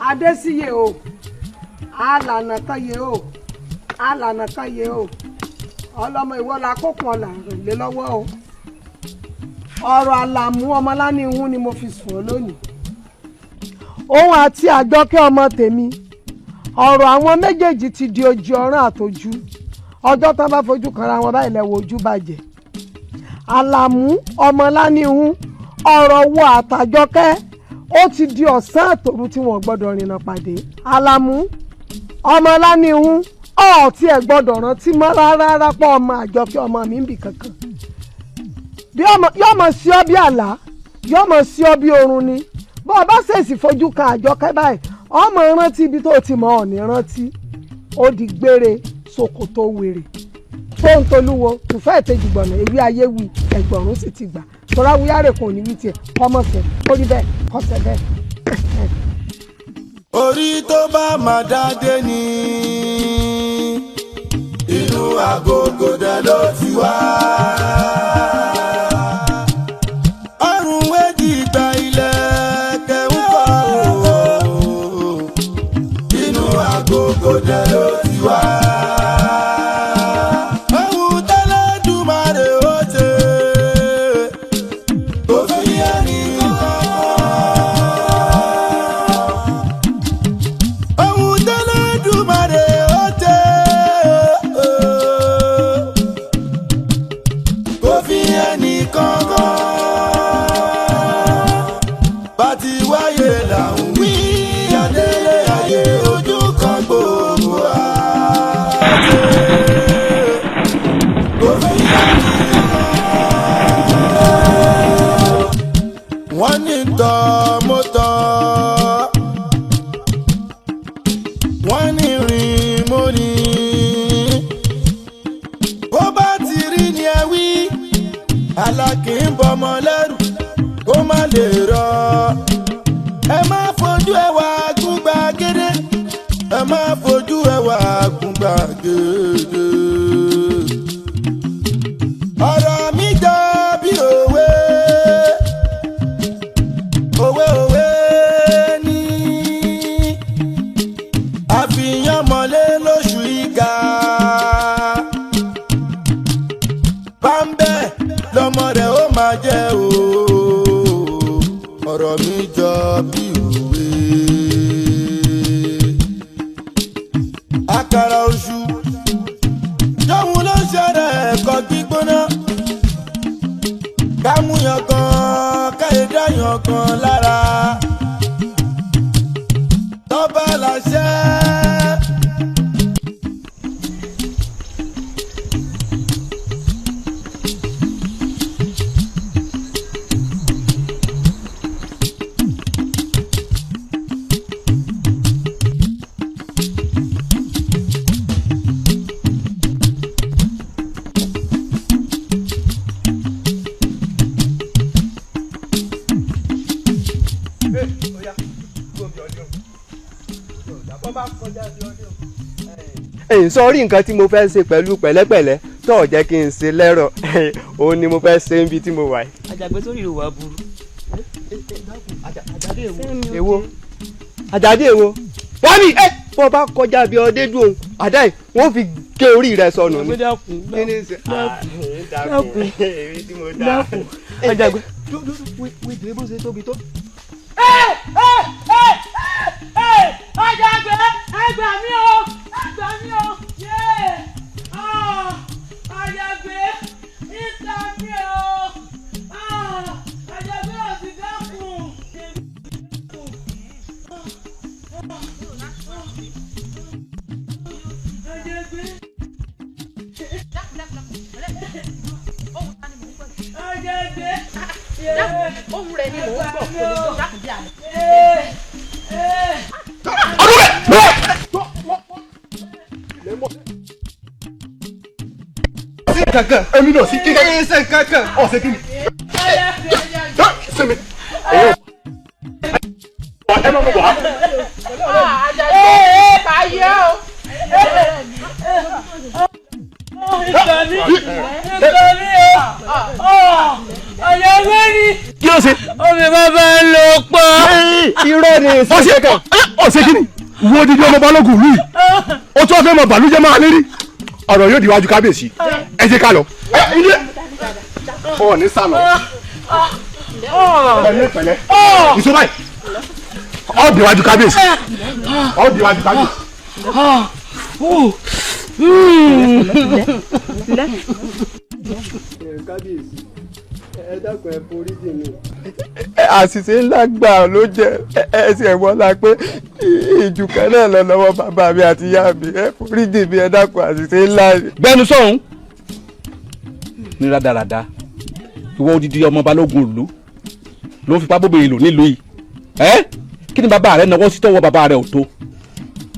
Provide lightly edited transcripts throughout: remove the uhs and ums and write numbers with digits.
Adésíyè o, alànà kan yè o, alànà kan yè o, ọlọmọ ìwọ la kókun ọ̀là rìn lé lọ́wọ́ o. Ọ̀rọ̀ Àlàmú Ọmọláníhun ni mo fi sùn ọ́ lónìí. Òun àti Àjọkẹ́ ọmọ tèmi, ọ̀rọ̀ àwọn méjèèjì ti di ojú ọ̀ràn àtọjú. Ọjọ́ tán bá fojú kanra wọn báyìí lẹ́wọ̀ ojú bàjẹ́. Àlàmú Ọmọláníhun, ọ̀rọ̀ wo àtàjọkẹ́ ó ti di ọ̀sán àtòru tí wọ́n gbọ́dọ̀ rìnnà pàdé. Àlàmú Ọmọláníhun, ọ̀ọ́tí ẹ̀ gbọ́dọ̀ rántí mọ́ rárá rárá pọ̀ ọmọ Àjọkẹ́ ọmọ mi ń bì kankan. Bí ọmọ yóò mọ̀ sí ọ bí àlá, yóò mọ̀ sí ọ bí oorun ni. Bó o bá ṣèṣì fojú kan Àjọkẹ́ báyìí, ọmọ rántí ibi tó ti mọ̀ ọ́ ní rántí. Ó di gbére ṣòkòtò wèrè. Fóun tolúwo tùfẹ́ ìtejì gbọ̀nà ewé ayé wí ẹgbọ̀rún sì ti gbà. Tọ́lá wíyárè kò ní wí tiẹ̀ kọ́mọ̀sẹ̀ ó rí bẹ́ẹ̀ kọ́sẹ̀ bẹ́ẹ̀. Orí tó bá máa dádé ni inú agogo dẹ ló ti wá. Ọrùn méjì gba ilẹ̀ kẹ̀hún kọ́ o. Inú agogo dẹ ló ti wá. Ohun tẹ́lẹ̀dùmarè ó ṣe kò fi ẹnì kan. Ohun tẹ́lẹ̀dùmarè ó ṣe kò fi ẹnì kankan. Bá ti wáyé là ń wí, adélé ayé ojú kan gbogbo wa. Kò fi ẹnì kankan. Wọ́n ní tọ́ mo tọ́, wọ́n ní rìn mo rìn. Bó bá ti rí ni ẹ wí, alákì ń bọmọ lẹ́rù kó má lè rọ. Ẹ má fojú ẹwà gúngbà gédé, ẹ má fojú ẹwà gúngbà gédé. Ọ̀rọ̀ mi jọ bí òwe, òwe òwe ní àfihàn mọ́lé lóṣù ìgà. Bámbẹ́ lọmọ rẹ̀ ó máa jẹ́ o, ọ̀rọ̀ mi jọ bí òwe. Àkàrà oṣù tóun ló ṣẹlẹ̀ ẹ̀kọ́ gbígbóná. Kámúyàn kan káyédáyàn kan lára. Tọ́ba làṣẹ. Ẹ̀yin sọ rí nǹkan tí mo fẹ́ ṣe pẹ̀lú pẹ̀lẹ́pẹ̀lẹ́ tó ò jẹ́ kí n ṣe lẹ́rọ̀, òun ni mo fẹ́ ṣe níbi tí mo wà yìí. Àjàgbé sórí ìrò wa burú. Àjàdé èwo? Àjàdé èwo? Wọ́n ní ẹ bọ́ bá kọjá bí ọdẹ dùn òun àdá yìí wọ́n fi gé orí rẹ sọnù ni. Dákun. Kí ni ṣe? Dákun. Èmi tí mo dá. Dákun. Àjàgbé. Wíjì bó ṣe tóbi tó. Àjàgbé, ẹ gbà mí o, ẹ gbà mí o, yéé, Àjàgbé, ìta mi o, Àjàgbé ò sì dákun. Àjàgbé. Àjàgbé. Ohun rẹ̀ ni mò ń gbọ́, kò lè tó dákun bí àná. Sí kankan. Èmi náà sí kíkẹ́. Kí ṣe kankan. Ọ̀sẹ̀ kí ni? Sinmi. Ẹ má mọ̀ wá. Àjàgbé káyé o. Ìgbà mi, ìgbà mi o, Àjàgbé ni. Kí ló ṣe? Ó fi bàbá lò pọ̀. Irọ́ ni ọ̀sẹ̀ kan ọ̀sẹ̀ kí ni wo odidi ọmọ balógun ìlú yìí ó tún fẹ́ mọ bàlújẹ́ máa lérí ọ̀rọ̀ yóò diwájú kábíyèsí ẹ jẹ́ ká lọ. Ọ̀ ní sálọ pẹ̀lẹ́ pẹ̀lẹ́ ìṣó báyìí ọ̀ diwájú kábíyèsí ọ̀ diwájú kábíyèsí. Kábíyèsí, ẹ dákun, ẹ forí jì mí. Àṣìṣe ńlá gbà ló jẹ ẹsẹ wọlá pé ìjùkẹ́ náà lọ lọ́wọ́ bàbá mi àti ìyá mi. Ẹ forí jì mí, ẹ dákun, àṣìṣe ńlá ni. Gbẹnu sọ̀hún ní rádaràda, ìwọ odidi ọmọ balógun ìlú ló ń fipá bóbìnrin lò nílùú yìí. Ẹ kí ni bàbá rẹ náwó sí tọwọ́ bàbá rẹ ò tó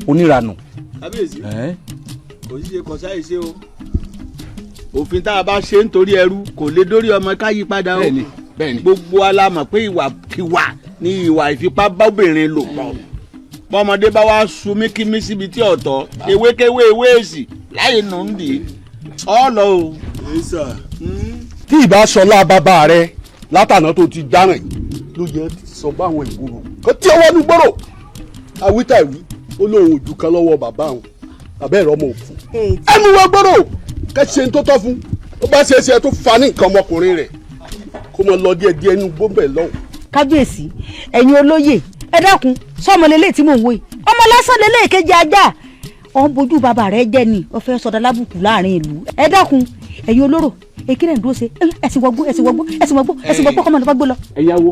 oníranù. Kábíyèsí, kò sí ṣe kò sáyè ṣe o. Òfin tá a bá ṣe nítorí ẹrú kò lè dórí ọmọ ká yí padà o. Gbogbo wa la mọ̀ pé ìwàkiwà ni ìwà ìfipábábìnrin lò pọ̀. Bọ́mọdé bá wá sun míkímí síbi tí ọ̀tọ̀ ewékewé ewé èsì láyé nù ń dì í ọ lọ o. Tí ìbá sọlá bàbá rẹ látàná tó ti dáràn yìí ló yẹ sọ báwọn ìgboro kò tí ọwọ́ nu gbòòrò àwítàwí ó lóun ojú kan lọ́wọ́ bàbá òun bàbá ẹ̀rọ ọmọ òfin ẹ mú wọn gbòòrò kẹ ṣe ń tó tọ́ fún ó bá ṣe é ṣe tó fa ní nǹkan ọmọkùnrin rẹ̀ kó mọ lọ díẹ̀ díẹ̀ inú gbọ́nbẹ̀ lọ́hùn. Kábíyèsí, ẹ̀yin olóyè, ẹ dákun, sọmọ lélẹ̀ tí mò ń wò yìí, ọmọ lásán lélẹ̀ kejì ajá ọ̀n bójú bàbá rẹ̀ jẹ́ ni ó fẹ́ sọdá lábùkù láàrin ìlú. Ẹ dákun, ẹ̀yin olóró, èkìlẹ̀ ń dúró ṣe ẹ̀sìn wọgbó, ẹ̀sìn wọgbó, ẹ̀sìn wọgbó, ẹ̀sìn wọgbó, kọ́mọ lọ́ba gbó lọ. Ẹ yáwó,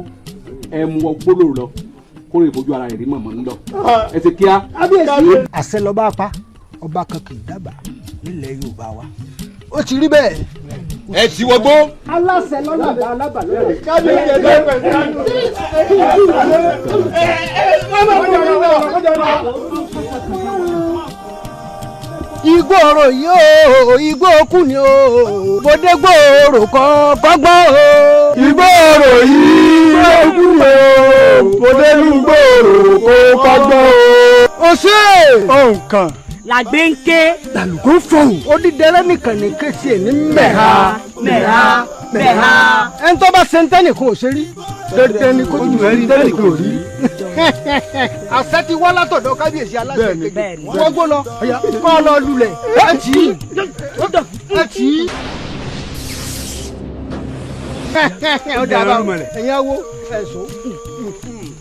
ẹ mú wọgbó lòrò lọ kó lè fojú ara rẹ̀ rí mọ̀mọ́ ńlọ ẹ ti kíá. Àṣẹ lọ́ba pa ọba kan kì í dábàá nílẹ̀ Yorùbá wa, ó ti rí bẹ́ẹ̀. Ẹ ti wọgbó. Aláṣẹ lọ́nà àbá alábà lọ́nà. Igbó ọ̀rọ̀ yìí o, igbó kù ni o, mo dé gbòòrò kan kọ́gbọ́n o. Igbó ọ̀rọ̀ yìí igbó kù ni o, mo dé gbòòrò kọ́gbọ́n o. O ṣe. Òǹkàn làgbé ń ké. Làlùkò fọ̀hún. Odídẹrẹ́ nìkan ní kéṣì ẹ̀ ní mẹ́ha mẹ́ha mẹ́ha. Ẹni tó bá ṣe ń tẹ́nìkan ò ṣe rí. Dandan ni kó jù ẹ́ tẹ́nìkan ò rí. Àṣẹ ti wá látọ̀dọ̀ kábíyèsí aláṣẹ kejì. Wọ́n gbó lọ, kọ́ ọ lọ lulẹ̀. Ẹ tì í. Ẹ tì í. Ọ̀dà àbá ẹ̀yin awo ẹ̀sùn.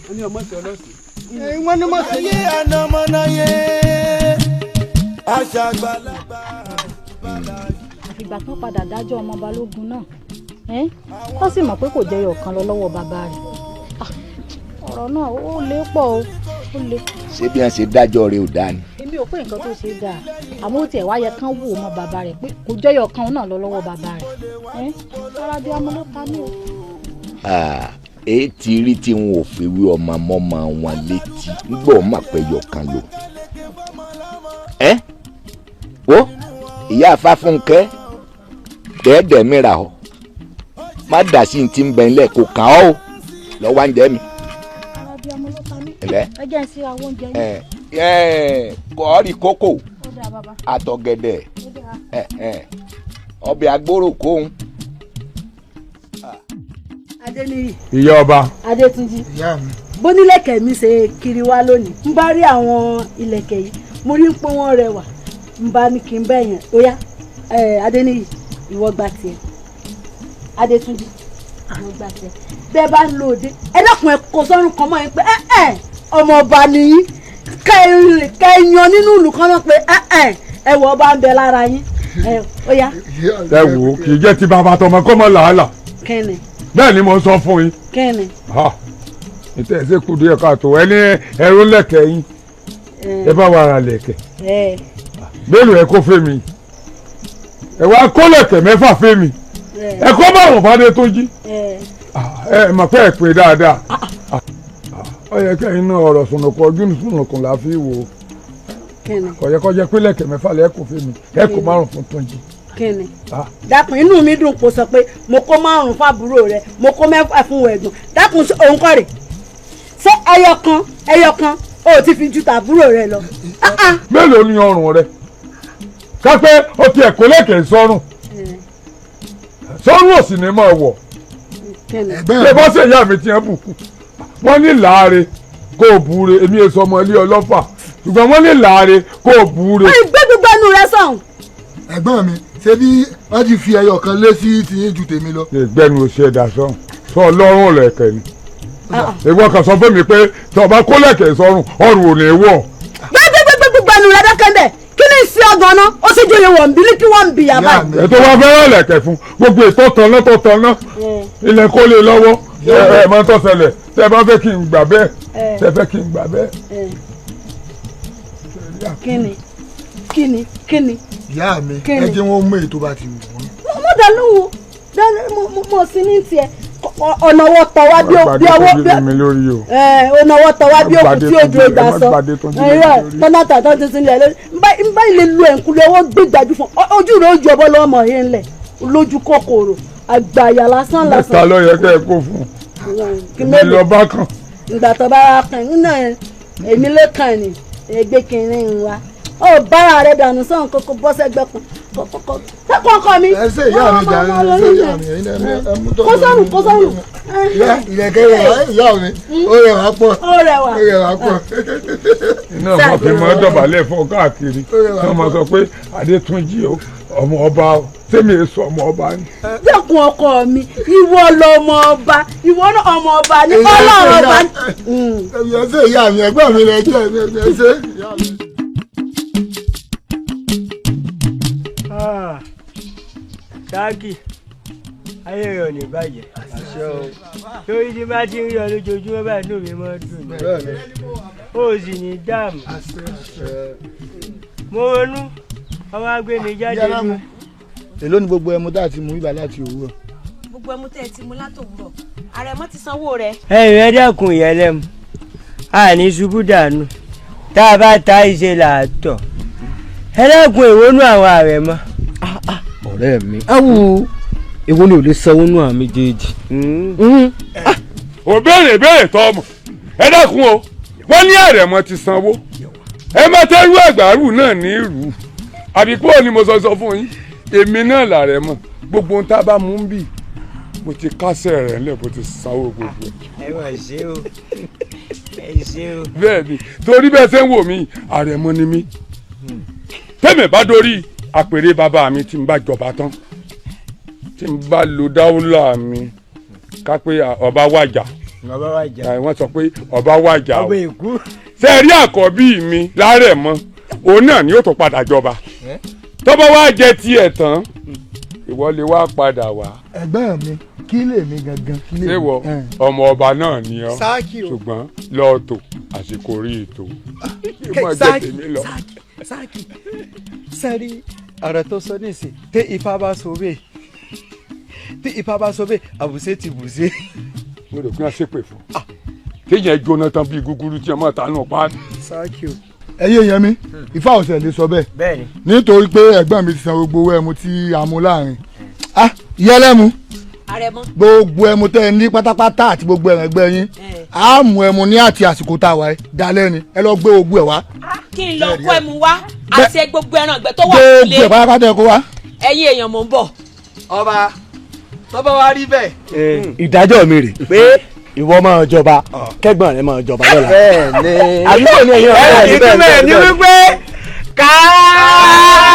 Ẹni ọmọ ṣe ọlọ́sìn. Wọ́n ní mọ̀ sí. Ayé ànàmọ́náyé aṣàgbàlagbà. Àfìgbà kan padà dájọ́ ọmọ balógun náà, ó sì mọ̀ pé kò jẹyọ kan lọ lọ́wọ́ bàbá rẹ̀. Ọ̀rọ̀ náà ó lé pọ̀ o, ó lé. Ṣé bí wọ́n ṣe dájọ́ rẹ̀ ò dáa ni? Èmi ò pé nǹkan tó ṣe dáa, àmọ́ ó tiẹ̀ wá yẹ kán wò mọ́ bàbá rẹ̀ pé kò jẹyọ kan náà lọ lọ́wọ́ bàbá rẹ̀. Rárá bí ọmọ ló ta ní o. Èyí ti rí tí wọn ò fi wí ọmọ mọ́mọ́ wọn létí ńgbọ́ mà pé yọ̀kan lò. Ẹ wo ìyá Fáfúnkẹ́ dẹ́ẹ̀dẹ́ mìíràn ọ má dà sí ti ń bẹ̀ ńlẹ̀ kò kàn ọ́ o lọ́wọ́ à ń jẹ́ mi. Ẹ jẹ́ ń sí àwọn oúnjẹ yìí. Kọ́ọ̀rì kókò àtọ̀gẹ̀dẹ̀ ọbẹ̀ agbóró kóhun. Adéníyì. Ìyá ọba. Adétúnjì. Bónílẹ̀kẹ̀ mi ṣe kiri wá lónìí, ń bá rí àwọn ìlẹ̀kẹ̀ yìí, mo rí pé wọ́n rẹwà, ń bá ní kí n bẹ́ yẹn. Ó yá, Adéníyì, ìwọ gba tiẹ̀. Adétúnjì, ìwọ gba tiẹ̀. Bẹ́ẹ̀ bá ń lo òde, ẹ dákun, ẹ kò sọ́run kan mọ́ ẹ pé ẹ ọmọ ọba nìyí, kẹ ẹ yan nínú ìlú kan náà pé ẹ wọ ọba ń bẹ lára yín. Ó yá. Ẹ wò ó, kì í jẹ́ ti bàbá tọmọ kọ́ mọ́ làálàá. Kẹ́ni. Bẹ́ẹ̀ ni mo sọ fún yín. Kẹ́ni. Ìtẹ̀ ṣe kú díẹ̀ káàtó, ẹ ní ẹrú lẹ̀kẹ̀ yín, ẹ bá wa ra lẹ̀kẹ̀ mélòó ẹ kó fẹ́ mi, ẹ wá kó lẹ̀kẹ̀ 6 fẹ́ mi, ẹ kó márùn fàdé tó jí. Ẹ mọ̀ pé ẹ pè dáadáa, ó yẹ kẹ́yìn náà ọ̀rọ̀ sùnùkùn ojú sùnùkùn là fi wò ó. Kò yẹ kó jẹ́ pé lẹ̀kẹ̀ 6 lẹ́kọ̀ọ́ fẹ́ mi, ẹ kó 5 fún Túnjí. Kíni dákun, inú mi dùn kó sọ pé mo kó 5 fábúrò rẹ, mo kó 6 fún ẹ̀gbọ́n. Dákun, òun kọ́ rè ṣé ẹyọ kan ó ti fi ju tàbúrò rẹ lọ. Mélòó ni ọrùn rẹ kápẹ́ ó ti ẹ̀kọ́ lẹ́kẹ̀ẹ́ sọ́rùn sọ́rùn ò sì ní máa wọ̀. Ṣé bọ́ sí ìyá mi ti hàn bùkún? Wọ́n ní láàre kó o búre, èmi èso ọmọ ilé ọlọ́fà. Ṣùgbọ́n wọ́n ní láàre kó o búre. Gbé gbogbo ẹnu rẹ sọ̀hún. Ẹ̀gbọ́n mi, ṣé bí wọ́n ti fi ẹyọ kan lé sí tiyín ju tèmi lọ. Ìgbẹ́nu ò ṣe ẹ̀dá sọ̀hún, sọ ọlọ́run lẹ̀kẹ̀ ni. Ìwọ kan sọ fún mi pé tí ọba kó lẹ̀kẹ̀ sọ́run, ọrùn ò ní wọ̀. Gbé gbogbo ẹnu rẹ dákẹ́ ńbẹ̀. Kí ni ìsìn ọgàn náà? Ó sì joyè wọ̀n bí kí wọ́n ń bì yà báyìí. Ètò wa fẹ́ràn lẹ̀kẹ̀ fún gbogbo ètò tanná tó tanná ilẹ̀ kó lè lọ́wọ́. Ẹ máa ń tọ́ ṣẹlẹ̀ tẹ́ bá fẹ́ kí n gbà bẹ́ẹ̀ tẹ́ fẹ́ kí n gbà bẹ́ẹ̀. Kíni kíni kíni. Ìyá mi, ẹ jẹ́ wọ́n mú ètò bá ti wù wọ́n. Mo dá lóhùn mo sì ní tiẹ̀ ọ̀nà ọwọ́ tọ̀ wá bí ọwọ́ bí ọ̀nà ọwọ́ tọ̀ wá bí òkú tí ojú ìgbà sọ ẹ̀rọ tọ́nàtà tó ti sinlẹ̀ lórí n bá ilé lu ẹ̀kúlẹ̀ ọwọ́ gbígbàjú fún ojú rẹ̀ ojú ọbọ̀ lọ́mọ yẹn ńlẹ̀ lójú kòkòrò àgbàyà lásán lásán. Mẹ́ta ló yẹ kẹ́ ẹ kó fún un mi lọ bá kàn. Ìgbà tó bá wá kàn ń náà èmi ló kàn ní ẹgbẹ́ kìnìún ń wa ó bára rẹ dànù sọ̀hún kókó bọ́ sẹ́gbẹ́ kan kókó sẹ́kọ̀ ọkọ mi. Ẹ ṣe ìyá mi jàre, ẹ ṣe ìyá mi, ẹ̀yin ẹ mú tọ́jú. Kó sọ̀rùn kó sọ̀rùn. Ìlẹ̀kẹ̀ rẹ̀ ìyá mi, ó rẹwà pọ̀. Ó rẹwà. Ó rẹwà pọ̀. Iná wọn fi mọ́ dọ̀bálẹ̀ fún káàkiri tí wọ́n máa sọ pé Adétúnjì o ọmọ ọba o tèmi èso ọmọ ọba ni. Dẹ́kun ọkọ mi, ìwọ lọmọ ọba, ìwọ náà ọmọ ọba ni Ọlọ́run ọba. Ẹ ṣe ìyá mi, ẹ̀gbọ́n mi rẹ̀ jẹ́ ẹ ṣe ìyá mi. Sáàkì ayé rẹ ò ní bàjẹ́ torí tí bá ti ń rí ọ lójoojúmọ́ báyìí inú mi máa ń dùn ní o sì ní dààmú. Mo ronú ọwọ́ á gbé mi jáde ní. Èló ni gbogbo ẹmu tá a ti mú ibà láti òwúrọ̀? Gbogbo ẹmu tẹ́ ẹ ti mú látòwúrọ̀, Àrẹ̀mọ ti sanwó rẹ̀. Ẹ̀yin ẹ dẹ́kun ìyẹlẹ́mu, àní ṣubú dànù tá a bá ta ìṣe làátọ̀. Ẹ dẹ́kun ìwónú àwọn Àrẹ̀mọ. Ọ̀rẹ́ mi, awo èwo ni ò lè sanwó nù àwọn méjèèjì. Ò béèrè béèrè tọ́ ọmọ ẹ dákun o, wọ́n ní Àrẹ̀mọ ti sanwó ẹ má tẹ́rù àgbàrú náà ní ìrù àbí pé ni mo sọ fún yín èmi náà làrẹ̀mọ gbogbo ohun tá a bá mú ń bì mo ti kásẹ̀ rẹ̀ ńlẹ̀ bó ti sanwó gbogbo ẹ̀. Ẹ wà ṣé o, ẹ ṣé o. Bẹ́ẹ̀ ni torí bẹ́ẹ̀ ṣe ń wò mí Àrẹ̀mọ ni mí tẹ́mi bá dórí àpèrè bàbá mi tí n bá jọba tán tí n bá lo dáwúlà mi ká pé ọba wàjà wọ́n sọ pé ọba wàjà o ṣe rí àkọ́bí mi lárẹ̀mọ òun náà ni ó tó padà jọba tọ́ba wá jẹ tiẹ̀ tán ìwọ lè wá padà wá. Ẹ̀gbọ́n mi kí lèmi gangan kí lèmi. Ṣé wọ ọmọ ọba náà ni ọ ṣùgbọ́n lọ́ọ̀tò àsìkò rí ètò Sáàkì Sáàkì sẹ́rí ọ̀rọ̀ tó sọ nísìn tí ifá bá sọ bẹ́ẹ̀ tí ifá bá sọ bẹ́ẹ̀ àbùsẹ́ ti bùsẹ́. Mo rò pé wọ́n ṣépè fún téèyàn jóná tán bíi gúgúrú tí ọmọ tánú pa. Sáàkì o. Ẹyẹ yẹn mi, ifá ọ̀sẹ̀ lè sọ bẹ́ẹ̀ nítorí pé ẹ̀gbọ́n mi ti san gbogbo owó ẹmu tí a mú láàrin. Ìyẹlẹ́mu gbogbo ẹmu tẹ́ ẹ ní pátápátá àti gbogbo ẹ̀ràn ẹgbẹ́ yín á mú ẹmu ní àti àsìkò tá a wà ẹ dalẹ́ ni ẹ lọ gbé gbogbo ẹ wá. Kí n lọ kó ẹmu wá àti gbogbo ẹran ìgbẹ́ tó wà nílé gbogbo ẹ pátápátá ẹ kó wá. Ẹ̀yin èèyàn mò ń bọ̀. Ọba tọ́ba wa rí bẹ́ẹ̀. Ìdájọ́ mi rè pé ìwọ máa jọba kẹ́gbọ́n rẹ máa jọba lọ́la. Bẹ́ẹ̀ni àbúrò ni ẹ̀yin ọ̀rẹ́ mi ìtumọ̀ ẹ̀ ní wípé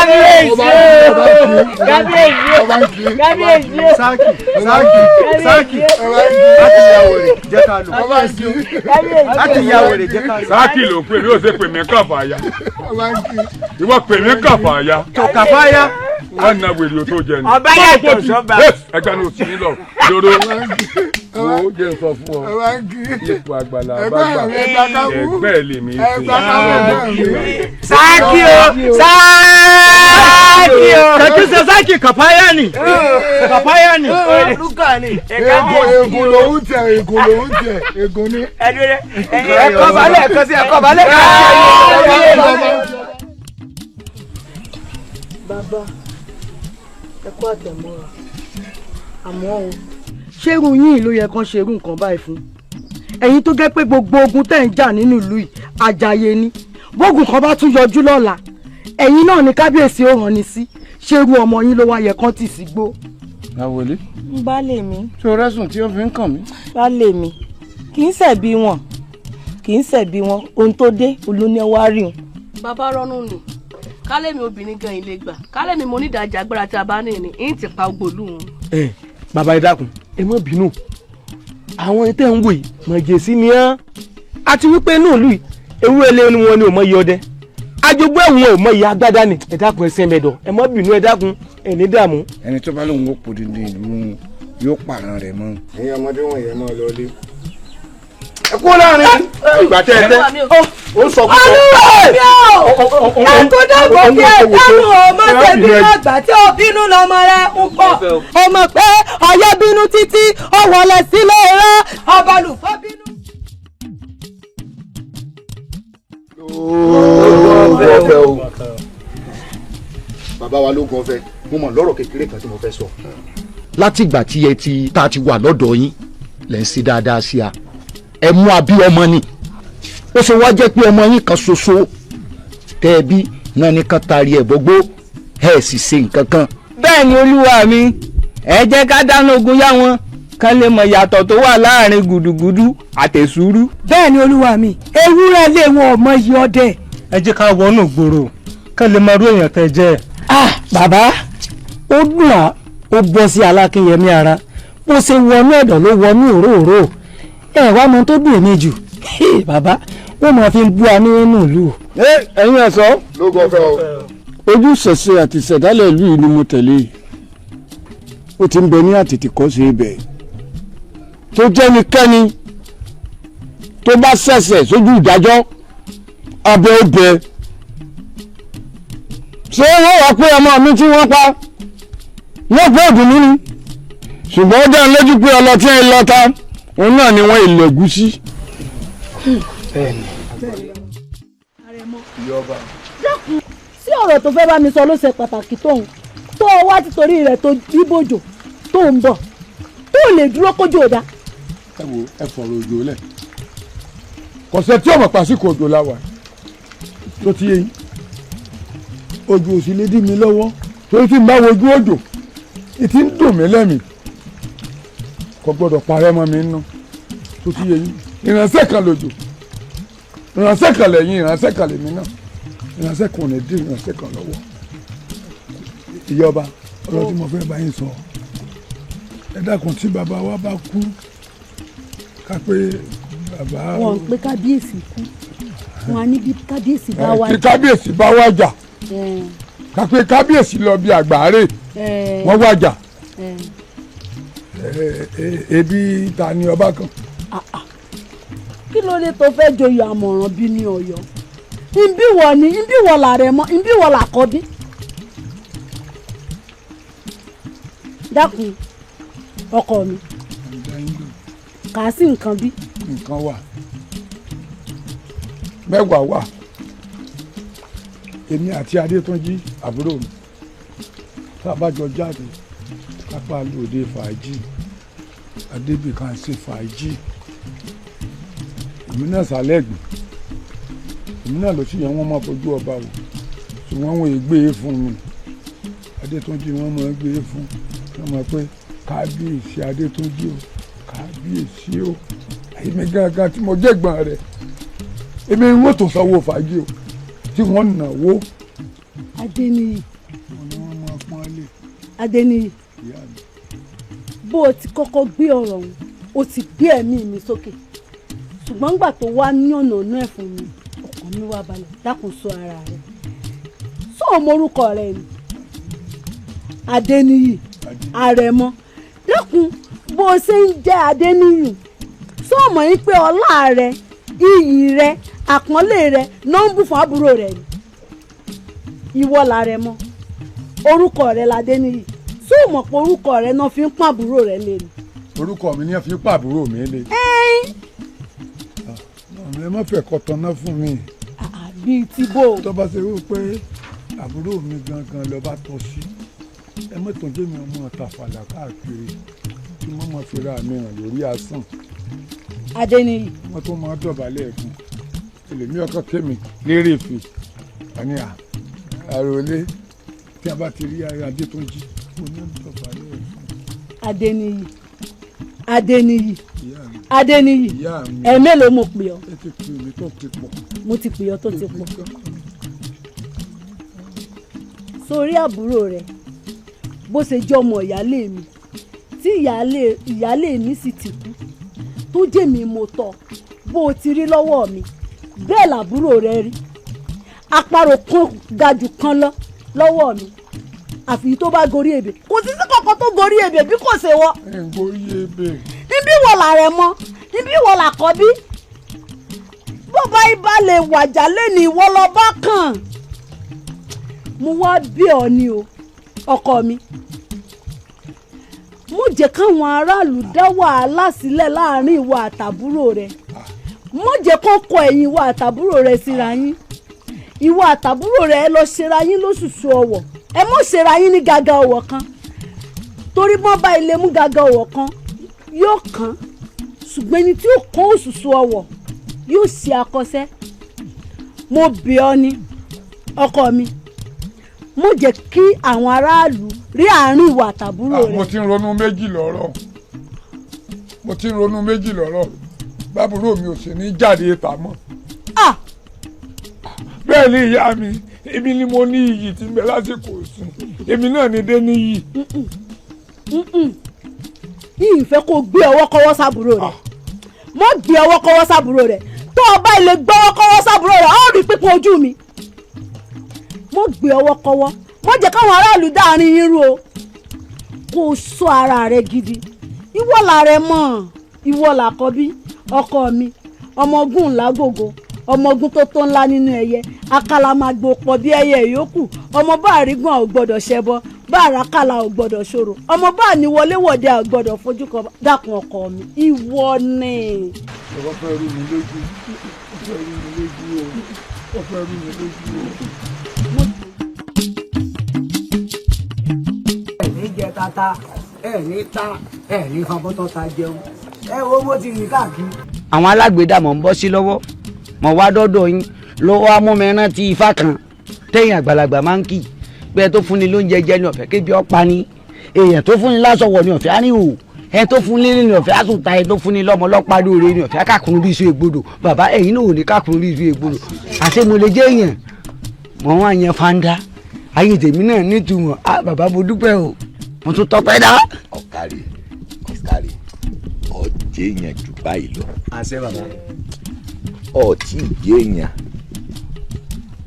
kábíyèsí o kábíyèsí o kábíyèsí o. Sáàkì Sáàkì Sáàkì láti ya wèrè jẹ́ ká lò láti ya wèrè jẹ́ ká lò. Sáàkì ló pè mí ó ṣe pè mí kàfàyà ìwọ pè mí kàfàyà. Tó kàfàyà. Wọ́n na wèrè o tó jẹ ni. Ọba yàtọ̀ sọ́ba. Ẹgbẹ́ ni o sì ní lọ lóró wo jẹ́ sọ fún ọ ipò àgbàlá bá gbà ẹgbẹ́ lèmi ṣe. Sáàkì o Sáàkì o. Kàkí ṣe Sáàkì kàfáyà ni kàfáyà ni. Egun lòún tẹ egun lòún tẹ egun ni. Ẹ̀kọ́ balẹ̀ ẹ̀kọ́ sí ẹ̀kọ́ balẹ̀. Bàbá ẹ kú àtẹ̀mọ́ra àmọ́ o ṣerú yín ló yẹ kán ṣerú nǹkan báyìí fún ẹ̀yin tó jẹ́ pé gbogbo ogun tẹ́ ń jà nínú ìlú yìí àjàyè ni bógun kan bá tún yọjú lọ́la ẹ̀yin náà ni kábíyèsí ó rán ni sí ṣerú ọmọ yín ló wá yẹ kán tì sí gbó. Àwọlé. Baálé mi. Ṣé o rẹ́sùn tí ó fi ń kàn mí? Baálé mi, kì í ṣẹ̀bi wọn, kì í ṣẹ̀bi wọn, ohun tó dé olóní wá rí wọn. Bàbá rọ́nù ni, kálẹ̀mí obìnrin gan ilé gbà, kálẹ̀mí mo nídàájà agbára tí a bá ní ní ń ti pa ògbólú wọn. Ẹ bàbá ẹ dákun, ẹ má bínú, àwọn tẹ́ ń wò yìí mọ̀jẹ̀sí ni án, àti wípé inú ìlú yìí ewúrẹ́ lé wọn ni ò mọ iye ọdẹ, ajogbó ẹ̀wọ̀n ò mọ iye agbádá ni. Ẹ dákun, ẹ sẹ́ńbẹ̀dọ̀, ẹ má bínú, ẹ dákun, ẹ ní dààmú. Ẹni tó bá lóun ó pò dídì ìlú yóò pààrọ̀ rẹ̀ mọ́. Ẹ̀yin ọmọdé wọ̀nyẹn máa lọ ilé. Ẹ kú láàrin ìgbà tẹ́ ẹ tẹ́ ó sọ fún ọ. Olúwa mi ò ẹkúndàgbò kí ẹ dánú o, má ṣe bínú àgbà tí ó bínú lọmọ rẹ ń pọ̀. Ó mọ̀ pé Ọ̀yọ́ bínú títí ó wọlé sílé rẹ ọbalùfọ́ bínú. Bàbá wa lógun ọ̀fẹ́, mo mọ̀ lọ́rọ̀ kékeré kan tí mo fẹ́ sọ. Látìgbà tí ẹ ti tá a ti wà lọ́dọ̀ yín lẹ́ ń ṣe dáadáa sí a, ẹ mú abí ọmọ ni, ó ṣe wá jẹ́ pé ọmọ yín kan ṣoṣo tẹ́ ẹ bí náà ní kan taari ẹ̀ gbogbo ẹ̀ sì ṣe nǹkan kan. Bẹ́ẹ̀ ni olúwa mi, ẹ jẹ́ ká dáná ogun yá wọn kán lè mọ ìyàtọ̀ tó wà láàrin gùdùgùdù àtẹ̀súrú. Bẹ́ẹ̀ ni olúwa mi, ewúrẹ́ lé wọn ọmọ yìí ọdẹ. Ẹ jẹ́ ká wọnú gbòòrò kán lè mọ irú èèyàn tẹ́ jẹ́. Ah bàbá, ó dùn á, ó bọ́ sí Alákínyẹmí ara, bó ṣe wọnú ẹ̀dọ̀ ló wọnú òróòró. Ẹ wá mọ tó dùn èmi jù bàbá, wọ́n máa fi ń bú wa nínú ìlú. Ẹ̀yin ẹ̀sọ́, lógun ọ̀fẹ́ o. Ojú ṣẹ̀ṣẹ̀ àti ìṣẹ̀dálẹ̀ ìlú yìí ni mo tẹ̀lé, ó ti ń bẹ ní àtètèkọ́ṣe ibẹ̀ tó jẹ́nikẹ́ni tó bá ṣẹ̀ṣẹ̀ sójú ìdájọ́ abẹ́ ó bẹ. Ṣé wọ́n wá pé ọmọ mi tí wọ́n pa wọ́n pé òdùnnú ni, ṣùgbọ́n ó dá lójú pé ọlọ́tí ẹ̀ lọ́ta òun náà ni wọ́n ilẹ̀ ẹ̀gúsí. Dákun, sí ọ̀rọ̀ tó fẹ́ bá mi sọ ló ṣe pàtàkì tóun tó o wá títorí rẹ̀ tó bíbòjò tó ń bọ̀ tó lè dúró kójú ọ̀dà. Ẹ wo, ẹ fọ̀rọ̀ òjò lẹ̀, kọ̀sẹ̀ tí ọmọ pàṣípò òjò la wà tó ti yé yín, òjò ò sì lè dí mi lọ́wọ́ torí tí n bá wojú òjò ìtì ń dùn mí lẹ́mìí, kò gbọ́dọ̀ parẹ́ mọ́ mi nínú tó ti yé yín. Ìránṣẹ́ kan lòjò, ìránṣẹ́ kan lẹ́yìn, ìránṣẹ́ kan lèmi náà, ìránṣẹ́ kan ò ní dí ìránṣẹ́ kan lọ́wọ́. Ìyọba, ọ̀rọ̀ tí mo fẹ́ bá yín sọ, ẹ dákun, tí bàbá wa bá kú, ká pé bàbá. Wọn pé kábíyèsí kú, wọn á ní bí kábíyèsí bá wá. Tí kábíyèsí bá wájà, ká pé kábíyèsí lọ bí àgbáre, wọ́n wájà, ebi ta ni ọba kan. Kí ló dé tó fẹ́ joyè àmọ̀ràn bí ní Ọ̀yọ́? Nbí wọ ni, nbí wọ làrẹ̀ mọ́, nbí wọ làkọ́bí. Dákun ọkọ mi, kà á sí nǹkan bí. Nǹkan wà, mẹ́wàá wà, èmi àti Adétúnjí àbúrò mi tá a bá jọ jáde kápá lóde fàájì, Adébìkan ṣe fàájì, èmi náà sàlẹ̀ ẹ̀gbìn, èmi náà ló sì yẹ wọ́n máa fojú ọba wò, ṣùgbọ́n wọn ò gbé e fún mi. Adétúnjí wọn máa gbé e fún, wọn máa pé kábíyèsí Adétúnjí o, kábíyèsí o. Èmi gángan tí mo jẹ́gbọ́n rẹ̀, èmi ń wò tó sanwó fàájì o tí wọ́n nà wó. Adéníyì, wọn ni wọ́n máa pọ́n lé. Adéníyì, bó o ti kọ́kọ́ gbé ọ̀rọ̀ ọ̀hún, o ti gbé ẹ̀mí mi sókè, ṣùgbọ́n gbà tó wá ní ọ̀nà ọ̀nà ẹ̀ fún mi, ọkàn mi wá balẹ̀. Dákun, sọ ara rẹ̀, sọ ọmọ orúkọ rẹ ni Adéníyì Àrẹ̀mọ. Dákun, bó o ṣe ń jẹ́ Adéníyì, sọ ọmọ yín pé ọlá rẹ, iyì rẹ, àpọ́nlé rẹ náà ń bù fún àbúrò rẹ ni. Ìwọ làrẹ̀mọ, orúkọ rẹ lAdéníyì, sọ mọ̀ pé orúkọ rẹ náà fi ń pọ́n àbúrò rẹ lé ni. Orúkọ mi ni wọ́n fi ń pọ́n àbúrò mi lé. Ẹ má fẹ́ kọ́ tanná fún mi. Bíi ti bó. Tó bá ṣe wí pé àbúrò mi gangan lọ bá tọ́ sí, ẹ má tún jẹ́ mi ọmọ tàfàlà káàkiri tí wọ́n máa fi ra mi hàn lórí asán. Adéníyì. Wọ́n tún máa dọ̀bálẹ̀ fún èlèmí ọkọ kémi lérè fi àní àròlé tí a bá ti rí ara Adétúnjí ó ní dọ̀bálẹ̀ fún. Adéníyì, Adéníyì, Adéníyì, ẹ mélòó mo pè ọ́? Ẹ ti pè mí tó ti pọ̀. Mo ti pè ọ́ tó ti pọ̀. Sórí àbúrò rẹ̀ bó ṣe jẹ́ ọmọ ìyáálé mi, tí ìyáálé mi sì ti kú, tó jẹ́ mi mo tọ́, bó o ti rí lọ́wọ́ mi bẹ́ẹ̀ làbúrò rẹ̀ rí. Àparò kan ga jù kan lọ lọ́wọ́ mi, àfi tó bá gorí ebè. Kò sí sí kankan tó gorí ebè bí kò ṣe wọ. Gorí ebè. Níbí wọ làrẹ̀ mọ́, níbí wọ làkọ́bí. Bó bá ibà lè wàjà lẹ́nu ìwọ lọ bá kàn. Mo wá bí ọ ni o, ọkọ mi. Mo jẹ́ káwọn aráàlú dá wàhálà sílẹ̀ láàrin ìwọ àtàbúrò rẹ. Mo jẹ́ kó kọ ẹ̀yìn ìwọ àtàbúrò rẹ síra yín. Ìwọ àtàbúrò rẹ lọ ṣera yín lóṣùṣù ọwọ̀. Ẹ mọ̀ ṣera yín ní gàgà ọwọ̀ kan. Torí bọ́n bá ilé mú gàgà ọwọ̀ kan yóò kàn. Ṣùgbọ́n ẹni tí ó kàn òṣùṣù ọwọ̀ yóò ṣe akọṣẹ́. Mo bẹ̀ ọ́ ni, ọkọ mi. Mo jẹ́ kí àwọn aráàlú rí àárín ìwà àtàbúrò rẹ. Mo ti ń ronú méjì lọ́rọ̀. Mo ti ń ronú méjì lọ́rọ̀. Bábúrò mi ò sì ní jáde ìta mọ́. Bẹ́ẹ̀ ni ìyá mi, èmi ni mo ní iyì tí ń bẹ lásìkò sùn. Èmi náà ni dé níyì. Yìí fẹ́ kó gbé ọwọ́ kọ́wọ́ sábúrò rẹ̀. Mo gbé ọwọ́ kọ́wọ́ sábúrò rẹ̀. Tó o bá ilé gbọ́wọ́ kọ́wọ́ sábúrò rẹ̀, ó rí pípọ́n ojú mi. Mo gbé ọwọ́ kọ́wọ́. Mo jẹ́ káwọn aráàlú dáàrin yín rú o. Kó o sọ ara rẹ gidi. Ìwọ làrẹ mọ̀, ìwọ làkọ́bí, ọkọ mi, ọmọ ogun ńlá gògó, ọmọ ogun tó tó ńlá nínú ẹyẹ, àkàlàmàgbò pọ̀ bí ẹyẹ ìyókù, ọmọ bá àrígbọ̀n ò gbọ́dọ̀ ṣẹbọ, bá àràkàlà ò gbọ́dọ̀ ṣòro, ọmọ bá àníwọléwọ̀de ò gbọ́dọ̀ fojú kan. Dákun ọkọ mi, ìwọ ni. Ọ̀rọ̀ fẹ́ rú mi lójú, ó fẹ́ rú mi lójú o, ó fẹ́ rú mi lójú o. Ẹ ní jẹ tata, ẹ ní ta, ẹ ní fabọ́tọ́ ta jẹun, ẹ wo bó ti rìn káàkiri. Àwọn alágbèédá mọ̀ ń bọ́ sí lọ́wọ́, mọ̀ wá dọ́dọ̀ yín lọ́wọ́ amúmẹ́rán ti ifá kan tẹ̀yìn àgbàlagbà máa ń kì pé ẹ tó fúnni lóúnjẹ jẹ ní ọ̀fẹ́ kébi ọ̀pá ni, èèyàn tó fúnni lásọ̀wọ̀ ní ọ̀fẹ́ àárín o, ẹ tó fúnni lé ní ọ̀fẹ́ àsùnta, ẹ tó fúnni lọ́mọ ọlọ́pàá lóore ní ọ̀fẹ́ kákùnrin bí iṣu ègbodò. Bàbá ẹ̀yin náà ò ní kákùnrin bí iṣu ègbodò. Àṣé mo lè jẹ́ èèyàn mọ̀ wọ́n á yan fanda ayé tèmi náà nítumọ̀. Á bàbá mo dúpẹ́ o, mo tún tọpẹ́ dá. Ọ̀kàrí ọ̀kàrí ọ̀jẹ̀ èèyàn jù báyìí lọ. Àṣẹ bàbá. Ọtí ìjẹ èèyàn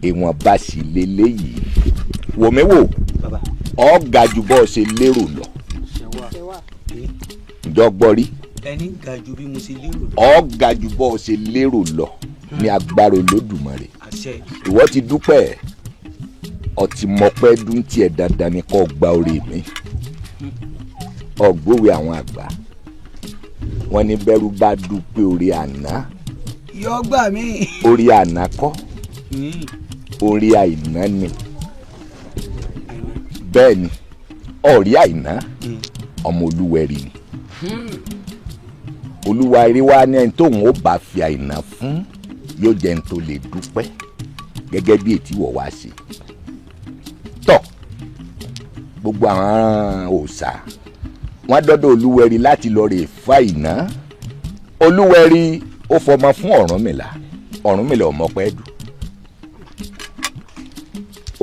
ìwọ̀nba sì lélẹ́yìí. Wòmíwò ọ ga ju bọ́ ọ ṣe lérò lọ. Ǹjọ́ gbọ́ rí? Ẹni ga ju bí mo ṣe lérò lọ. Ọ ga ju bọ́ ọ ṣe lérò lọ ní agbára Olódùmarè. Àṣẹ. Ìwọ ti dúpẹ́, ọtí mọpẹ́ dún tiẹ̀ dandan ni kò gba orí mi. Ọ̀gbọ́wé àwọn àgbà wọn ní bẹ́rù bá dúpẹ́ orí àná. Yọ gbà mí. Orí àná kọ́, orí àìná ni. Bẹ́ẹ̀ ni ọ̀rí àìná ọmọ Olúwẹ̀rí ni. Olúwẹ̀rí wa ní ẹni tóun ó bá fi àìná fún yóò jẹ́ ẹni tó lè dúpẹ́ gẹ́gẹ́ bí ètí wọ̀ wá sí. Tọ́ gbogbo àwọn òòṣà wọ́n dọ́dọ̀ Olúwẹ̀rí láti lọ rè fa ìná. Olúwẹ̀rí ó fọmọ fún Ọ̀rúnmìlà, Ọ̀rúnmìlà ọmọ pẹ́ dù.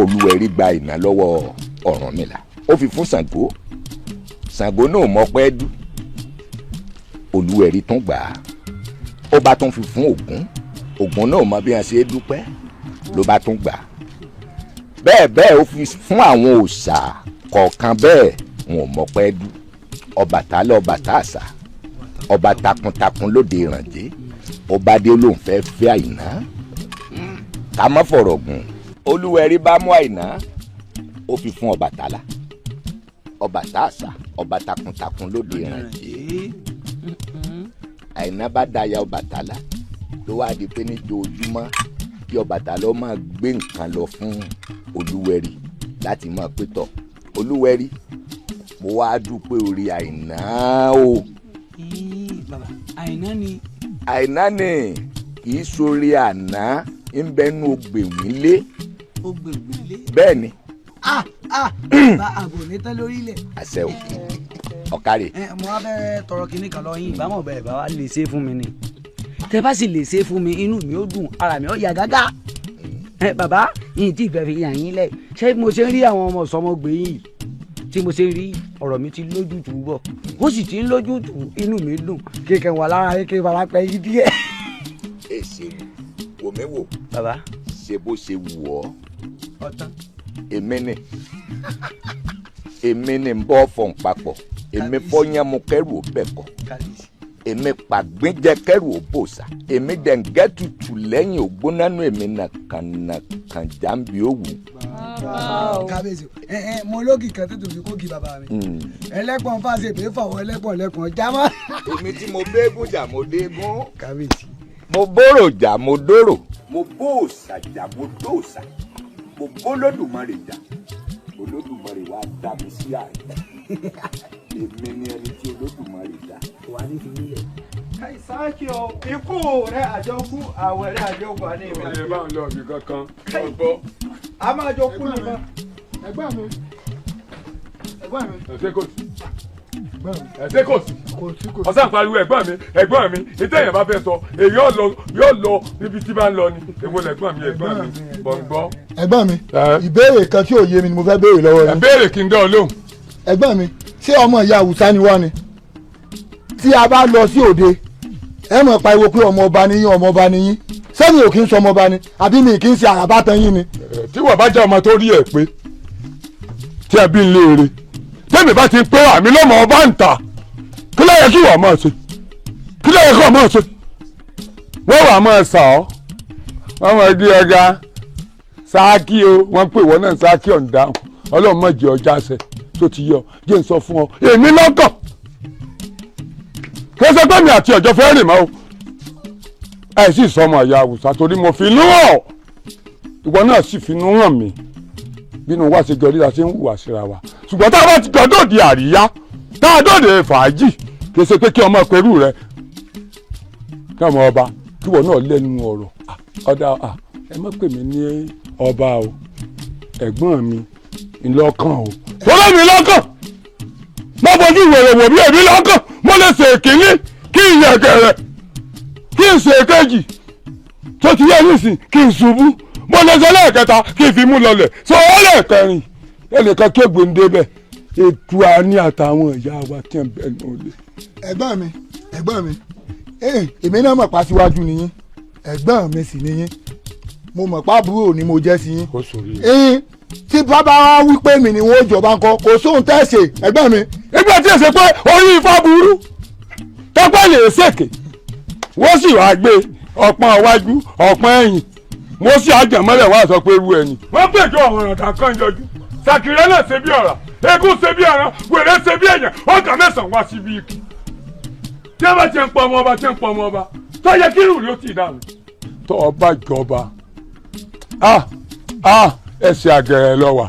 Olúwẹ̀rí gba ìná lọ́wọ́ Ọ̀rúnmìlà, ó fi fún Ṣàngó. Ṣàngó náà mọ̀ pẹ́ dù. Olúwẹ̀rí tún gbà á, ó bá tún fi fún Ògún. Ògún náà mọ̀ bí wọ́n ṣe é dúpẹ́ ló bá tún gbà á. Bẹ́ẹ̀ bẹ́ẹ̀ ó fi fún àwọn òòṣà kọ̀ọ̀kan bẹ́ẹ̀ wọn ò mọ̀ pẹ́ dù. Ọbàtálá Ọbàtásà, ọba takuntakun lóde Ìrànjẹ́, ọba dé lóun fẹ́ fẹ́ Àìná. Ká má fọ̀rọ̀ gùn, Olúwẹ̀rí bá mú Àìná, ó fi fún Ọbàtálá, Ọbàtásà, ọba takuntakun lóde Ìrànjẹ́. Àìná bá daya Ọbàtálá, ló wá di pé níjoojúmọ́ kí Ọbàtálá ó máa gbé nǹkan lọ fún Olúwẹ̀rí láti máa pé tọ̀. Olúwẹ̀rí, mo wá dúpẹ́ orí Àìná o. Bàbá Àìná ni. Àìná ni kì í sórí àná ń bẹnu ògbèwílé. Ògbèwílé. Bẹ́ẹ̀ ni. Bá àbò ní tán lórílẹ̀. Àṣẹ o. Ọ̀kàrẹ̀. Mo wá fẹ́ tọrọ kinní kan lọ yín, ìbámu ọ̀bẹ ìbá wa lè ṣe fún mi ni. Tẹ bá sì lè ṣe fún mi, inú mi ó dùn, ara mi ó yá gágá. Bàbá yìí tí ìfẹ́ fi yàn yín lẹ̀, ṣé mo ṣe ń rí àwọn ọmọ sọmọgbé yìí tí mo ṣe ń rí ọ̀rọ̀ mi ti lójútùú bọ̀, ó sì ti ń lójútùú, inú mi dùn kékeré wà lára kékeré fara pẹ́ yí díẹ̀. Èsì wò mí wò. Bàbá. Ṣe bó ṣe wù ọ́. Èmi ni èmi ni ń bọ́ fọ̀n papọ̀, èmi fọ́yán mu kẹ́rù ó bẹ̀ kọ́, èmi pàgbínjẹ kẹ́rù ó bòṣà, èmi dẹ̀ǹgẹ́ tutù lẹ́yìn ògbónánú, èmi nàkànàkàn jàǹbí òwú. Kábíyèsí mo lókì kan tó tòbí kókì bàbá mi, ẹlẹ́pọ̀n fàṣẹ pé fọwọ́ ẹlẹ́pọ̀n lẹ́pọ̀n jámọ́. Èmi tí mo bẹ́ẹ̀gùn jà mo dégún. Kábíyèsí. Mo bóró jà mo dóró. Mo bó òòṣà jà mo dóòṣà. Mo bó Olódùmarè jà, Olódùmarè wá dá mi sí àyè. Èmi ni ẹni tí Olódùmarè dá. Wà ní fi nílẹ̀. Sáàkì o, ikú rẹ̀ àjọkú, àwẹ̀ rẹ̀ àjọkú àní ìmọ̀. Ẹ bá ń lọ ibì kankan, ọgbọ́. A máa jọ kú ni mọ́. Ẹ̀gbọ́n mi. Ẹ̀gbọ́n mi. Ẹ̀sẹ̀ kò sí. Ẹ̀sẹ̀ kò sí. Ọ̀sán pariwo ẹ̀gbọ́n mi, ẹ̀gbọ́n mi, ètò èèyàn bá fẹ́ sọ, èyí yóò lọ níbi tí bá ń lọ ni. Èwo lẹ̀gbọ́n mi, ẹ̀gbọ́n mi, bọ̀ ń gbọ́. Ẹ̀gbọ́n mi, ìbéèrè kan tí ò yé mi ni mo fẹ́ béèrè lọ́wọ́ yín. Ìbéèrè kí n dán ọ lóhùn. Ẹ̀gbọ́n mi, ṣé ọmọ ìyá Àwùsá ni wá ni? Tí a bá lọ sí òde, ẹ mọ̀ pariwo pé ọmọ ọba ni yín, ọmọ ọba ni yín. Sẹ́mi ò kí ń sọ ọmọ ọba ni, àbí mi kì í ṣe àràbátan yín ni. Tí wọ́n bá jẹ́ ọmọ tó rí ẹ̀ pé, tí ẹ bí ń léere, tẹ́mi bá ti pé àmì lọ́mọ ọba ń ta, kí ló yẹ kí wọ́n máa ṣe? Kí ló yẹ kí wọ́n máa ṣe? Wọ́n wà máa sà ọ́, wọ́n máa di ọ̀gá sáàkì o, wọ́n pè wọ́n náà sáàkì ọ̀ǹda, Ọlọ́run má jẹ́ ọjà ṣe tó ti yọ, jẹ́ n sọ fún ọ, èmi lọ́kàn. Kí ẹ sọ pé mi àti ọjọ́ fẹ́ rìn mọ́ o, ẹ sì sọ ọmọ ìyá Àwùsá torí mo fi inú hàn, ìwọ náà sì fi inú hàn mí, bínú wa ṣe jọ ríra ṣe ń hùwà síra wa, ṣùgbọ́n tá a bá ti jọ dòde àríyá, tá a dòde fàájì, kì í ṣe pé kí ọmọ pẹ̀lú rẹ, kí ọmọ ọba, kí ìwọ náà lẹ́nu ọ̀rọ̀, ọ̀dà ẹ má pè mí ní ọba o, ẹ̀gbọ́n mi ńlọ́kàn o, tọ́lá mi lọ́kàn, mo fojú wèrè wò bí èmi lọ́kàn, mo lè ṣe èkíní kí n yẹ̀gẹ̀rẹ̀, kí n ṣe èkejì tó ti yẹ nísìn kí n ṣubú, mo lè ṣe lẹ́ẹ̀kẹta kí n fi mú lọlẹ̀, ṣe ó lẹ́ẹ̀kẹrin ẹnìkan kégbè ń débẹ̀, ètò àní àtàwọn ìyá wa tí ń bẹ nù lé. Ẹ̀gbọ́n mi, ẹ̀gbọ́n mi, èmi náà mọ̀ pa síwájú nìyín, ẹ̀gbọ́n mi sì nìyín, mo mọ̀ pa àbúrò ni mo jẹ́ sí yín. Tí bàbá wa wí pé mi ni wọ́n jọba ńkọ́, kò sóhun tẹ́ ṣe ẹ̀gbọ́n mi. Nígbà tí èsè pé orí ifá burú tọ́pẹ́ lè ṣèké, wọ́n sì wá gbé ọpọ́n iwájú ọpọ́n ẹ̀yìn, wọ́n sì àjẹmọ́lẹ̀ wá sọ pé irú ẹni. Wọ́n pèjọ ọ̀ràn kan yọjú, sàkìrẹ́ náà ṣe bí ọ̀rà, eégún ṣe bí ẹran, wèrè ṣe bí èèyàn, ọkà mẹ́sàn-án wá síbi ikú. Tí ẹ bá ti ń pọ ọmọ ọba, tí ń pọ ọmọ ọba, tó yẹ kí irú rẹ̀ ó ti dànù. Tọ́ ọba jọba, ẹsẹ̀ àgẹ̀rẹ̀ lọ wà.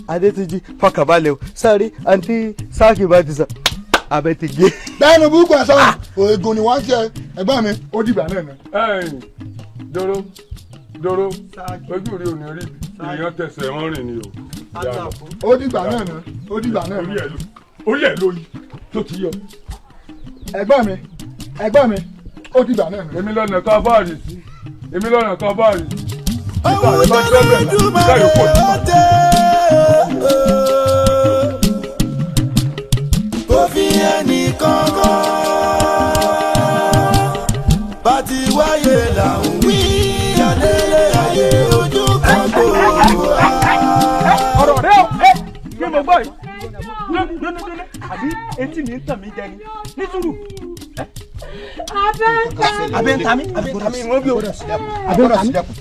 Adétúnjì fọkànbalẹ̀ o, sáré àǹtí sáàkì bá ti sọ abẹ ti gé. Bẹ́ẹ̀ni burúkú ẹ̀ sọ̀rọ̀, òògùn ni wọ́n ń ṣe ẹ̀gbọ́n mi, ó dìgbà náà ni. Ẹ̀yin dòró dòró, ojú rí òní rí èèyàn tẹsẹ̀ wọ́n rìn ni o. Ó dìgbà náà ni, ó dìgbà náà ni. Orí ẹ̀ ló yí tó ti yọ. Ẹ̀gbọ́n mi, ẹ̀gbọ́n mi, ó dìgbà náà ni. Èmi lọ́nà kan báàrì sí, èmi lọ́nà kan báàrì sí. Ohun tó lójúmọ́ ó tẹ́ kò fi ẹnì kankan bá ti wáyé là ń wí adélé ayé ojú kan gbòòrò wa. Ọ̀rọ̀ rẹ o, ẹ kí mo gbọ́ yìí, dúnú àbí etí mi ń tàn mí jẹ ni, ní sùúrù. Abẹ́ ń ta mí, abẹ́ ń ta mí, wọ́n bí o. Abẹ́ ń ta mí.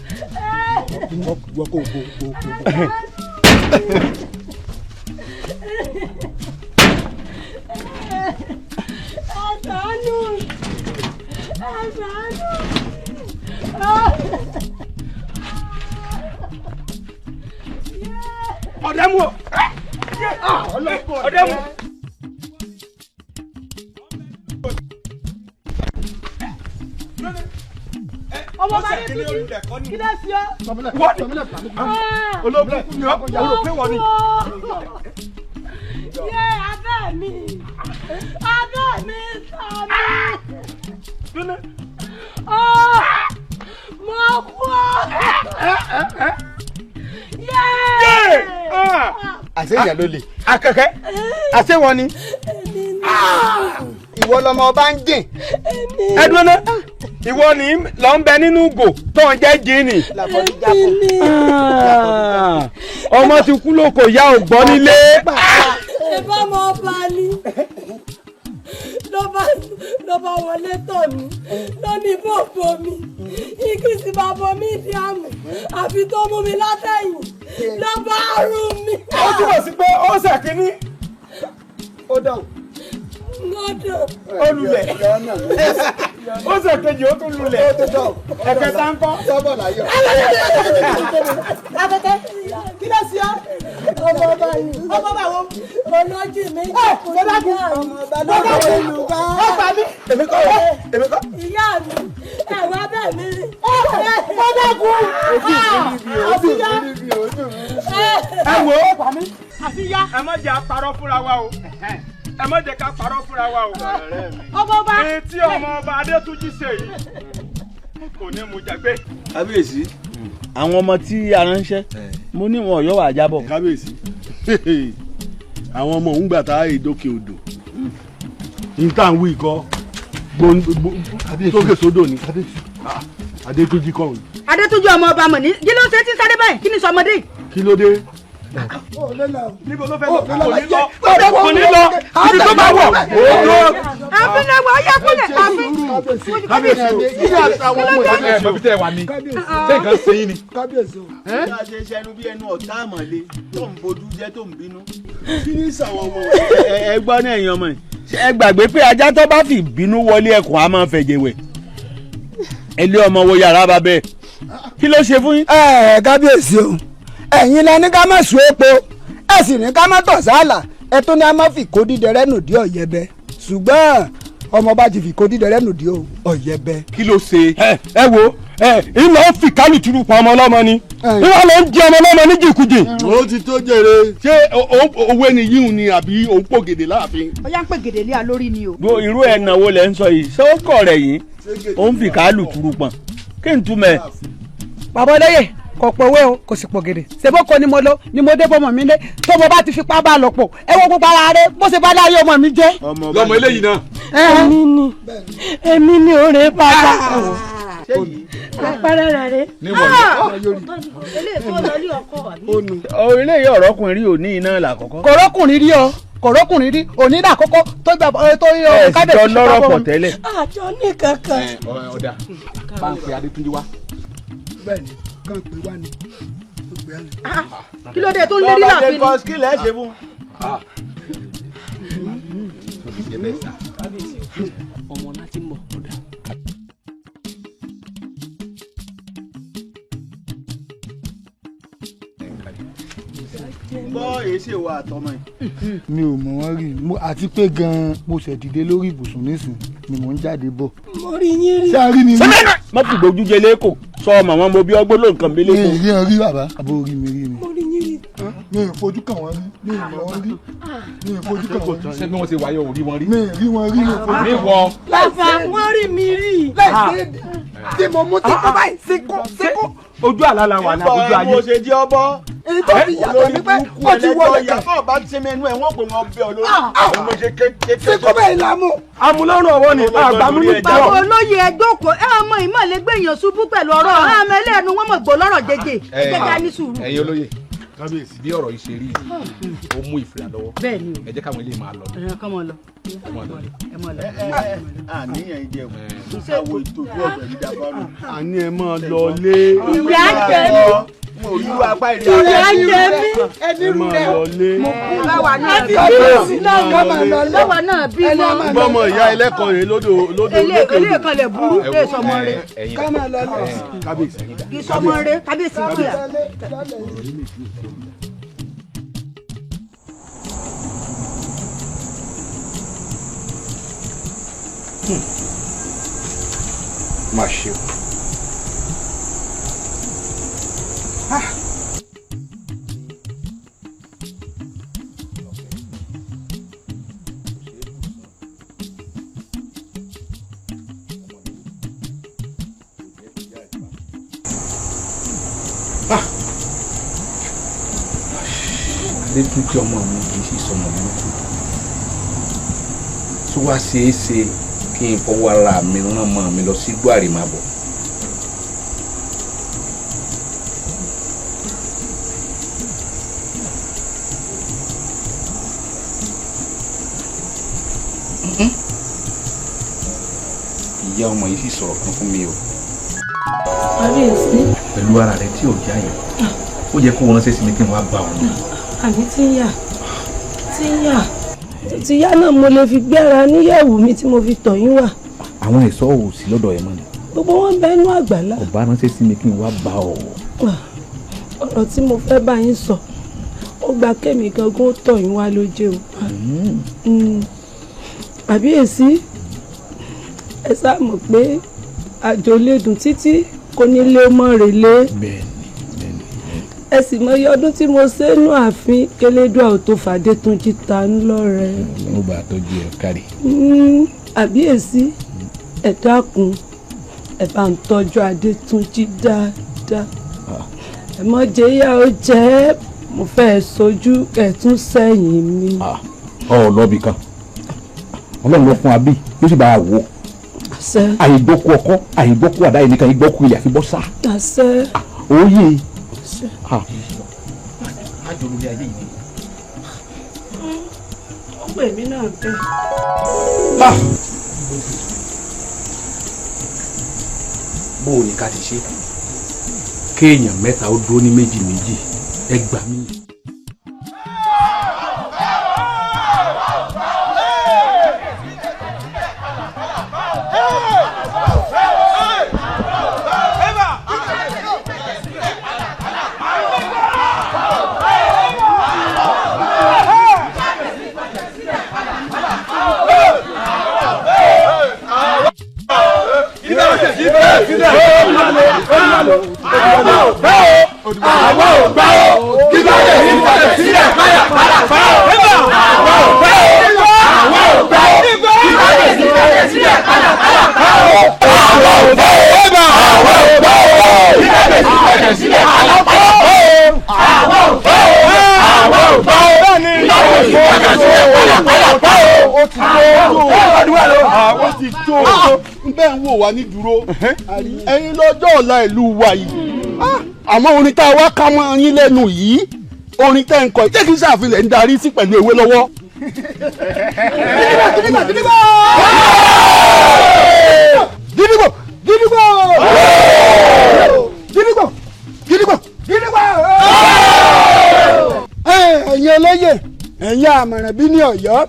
Ẹ ṣàánú, ẹ ṣàánú. Ọ̀dẹ́ mu o, ọ̀dẹ́ mu. Ọmọ bá ní tuntun kí ló ṣe ọ́. Wọ́n ní ológun ni ọ́, o rò pé wọ́n ní. Yé abẹ́. mi abẹ́ mi ta mi. Mo kú ọ. Àṣé ìyá ló lè. Akẹ́kẹ́ àṣé wọn ni. Ìwọ lọmọ ọba ń jìn. Ẹ dúró ná. Ìwọ ni lọ ń bẹ nínú ìgò tó ń jẹ́ jíìnì. Ọmọ ti kú lóko ìyá ò gbọ́ nílé. Ìbá ọmọ ọba ni ló bá wọlé tọ̀ mí ló ní bòbò mi igi sì bá bọ mí di àmì àfi tó mú mi látẹ̀yìn ló bá rú mi. Ó túbọ̀ sí pé ó ṣèkínní. Ó dàn. Ó Ó lulẹ̀. Ó ṣèkejì ó tún lulẹ̀. Ẹ̀kẹta ń kọ́. Sọ́bọ̀ láyọ̀. Afẹ́fẹ́ kí ló ṣe ọ́? Ọmọ ọba yìí. Ọmọ ọba wo? Olójì mi. Mo dákun. Mo dákun. Ó pa mí. Èmi kọ́ èmi kọ́. Ìyá mi, ẹ̀rọ abẹ́ mi rí. Mo dákun. Àfíyá. Ẹ wo. Àfíyá. Ẹ má jẹ́ àparọ́ fúnra wa o. Ẹ má jẹ́ ká parọ́ fúnra wa o. Ọmọ ọba. Etí ọmọ ọba Adétúnjì ṣe yìí kò ní mú jàgbé. Kábíyèsí, àwọn ọmọ tí a ránṣẹ́ mo ní wọn yóò wá jábọ̀. Kábíyèsí, àwọn ọmọ òun gbà tá a ìdókè odò ní tá à ń wí kọ́ sókè sódò ni Adétúnjì kọ́ òun. Adétúnjì ọmọ ọba mọ̀ ní kí ló ń ṣe tí ń sáré báyìí kí ni sọmọdé. Kí ló dé? Níbo ló fẹ́ lọ? Kò ní lọ. Kò ní lọ. Ibi tó bá wọ̀. Àfin náà wà á yẹ kúlẹ̀ àfin. Kábíyèsí o. Kí ni àtàwọn ọmọ yìí? Ẹ mọ̀ bí tẹ́ ẹ wà ní. Ṣé nǹkan ṣe yín ni? Kábíyèsí o. Bí a ṣe ṣẹnu bí ẹnu ọ̀tá àmọ̀lé tó ń bojú jẹ́ tó ń bínú. Kí ni sàwọn ọmọ yìí? Ẹ gbọ́ ní ẹ̀yin ọmọ yìí. Ẹ gbàgbé pé ajá tó bá fi bínú wọlé ẹkùn á máa fẹ̀jẹ̀ wẹ̀. Ẹ lé ọmọ wo yàrá bàbẹ́. Kí ló ṣe fún yín? Ẹ kábíyèsí o, ẹ̀yin lẹ ní ká má sùn epo, ẹ sì ní ká má tọ̀ sálà, ẹ tó ní a má fi kó dídẹrẹ́ nù dí ọ̀yẹ́bẹ, ṣùgbọ́n ọmọ bá ti fi kó dídẹrẹ́ nù dí ọ̀yẹ́bẹ. Kí ló ṣe? Ẹ wo ẹ ìlọ fi kálù turu pa ọmọ ọlọ́mọ ni ìwọ ló ń jẹ ọmọ ọlọ́mọ ní jìkújì. Ó ti tó jèrè. Ṣé owó ẹni yíhun ni àbí òun pò gèdè láàfin? Ó yá ń pè gèdè lé a lórí ni o. Bó irú ẹ̀ náwó lẹ ń sọ yìí, ṣé ó kọ̀ rẹ̀ yìí? Ó ń fi kálù turu pọ̀n. Kí n túmẹ̀? Bàbá olóyè kò pòwe o, kò sì pò gèdè. Ṣèbókò ni mo lọ ni mo dé bọ́mọ mi lé tó mo bá ti fipá bá lọ pọ̀ ẹ wo gbogbo ara rẹ bó ṣe bá láyé ọmọ mi jẹ́. Lọmọ eléyìí náà. Èmi ni èmi ni òré bàbá. Àpẹẹrẹ rẹ rè. Eléyìí ọ̀rọ̀kùnrin rí òní iná làkọ́kọ́. Kọ̀rọ̀kùnrin rí o, kọ̀rọ̀kùnrin rí òní làkọ́kọ́ tó gbà tó yọ kábíyèsí. Ẹ sì jọ lọ́rọ̀ pọ̀ tẹ́lẹ̀. Àjọ ní kankan. Ọ̀dà bá ń pe Adétúnjì wá. Bẹ́ẹ̀ni kàn pé wá ni. Kí ló dé tó ń lérí láàfin ni? Kí lẹ́ ṣe fún. Ọmọ láti mọ̀ ọ̀dà. Gbọ́ èsì wa àtọmọ yìí. Mi ò mọ̀ wọ́n rí àti pé gan-an mo ṣẹ̀ dìde lórí ibùsùn nísìn ni mò ń jáde bọ̀. Mo rí yín rí. Ṣé a rí mi rí? Má fi gbójú jẹ lẹ́kọ̀ọ́ sọ ọmọ wọn mo bí ọgbọ́n ló nǹkan mi lẹ́kọ̀ọ́. Mi ì rí ẹ rí bàbá, àbó rí mi rí ni. Mo rí yín rí. Mi ì fojú kàn wọ́n rí, mi ì mọ̀ wọ́n rí, mi ì fojú kàn wọ́n rí. Ṣé bí wọ́n ṣe wáyé ò rí wọn rí? Mi ì rí wọn rí, mi ì fojú kàn wọ́n. Ní wọ. Bàbá wọ́n rí mi rí. Láìsí tí mo mú tí kò báyìí síkú síkú. Ojú àlá la wà ní àbójú ayé. Mo ṣe jẹ́ ọbọ̀. Èyí tó fi yàtọ̀ ni pé ó ti wọlé kan. Ìyàtọ̀ bá ti mẹ́nu ẹ̀ wọ́n pè wọ́n bẹ́ ọ lórí. Síkú bẹ́ẹ̀ la mú. Amúlọ́rùn ọwọ́ ni àgbàmú ní Bàbá olóyè ẹjọ́ kò ẹ ọmọ ìmọ̀lẹ́ gbẹ̀yàn ṣubú pẹ̀lú ọ̀rọ̀ ọmọ ẹlẹ́nu wọn mọ̀ gbọ́ lọ́rọ̀ jẹjẹ jẹjẹ á ní sùúrù. Ẹ̀yin olóyè, kábíyèsí bí ọ̀rọ̀ yìí ṣe rí ó mú ìfura lọ́wọ́. Bẹ́ẹ̀ni o. Ẹ jẹ́ káwọn ilé máa lọ. Ẹ kọ́ mọ lọ. Ẹ mọ lọ. Àníyàn ìjẹun àwọ̀ ìtòjú ọ̀gbẹ̀ ní Japaru. Àní ẹ máa lọ lé. Ìyá jẹ mí. Mo rí irú apá ìrí Ìyá jẹ mí. Ẹni rú rẹ. Mo kú. Báwa náà Àti bí bí mọ. Báwa náà bí mọ. Bọ́mọ ìyá ẹlẹ́kọ̀ọ́ rẹ̀ lódò lódò lókè Ilé kan lè burú lè sọmọ rẹ. Ká máa lọ lé. Kábíyèsí. Kì í sọmọ rẹ kábíyèsí kíá. Má ṣe o. Adétúnjí ọmọ mi kì í sì sọmọ burúkú. Tó wá ṣeé ṣe kí n fọwọ́ ara mi rán ọmọ mi lọ sí igbó àrèmábọ̀. Ìyá ọmọ yìí sì sọ̀rọ̀ kan fún mi o. Kábíyèsí. Pẹ̀lú ara rẹ tí ò já yìí, ó yẹ kó ránṣẹ́ sí mi kí n wá bá ọ ní. Àbí tí ń yà tí ń yà tí yá náà mo lè fi gbéra níyẹ̀wù mi tí mo fi tọ̀ yín wá. Àwọn ẹ̀ṣọ́ ò sí lọ́dọ̀ ẹ̀ mọ́ ni. Gbogbo wọn bẹ inú àgbàlá. Ọba ránṣẹ́ sí mi kí n wá bá ọ. Ọ̀rọ̀ tí mo fẹ́ bá yín sọ, ó gba kémi gangan ó tọ̀ yín wá lóje o. Àbíyèsí, ẹ sá mọ̀ pé àjò lè dùn títí kò ní lé mọ́ relé. Ẹ sì mọ iye ọdún tí mo ṣe nú ààfin kélédùà ò tó fàdétúnjì ta ń lọ́rẹ. Mo bá a tọ́jú ẹ kárí. Àbíyèsí, ẹ dákun, ẹ bá ń tọ́jú Adétúnjì dáadáa. Ẹ mọ jẹ́ ìyá ó jẹ́, mo fẹ́ sojú ẹ̀ tún sẹ́yìn mi. Ọ lọ́ọ̀bì kan, Ọlọ́run ló fún wa bí yóò sì bá a wò. Àìgbọ́kú ọkọ, àìgbọ́kú àdá, ẹnìkan ìgbọ́kú ilẹ̀ àfi bọ́ sá. Òye. Ó pè mí náà bẹ́ẹ̀. Bó o ní ká ti ṣe kéèyàn mẹ́ta ó dúró ní méjì méjì, ẹ gbà mí. Bẹ́ẹ̀ ń wò wá ní dúró, ẹ̀yin lọ́jọ́ ọ̀la ìlú wa yìí, àmọ́ orin tá a wá ká mọ́ yín lẹ́nu yìí, orin tẹ́ ń kọ yìí, jẹ́ kí n ṣàfihàn ń darí sí pẹ̀lú ewé lọ́wọ́. Gidigbo gidigbo gidigbo gidigbo gidigbo gidigbo gidigbo. Ẹ̀yin olóyè, ẹ̀yin àmọ̀ràn bí ní Ọ̀yọ́,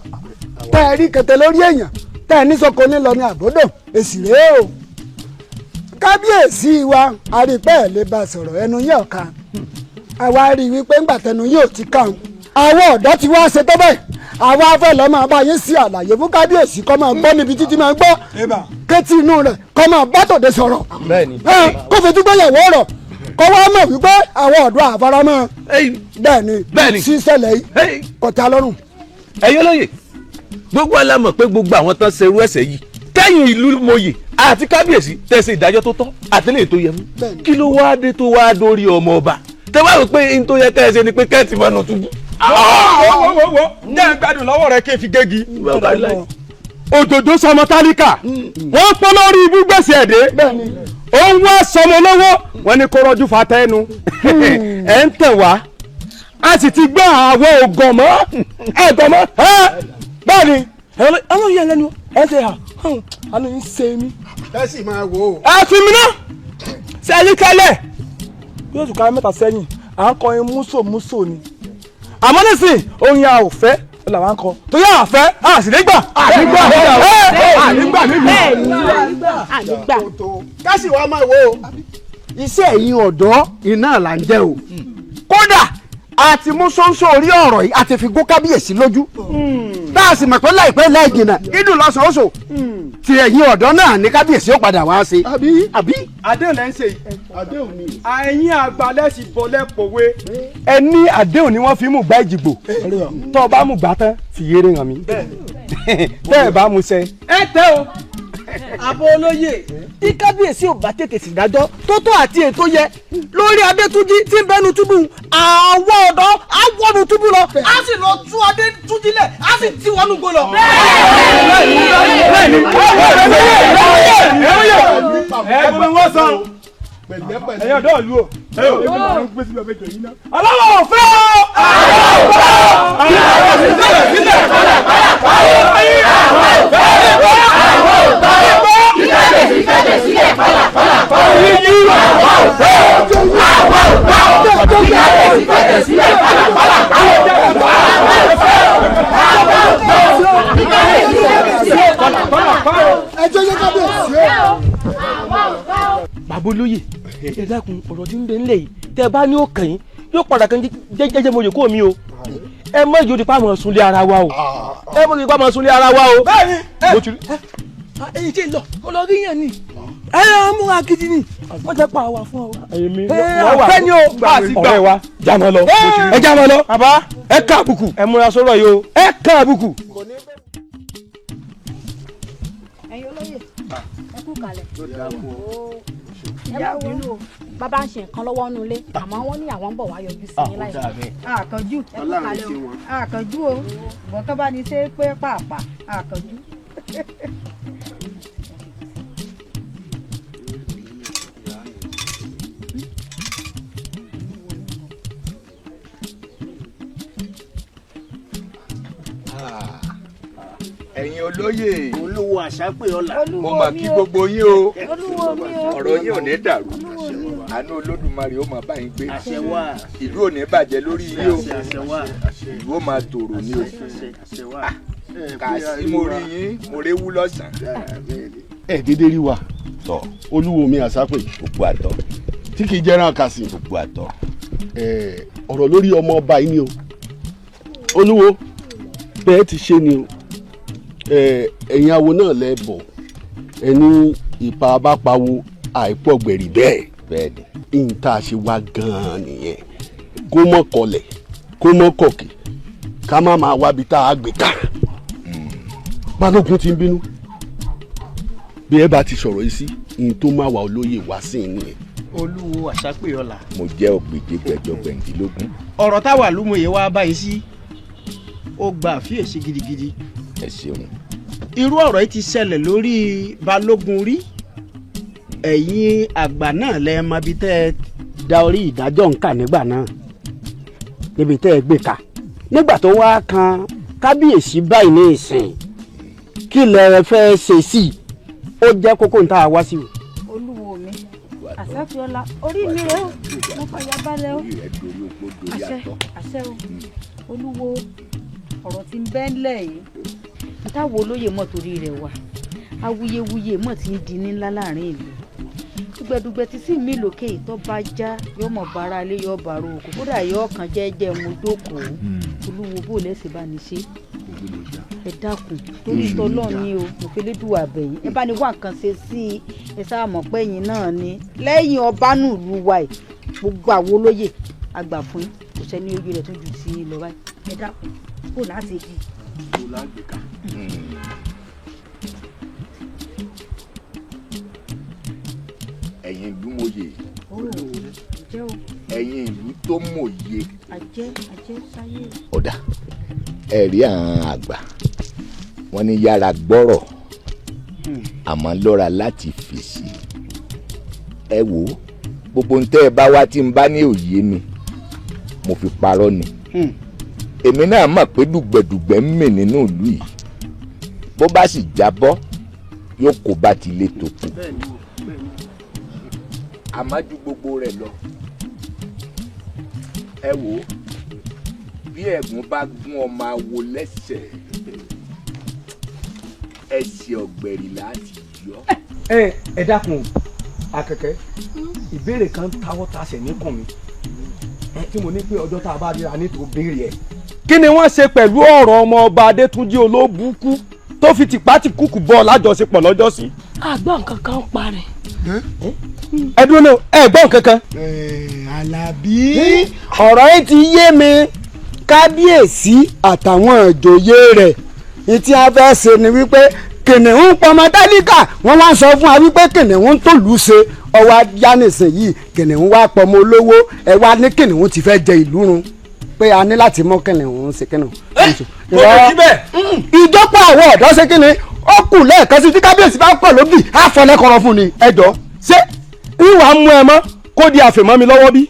tẹ́ ẹ rí kẹtẹ lórí èèyàn tẹ́ ẹ ní sọ́kò nílọ ní àbódò, èsì rèé o. Kábíyèsí wa, àrípẹ́ ẹ̀ lè bá sọ̀rọ̀, ẹnu yín ọ̀ka. Àwa rí i wípé ńgbà tẹnu yín ò ti kàn. Àwọn ọ̀dọ́ ti wá ṣe tó bẹ́ẹ̀. Àwa fẹ́ lọ́ máa bá yín sí àlàyé fún kábíyèsí kó máa gbọ́ níbi títí máa gbọ́. Kétí inú rẹ̀ kó máa bá tòde sọ̀rọ̀. Kó fetí gbéyàwó ọ̀rọ̀ kó wá mọ̀ wípé àwọn ọ̀dọ́ àfaramọ́. Bẹ́ẹ̀ni, sísẹ̀lẹ̀ yìí kò tẹ́ lọ́rùn. Ẹ̀yin olóyè, gbogbo wa la mọ̀ pé gbogbo àwọn tán ṣerú ẹ̀ṣẹ̀ yìí kẹ́yìn ìlú mòye àti kábíyèsí tẹ̀sí ìdájọ́ tó tọ́ àtẹlẹ́yìn tó yẹ mú. Kí ló wáá dé tó wáá dórí ọmọ ọba tẹ wá rò pé n tó yẹ ká ẹ ṣe ni pé kẹ́ẹ̀tì máa nà túbú. Wo ní ẹ̀ ń gbádùn lọ́wọ́ rẹ kí n fi gégi. Òjòjò sọmọ tálíkà, wọ́n pọ́n lórí ibú gbèsè ẹ̀dẹ́, ó ń wá sọmọ lọ́wọ́, wọ́n ní kó rọ́jú fa tẹ́nu. Ẹ̀ ń tẹ̀ wá, a sì ti gbọ́ àwọn ògàn mọ́ ẹ̀gàn mọ́. Bẹ́ẹ̀ ni ọlọ́run yẹn lẹ́nu ẹ ṣe hà àánú yín ṣe mí. Ẹ sì máa wò ó. Ẹ fi mi ná sẹ́yìn kẹ́lẹ̀ bí oṣù kan mẹ́ta sẹ́yìn à ń kọrin músòmúsò ni, àmọ́ nísìn orin a ò fẹ́ làwọn kọ torí a fẹ́ a sì lè gbà. Ànígbà ànígbà nílùú. Ànígbà. Ká sì wá máa wò ó, iṣẹ́ ẹ̀yin ọ̀dọ́ iná là ń jẹ́ o. Kódà a ti mú sọ́nsọ́ orí ọ̀rọ̀ yìí, a ti fi gún kábíyèsí lójú. Tá a sì mọ̀ pé láìpẹ́ láì jìnnà dídùn lọ́sọ̀ọ́sọ̀ tí ẹ̀yin ọ̀dọ́ náà ní kábíyèsí ó padà wá ṣe. Àbí. Àdéhùn lẹ́ ń ṣe yìí. Àdéhùn ni. Ẹ̀yin àgbàlẹ̀ sì bọ́lẹ̀ pòwe. Ẹ ní àdéhùn ni wọ́n fi mú gbá ìjìgbò. Tọ́ ọ bá mú gbá tán fi yéré hàn mí. Tẹ́ ẹ bá mú ṣẹ. Ẹ tẹ́ o. Àbọ̀ olóyè tí kábíyèsí ò bá tètè sì dájọ́ tó tó àti ètò yẹ lórí Adétúnjí tí ń bẹnu túbú, àwọn ọ̀dọ́ á wọnú túbú lọ, á sì lọ tú Adétúnjí lẹ̀, á sì tí wọnú gbó lọ. Ẹ̀ẹ́dùn wọn sọ ẹ̀yin ọ̀dọ́ ìlú o. Ọlọ́wọ́ ò fẹ́ o. Ẹjọ́ yẹ kábíyèsí o. Bàbá olóyè, ẹ dákun, ọ̀rọ̀ tí ń bẹ ńlẹ̀ yìí, tẹ́ ẹ bá ní ó kàn yín yóò padà kan jẹ́jẹ́ mo yòókù mi o. Ẹ mọ ìjòdì pa àmọ̀ sunlé ara wa o, ẹ mọ ìjòdì pa àmọ̀ sunlé ara wa o. Bẹ́ẹ̀ni èyí tí ń lọ kó lọ rí yẹn ni ẹ ẹ múra gidi ni wọ́n jẹ́ pa àwa fún ọ. Ọ̀fẹ́ ni o. Ọ̀rẹ́ wa, já mọ́ lọ, ẹ já mọ́ lọ. Bàbá, ẹ ká àbùkù. Ẹ múra sọ́rọ̀ yìí o, ẹ ká àbùkù. Ẹ̀yin olóyè, ẹ kú kalẹ̀. Ẹ má bínú o, bàbá ń ṣe nǹkan lọ́wọ́ nínú ilé, àmọ́ wọ́n ní àwọn ń bọ̀ wá yọjú sí yín láìpẹ́. Àkànjú, ẹ kú kalẹ̀ o. Àkànjú o, ìbọn tó bá ní ṣe é pé pàápàá àkànjú. Ẹ̀yin olóyè. Olúwo àṣàpè ọlà. Mo mà kí gbogbo yín o. Olúwo mi o. Ọ̀rọ̀ yín ò ní dàrú. Àánú Olódùmarè ó máa bá yín gbé. Àṣẹ wà. Ìlú ò ní bàjẹ́ lórí yín o. Àṣẹ wà. Ìlú ó máa tòrò ní o. Àṣẹ wà. Kà sí mo rí yín, mo réwú lọ́sàn-án. Ẹ dédé rí wa. Olúwo mi àṣàpè. Gbogbo àtọ. Tí kì í jẹ́rán àkàsì. Gbogbo àtọ. Ọ̀rọ̀ lórí ọmọ ọba yìí ni o. Olúwo, bẹ́ẹ̀ ti ṣe ni o. Ẹ̀yin awo náà lẹ bọ̀, ẹni ìpa bá pawó àìpọ̀gbẹ̀rì bẹ́ẹ̀. Bẹ́ẹ̀ni. Ìyìn tá a ṣe wá gan-an nìyẹn. Kó mọ́ kọlẹ̀, kó mọ́ kọ̀kì, ká má máa wábi tá a gbé ká. Balógun ti ń bínú. Bí ẹ bá ti sọ̀rọ̀ yìí sí, ìyìn tó máa wà olóyè wá sí i nìyẹn. Olúwo àṣàpè ọlà. Mo jẹ́ ògbèjé gbẹ̀jọ gbẹ̀ǹdínlógún. Ọ̀rọ̀ táwa lúmọ̀ye wá báyìí sí, ó gba àfiyèsí gidigidi. Ẹ ṣeun. Irú ọ̀rọ̀ yìí ti ṣẹlẹ̀ lórí Balógun rí. Ẹ̀yin àgbà náà lẹ mọ ibi tẹ́ ẹ da orí ìdájọ́ ń kà nígbà náà, níbi tẹ́ ẹ gbé ka nígbà tó wá kan kábíyèsí báyìí ní ìsìn, kí lẹ fẹ́ ṣe sí i? Ó jẹ́ kókó ń tá a wá sí o. Olúwo mi àṣàfihàn, orí mi rè o, mo fàyà balẹ̀ o. Àṣẹ àṣẹ o. Olúwo, ọ̀rọ̀ tí ń bẹ ńlẹ̀ yìí, táwo olóyè mọ̀ torí rẹ̀ wà, awuyewuye mọ̀ tí ń di ní ńlá láàrin ìlú. Dùgbẹ̀dùgbẹ̀ tí sì mí lókè tó bá já yóò mọ̀ bára lé, yóò bàrò òkú, kódà yóò kàn jẹ́jẹ́ mo jókòó. Olúwo, bó lẹ́sẹ̀ bá ní ṣe, ẹ dákun torí tọlọ́run ni o, mo fi lédùn àbẹ̀yìn, ẹ bá ní wá nǹkan ṣe sí i. Ẹ sáà mọ̀ pé ẹ̀yin náà ni lẹ́yìn ọba nùlù wa yìí, gbogbo àwọn olóyè àgbà fún yín, kò sẹ́ni ojú rẹ̀ tó ju sí i lọ báyìí. Ẹ dákun, kó láti di. Ẹ̀yin ìlú mòye, ẹ̀yin ìlú tó mòye. Ọ̀dà ẹ̀rí àwọn àgbà wọ́n ní yára gbọ́rọ̀ àmọ́ lọ́ra láti fèsì. Ẹ wò ó, gbogbo ń tẹ́ ẹ bá wá tí ń bá ní òye mi, mo fi parọ́ ni. Èmi náà mọ̀ pé dùgbẹ̀dùgbẹ̀ ń mì nínú ìlú yìí, bó bá sì jábọ́ yóò kó bá ti lé tó kù. Àmọ́ ju gbogbo rẹ̀ lọ, ẹ wò ó, bí ẹ̀gún bá gún ọmọ awo lẹ́sẹ̀, ẹsẹ̀ ọ̀gbẹ̀rì láti yọ. Ẹ dákun akẹ́kẹ́, ìbéèrè kan táwọ́ tasẹ̀ níkùn mi tí mo ní pé ọjọ́ tá a bá ríra ní tó béèrè ẹ̀. Kí ni wọ́n ṣe pẹ̀lú ọ̀rọ̀ ọmọ ọba Adétúnjí olóbùkú tó fi tìpátìkúkù bọ́ lájọṣepọ̀ lọ́jọ́sí? Àgbọ̀n kankan ń parẹ́. Ẹ dúró náà, ẹ gbọ́ nǹkan kan. Àlàbí, ọ̀rọ̀ yìí ti yé mi. Kábíyèsí àtàwọn ìjòyè rẹ̀ ní tí a fẹ́ ṣe ni wípé Kìnìún pọmọ tálíkà, wọ́n wá sọ fún wa wípé kìnìún tó lù ú ṣe ọwọ́ ajánìsìn yìí, kìnìún wá pọmọ olówó. Ẹ wá ní kìnìún ti fẹ́ jẹ ìlú run, pé a ní láti mú kìnìún ṣe kìnìún. Ìjọpọ̀ àwọn ọ̀dọ́ ṣe kìnìún ó kù lẹ́ẹ̀kan sí tí kábíyèsí bá pọ̀ lóbì á fọlẹ́kọ̀rọ̀ fún ni. Ẹ jọ ṣé ìwà mú ẹ mọ́ kó di àfẹ̀mọ́ mi lọ́wọ́ bí?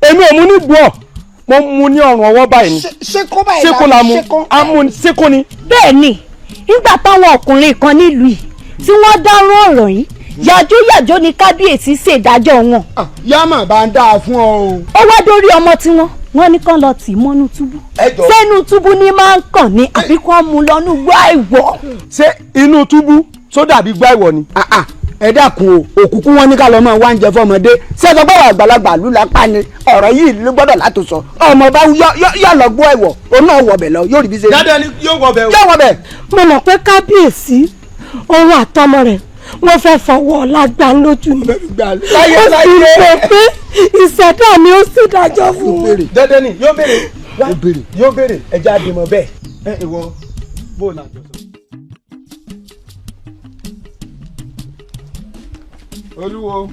Èmi ò mú ní gbọ́, mo mú ní ọrùn ọwọ́ báyìí ni. Ṣé la mú? Ṣé kò ni. Bẹ́ẹ̀ ni, nígbà táwọn ọkùnrin kan nílùú yìí tí wọ́n dárò ọ̀rọ̀ yìí, yàjóyàjó ni kábíyèsí ṣèdájọ́ wọn. Yámà bá ń dáa fún ọ o. Ó wá dórí ọmọ tiwọn, wọ́n ní kán lọ tì mọ́nú túbú. Sẹ́nu túbú ni máa ń kàn ní àbí kán mú lọ́nú gbọ́ àìwọ̀. Ṣé inú túbú tó dàbí gbọ́ àìwọ̀ ni? Ẹ dákun o, òkùnkùn wọn ní ká lọ máa wá oúnjẹ fọmọdé. Ṣé ẹ sọ pé àwọn àgbàlagbà lù lápá ni ọ̀rọ̀ yìí ló gbọ́dọ̀ láti sọ. Ọmọ bá yọ lọ gbọ́ ẹ̀wọ̀, òun náà wọ̀bẹ̀ lọ, yóò rí bí ṣe. Dáadáa ni yóò wọ̀bẹ̀ o. Yóò wọ̀bẹ̀. Mo mọ̀ pé kábíyèsí òun àtọmọ rẹ̀ wọ́n fẹ́ fọwọ́ ọ̀la gbà lójú mi. Ó sì rò pé ìṣẹ̀dá mi ó sì dájọ́ fún un. Dandan ni yóò béèrè, yóò béèrè, ẹja àdèmọ̀ bẹ́ẹ̀. Ẹ ìwọ bó o làjọ sọ. Olúwo,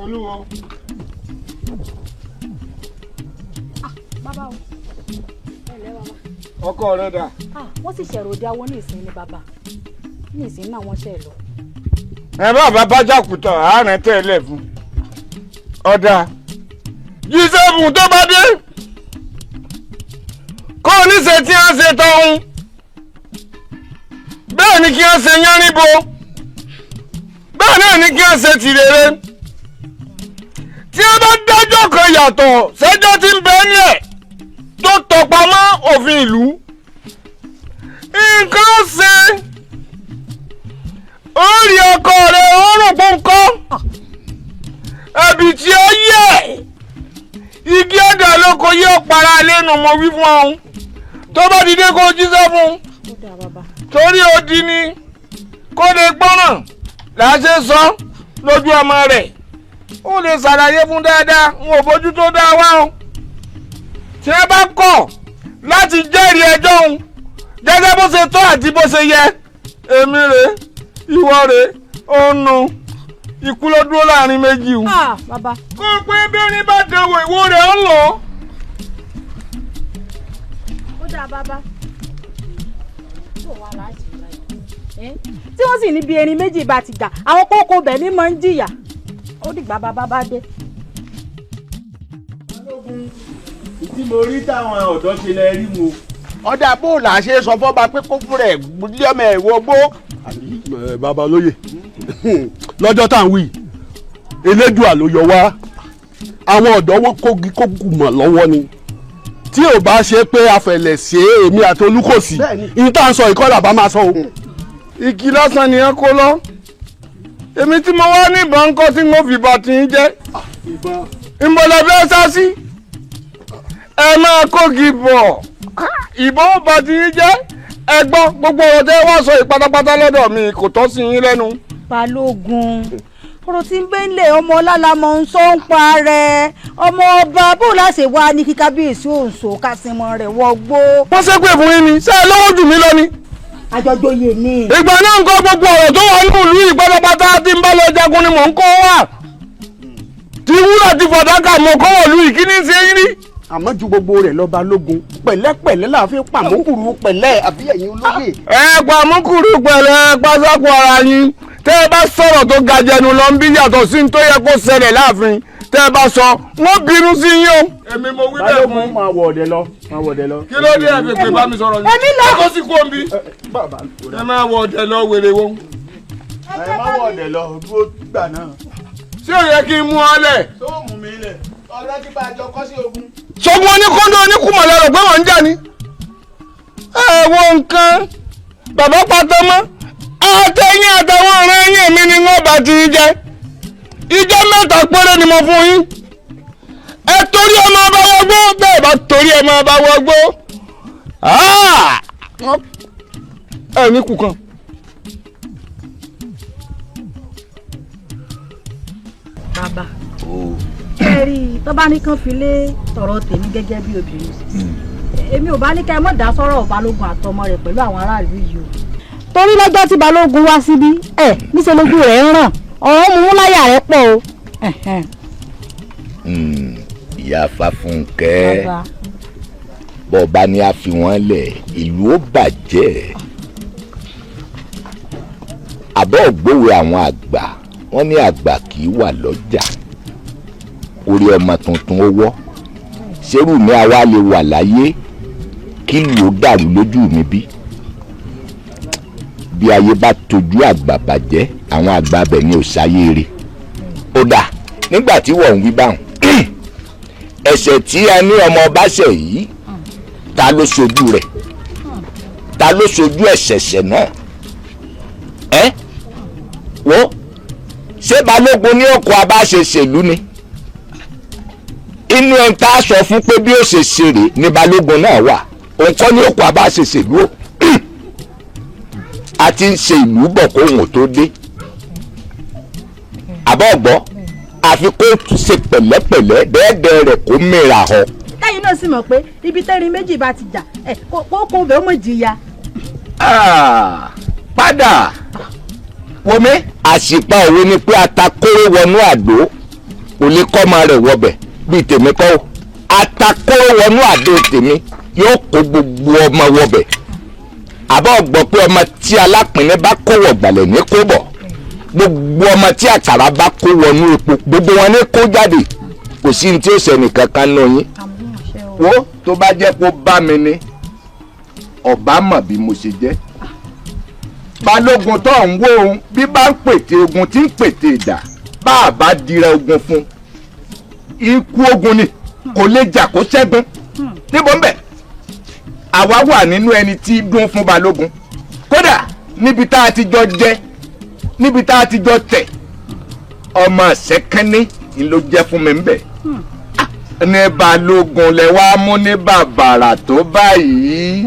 Olúwo. Bàbá o, ẹ lẹ́ bàbá. Ọkọ rẹ dà? Wọ́n sì ṣẹ̀rọ òde awọ ní ìsìn ni bàbá, ní ìsìn náà wọ́n ṣẹ̀ lọ. Ẹ bá bàbá jákùtọ̀ àárín tẹ́lẹ̀ fún ọ̀dà jíṣẹ́fù tó bá dé kó o níṣe tí wọ́n ṣe tọ́hún, bẹ́ẹ̀ ni kí wọ́n ṣe yánníbo, bẹ́ẹ̀ náà ni kí wọ́n ṣe tìrere. Tí wọ́n bá dájọ́ kan yàtọ̀ sẹ́jọ́ tí ń bẹ nílẹ̀ tó tọpa mọ́ òfin ìlú, nǹkan ṣe ó rí ọkọ rẹ̀ ó rò pọ́nkọ́ ẹ̀bì tí ó yẹ igi ọ̀dà lóko yóò para lẹ́nu mọ́ wí fún ọ̀hún tó bá dìde kó jíṣẹ́ fún un torí odi ni kó lè gbọ́ràn láṣẹ sọ lójú ọmọ rẹ̀ ó lè ṣàlàyé fún dáadáa n ò bójú tó dáa wá o. Tí ẹ bá kọ̀ láti jẹ́rìí ẹjọ́ òun gẹ́gẹ́ bó ṣe tọ́ àti bó ṣe yẹ, èmi rè ìwọ rè ó nu ikú ló dúró láàrin méjì o. Kó o pé bẹ́ẹ̀ni bá dánwò ìwọ rẹ̀ ó lọ. Ó dáa bàbá. Tí wọ́n sì ní bí erin méjì bá ti jà, àwọn kókó bẹ̀ ní máa ń jìyà. Ó dìgbà bàbá bá dé. Tí mo rí táwọn ọ̀dọ́ ṣe lẹ rí mu. Ọ̀dà bó là ṣe sọ fọ́ba pé kó fún rẹ̀ lọ́mọ ẹ̀ wọgbó. Bàbá olóyè, lọ́jọ́ tá à ń wí, Elédùà ló yọ wá. Àwọn ọ̀dọ́ wọn kógi kókù mọ̀ lọ́wọ́ ni. Tí ò bá ṣe pé afẹ̀lẹ̀ ṣe èmi àti Olúkòsì, ní tá à ń sọ ìkọlà bá máa sọ o. Igi lásán ni ẹ kó lọ. Èmi tí mo wá ní ìbọn ńkọ́ tí mo fi bá ti ń jẹ́. Ìmọ̀lẹ̀ fẹ́ sá sí. Ẹ máa kógi bọ̀, ìbọn ó bá ti yín jẹ́. Ẹ gbọ́ gbogbo ọ̀rọ̀ tẹ́ wá sọ ìpátápátá lọ́dọ̀ mi kò tọ́ sí yín lẹ́nu. Balógun, ọ̀rọ̀ tí ń gbé ńlẹ̀ ọmọ ọlálàmọ̀ ń sọ ń pa rẹ̀ ọmọ ọba bó láṣẹ wá ní kí kábíyèsí òǹṣò kásìmọ̀ rẹ̀ wọgbó. Wọ́n ṣépè fún yín ni, ṣé ẹ lọ́wọ́ jù mí lọ ni? Àjọjọyè ni. Ìgbà náà ń kọ́ gbogbo ọ̀rọ̀ tó wà nínú ìlú ìpátápátá tí ń bá lọ jagun ni mò ń kó wà. Ti wúrà ti fàdákà mọ̀ kọ́ wọ̀lú ìkíní ṣe ń rí. Àmọ́ ju gbogbo rẹ̀ lọ Balógun, pẹ̀lẹ́pẹ̀lẹ́ là fi pàmókùrú pẹ̀lẹ́ àbí ẹ̀yin olóyè. Ẹ pàmókùrú pẹ̀lẹ́ pásákó ara yín. Tẹ́ ẹ bá sọ̀rọ̀ tó ga jẹnu lọ ń bí yàtọ̀ sí ní tó yẹ kó ṣẹlẹ̀ láàfin. Tẹ́ ẹ bá sọ, wọ́n bínú sí yín o. Èmi mo wí bẹ́ẹ̀ fún. Balógun máa wọ̀ ọ̀dẹ lọ, máa wọ̀ ọ̀dẹ lọ. Kí ló dé ẹ fi pè bá mi sọ̀rọ̀ yìí? Èmi lọ. Ẹ kó sì kú omi. Ẹ máa wọ̀ ọ̀dẹ lọ wèrè wo. Ẹ má wọ̀ ọ̀dẹ lọ, dúró gbà náà. Ṣé ò yẹ kí n mú ọ lẹ̀? Tó mú mi lẹ̀, ọ̀rẹ́ tí bá a jọ kọ́ sí ogun. Ṣogun oníkóńdó oníkùmọ̀ lẹ́rọ̀ pé wọ́n ń jà ní. Ẹ wo nǹkan bàbá pátá mọ́, àtẹ̀yìn àtàwọn ọ̀rẹ́ yín èmi ni wọ́n bá ti ń jẹ. Ìjọ mẹ́ta péré ni mo fún yín. Ẹ torí ọmọ ọba wọgbó, bẹ́ẹ̀ bá torí ọmọ ọba wọgbó. Ẹ ní kù kan. Bàbá ẹ rí i tó bá ní kán fi lé tọ̀rọ̀ tèmi gẹ́gẹ́ bí obìnrin Èmi ò bá ní kẹ́ ẹ mọ̀ dá sọ́rọ̀ Balógun àtọmọ rẹ̀ pẹ̀lú àwọn aráàlú yìí o. Torí lọ́jọ́ tí Balógun wá síbí ẹ̀ níṣẹ́ lójú rẹ̀ ń ràn ọ̀rọ̀ mú láyà rẹ̀ pọ̀ o. Ìyá Fáfúnkẹ́, bọ́ọ̀bá ni a fi wọ́n lẹ̀ ìlú ó bàjẹ́. Àbọ̀ ògbówe àwọn àgbà wọ́n ní àgbà kì í wà lọ́jà orí ọmọ tuntun ó wọ́. Ṣerú mi àwa lè wà láyé kí ló dàrú lójú mi bí? Bí ayé bá tojú àgbà bàjẹ́ àwọn àgbà abẹ ní òṣàyé rè. Ó dà nígbà tí wọ́n ń wí báwọn ẹ̀ṣẹ̀ tí a ní ọmọ ọba ṣẹ̀ yìí, ta ló ṣojú rẹ̀? Ta ló ṣojú ẹ̀ṣẹ̀ṣẹ̀ náà? Ẹ́ wo ṣé Balógun ní ọkọ̀ abáṣe ṣèlú ni? Inú ẹ̀ ń tá a sọ fún pé bí ó ṣe ṣeré ní Balógun náà wà, òun kọ́ ní ọkọ̀ abáṣe ṣèlú o. A ti ń ṣe ìlú bọ̀ kóhùn tó dé. Àbọ̀ ọ̀gbọ́ àfi kó ṣe pẹ̀lẹ́pẹ̀lẹ́ dẹ́ẹ̀dẹ́ rẹ̀ kó mìíràn họ. Tẹ́yìn náà sì mọ̀ pé ibi tẹ́rin méjì bá ti jà ẹ̀ kó kó bẹ́ẹ̀ ó mọ̀ jìyà. Padà wọmi àṣìpa òwe ni pé atakóró wọnú àdó kò lè kọ́ ọmọ rẹ̀ wọbẹ̀ bíi tèmi kọ́ o. Atakóró wọnú àdó tèmi yóò kó gbogbo ọmọ wọbẹ̀. Àbọ̀ gbọ́ pé ọmọ tí alápìnrin bá kó wọ̀gbàlẹ̀ ní kó bọ̀, gbogbo ọmọ tí àkàrà bá kó wọnú epo gbogbo wọn ní kó jáde. Kò sí ní tí ó ṣẹnì kankan nù yín. Wo tó bá jẹ́ kó bá mi ni ọba mọ̀ bí mo ṣe jẹ́. Balógun tó ń wó òun bí bá ń pète ogun tí ń pète ìdà, bá a bá dira ogun fún ikú ogun ni kò lè jà kó ṣẹ́gun. Níbo ń bẹ̀ àwa wà nínú ẹni tí dún fún Balógun. Kódà níbi tá a ti jọ jẹ, níbi tá a ti jọ tẹ̀, ọmọ ṣẹ́kẹ́ni ló jẹ́ fún mi ń bẹ̀. Ní Balógun lẹ wá mú ní bàbàrà tó báyìí,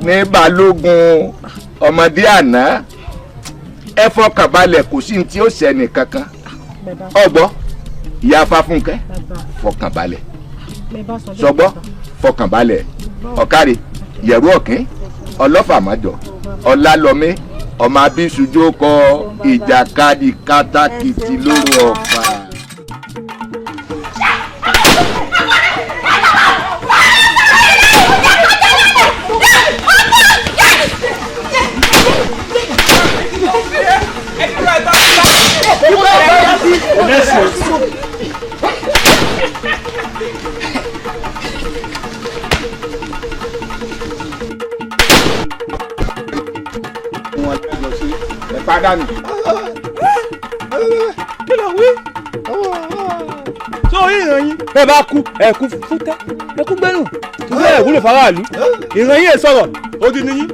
ní Balógun ọmọdé àná, ẹ fọkàn balẹ̀ kò sí ní tí ó ṣẹni kankan. Ọgbọ́ ìyá Fáfúnkẹ́, fọkàn balẹ̀ sọgbọ́, fọkàn balẹ̀. Ọ̀kárì yẹ̀rú ọ̀kín ọlọ́fàmájọ ọ̀làlọ́mí ọmọ abíṣujú kọ ìjàkadì kátàkìtì lóru ọ̀fà. Pàdánù. Kí ló wí? Tó ìran yín ẹ bá kú ẹ kú fútẹ́ ẹ kú gbẹ́rù tó bẹ́ẹ̀ wúlò faraàlú ìran yín ẹ sọ̀rọ̀ odi ni yín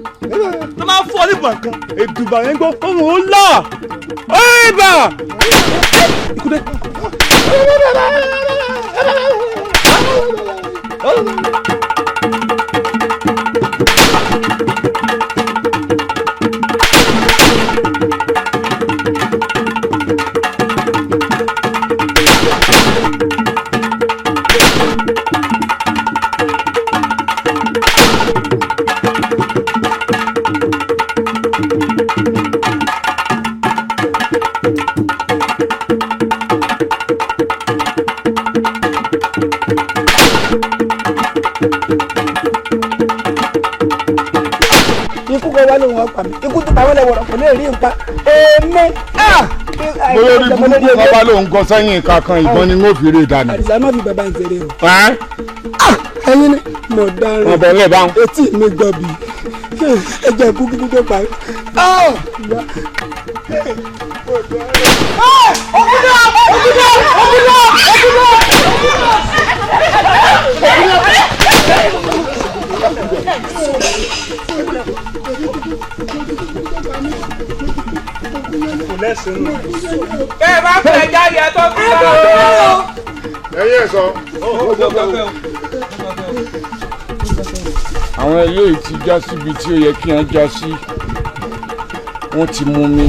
tó máa fọ́ nígbà kan èdùbà yẹn gbọ́ ohun ó là ẹ̀ẹ́bà ikú dé. Ikú tó pa wọ́n lẹ̀ wọ̀rọ̀ kò lè rí nǹkan èmi. Mo lórí burúkú kan bá lóun gọ sẹ́yìn kankan ìbọn ni wọ́n fi rè dànù. Àdìsá má fi bàbá ń ṣeré o. Ẹyin ni mo dáràn. Ọbẹ̀ ńlẹ̀ báwọn. Etí mi gbọ́ bí ẹjẹ̀ ikú kíkú tó pa. Ògúndà! Ògúndà! Ògúndà! Bẹ́ẹ̀ bá fẹ́ jáde ẹ tó kú lọ. Ẹyẹ sọ. Àwọn eléyìí ti já síbi tí ó yẹ kí wọ́n já sí, wọ́n ti mú mi.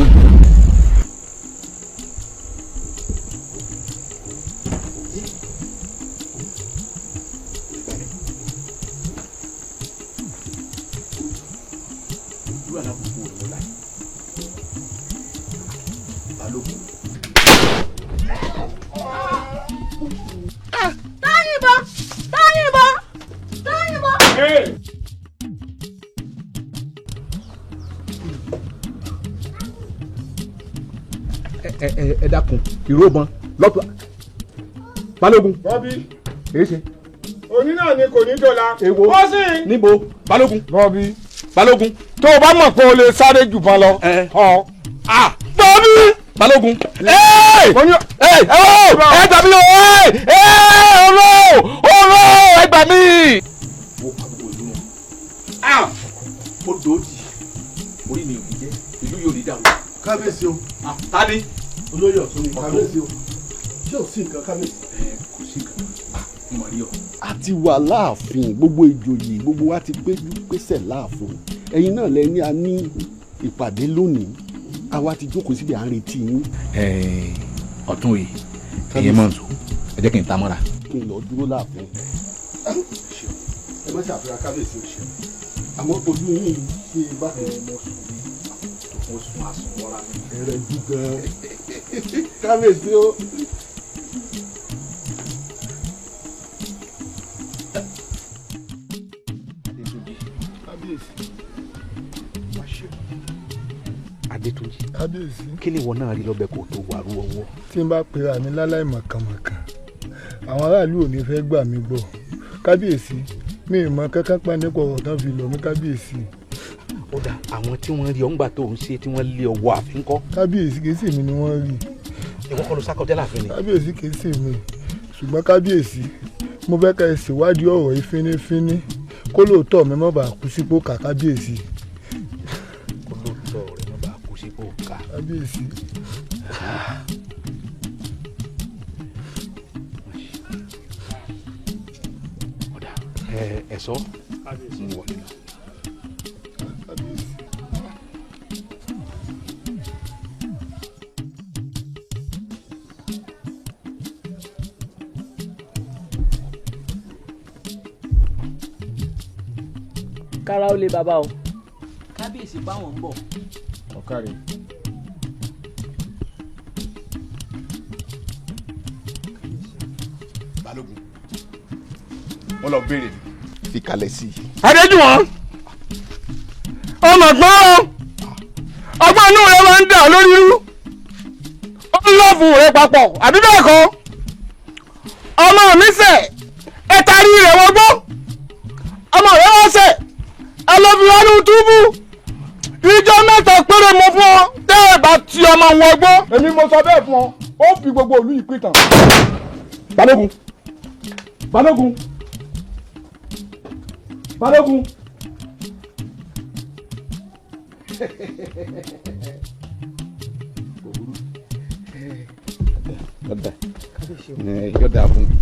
Irú alábùkù wo ni mo láyé? Balógun. Táyìnbọn! Táyìnbọn! Táyìnbọn! Ẹ ẹ ẹ dákun, ìró bọn lọ́tọ̀ Balógun. Bọ́bí. Èyí ṣe. Òní náà ni kò ní dọ̀la. Èwo. Bọ́sì. Níbo? Balógun. Bọ́bí. Balógun. Tó o bá mọ̀ pé o lè sáré jù bọ́n lọ. Ọ. Bọ́bí. Balógun. Ẹ ẹ ẹ gbà mí o! Ẹ ọ̀rọ̀ ọ̀rọ̀ ẹ gbà mí. Wo àbúkù ìlú wọn. Ó dòódì orí mi ò ní jẹ́, ìlú yóò ní dàrú. Kábíyèsí o. Tani. Olóyè ọ̀tún ni kábíyèsí o. Ṣé ò sí nǹkan kábíyèsí? Kò sí nǹkan, mo mọ̀ rí ọ. A ti wà láàfin, gbogbo ìjòyè gbogbo wa ti péjú pésẹ̀ láàfin. Ẹ̀yin náà lẹ ní a ní ìpàdé lónìí, àwa ti jókòó síbi à ń retí yín. Ọ̀tún yìí, ẹ̀yin mọ̀ nsọ, ẹ jẹ́ kí n ta mọ́ra. Kí n lọ dúró láàfin. Ẹ má ṣàfihàn kábíyèsí o, àmọ́ ojú yín ṣe bákan. Mo sùn àsùnwọ́ra mi. Ẹrẹ jù gan-an kábíyèsí o. Kábíyèsí. Adétúnjì. Kábíyèsí. Kí ni ìwọ náà rí lọ́bẹ̀ kó tó wàrú ọwọ́? Tí n bá pera mi láláì mọ̀kànmọ̀kàn, àwọn aráàlú ò ní fẹ́ gbà mí gbọ́. Kábíyèsí, mi ì mọ kankan pa nípa ọ̀rọ̀ tán fi lọ̀ mí kábíyèsí. Ó dà, àwọn tí wọ́n rí ọ̀ngbà tó ń ṣe tí wọ́n lé ọwọ́ àfin kọ́. Kábíyèsí, kìí sì mi ni wọ́n rí. Ìwọ kọ́ ló sá kọjá láàfin ni. Kábíyèsí, kìí sì mi, ṣùgbọ́n kábíyèsí, mo fẹ́ ká ẹ ṣèwádìí ọ̀rọ̀ yìí fínífíní kó lóòótọ́ mi má bàa kú sípò ká kábíyèsí. Kó lóòótọ́ rẹ má bàa kú sípò ká. Kábíyèsí. Ẹ ẹ sọ ń wọlé lọ. Kára ó lé bàbá o. Kábíyèsí báwọn ń bọ̀. Ọ̀kàrẹ̀. Balógun, wọ́n lọ béèrè mi. Fi kalẹ̀ sí i. Adéjùwọ̀n, ọmọ gbọ́n o, ọgbọ́n inú rẹ máa ń dà lórí irú, ó ń lọ́ọ̀fù rẹ papọ̀ àbí bẹ́ẹ̀ kọ́? Ọmọ mi sẹ̀, ẹ tarí rẹ̀ wọgbó, ọmọ rẹ wá sẹ̀, ẹ lọ fi wọnú túbú. Ìjọ mẹ́ta péré mo fún ọ, tẹ́ ẹ bá ti ọmọ wọn gbó. Èmi mo sọ bẹ́ẹ̀ fún ọ, ó fi gbogbo ìlú yìí pìtàn. Balógun. Balógun. Balógun. Yọ̀dà yọ̀dà fún mi.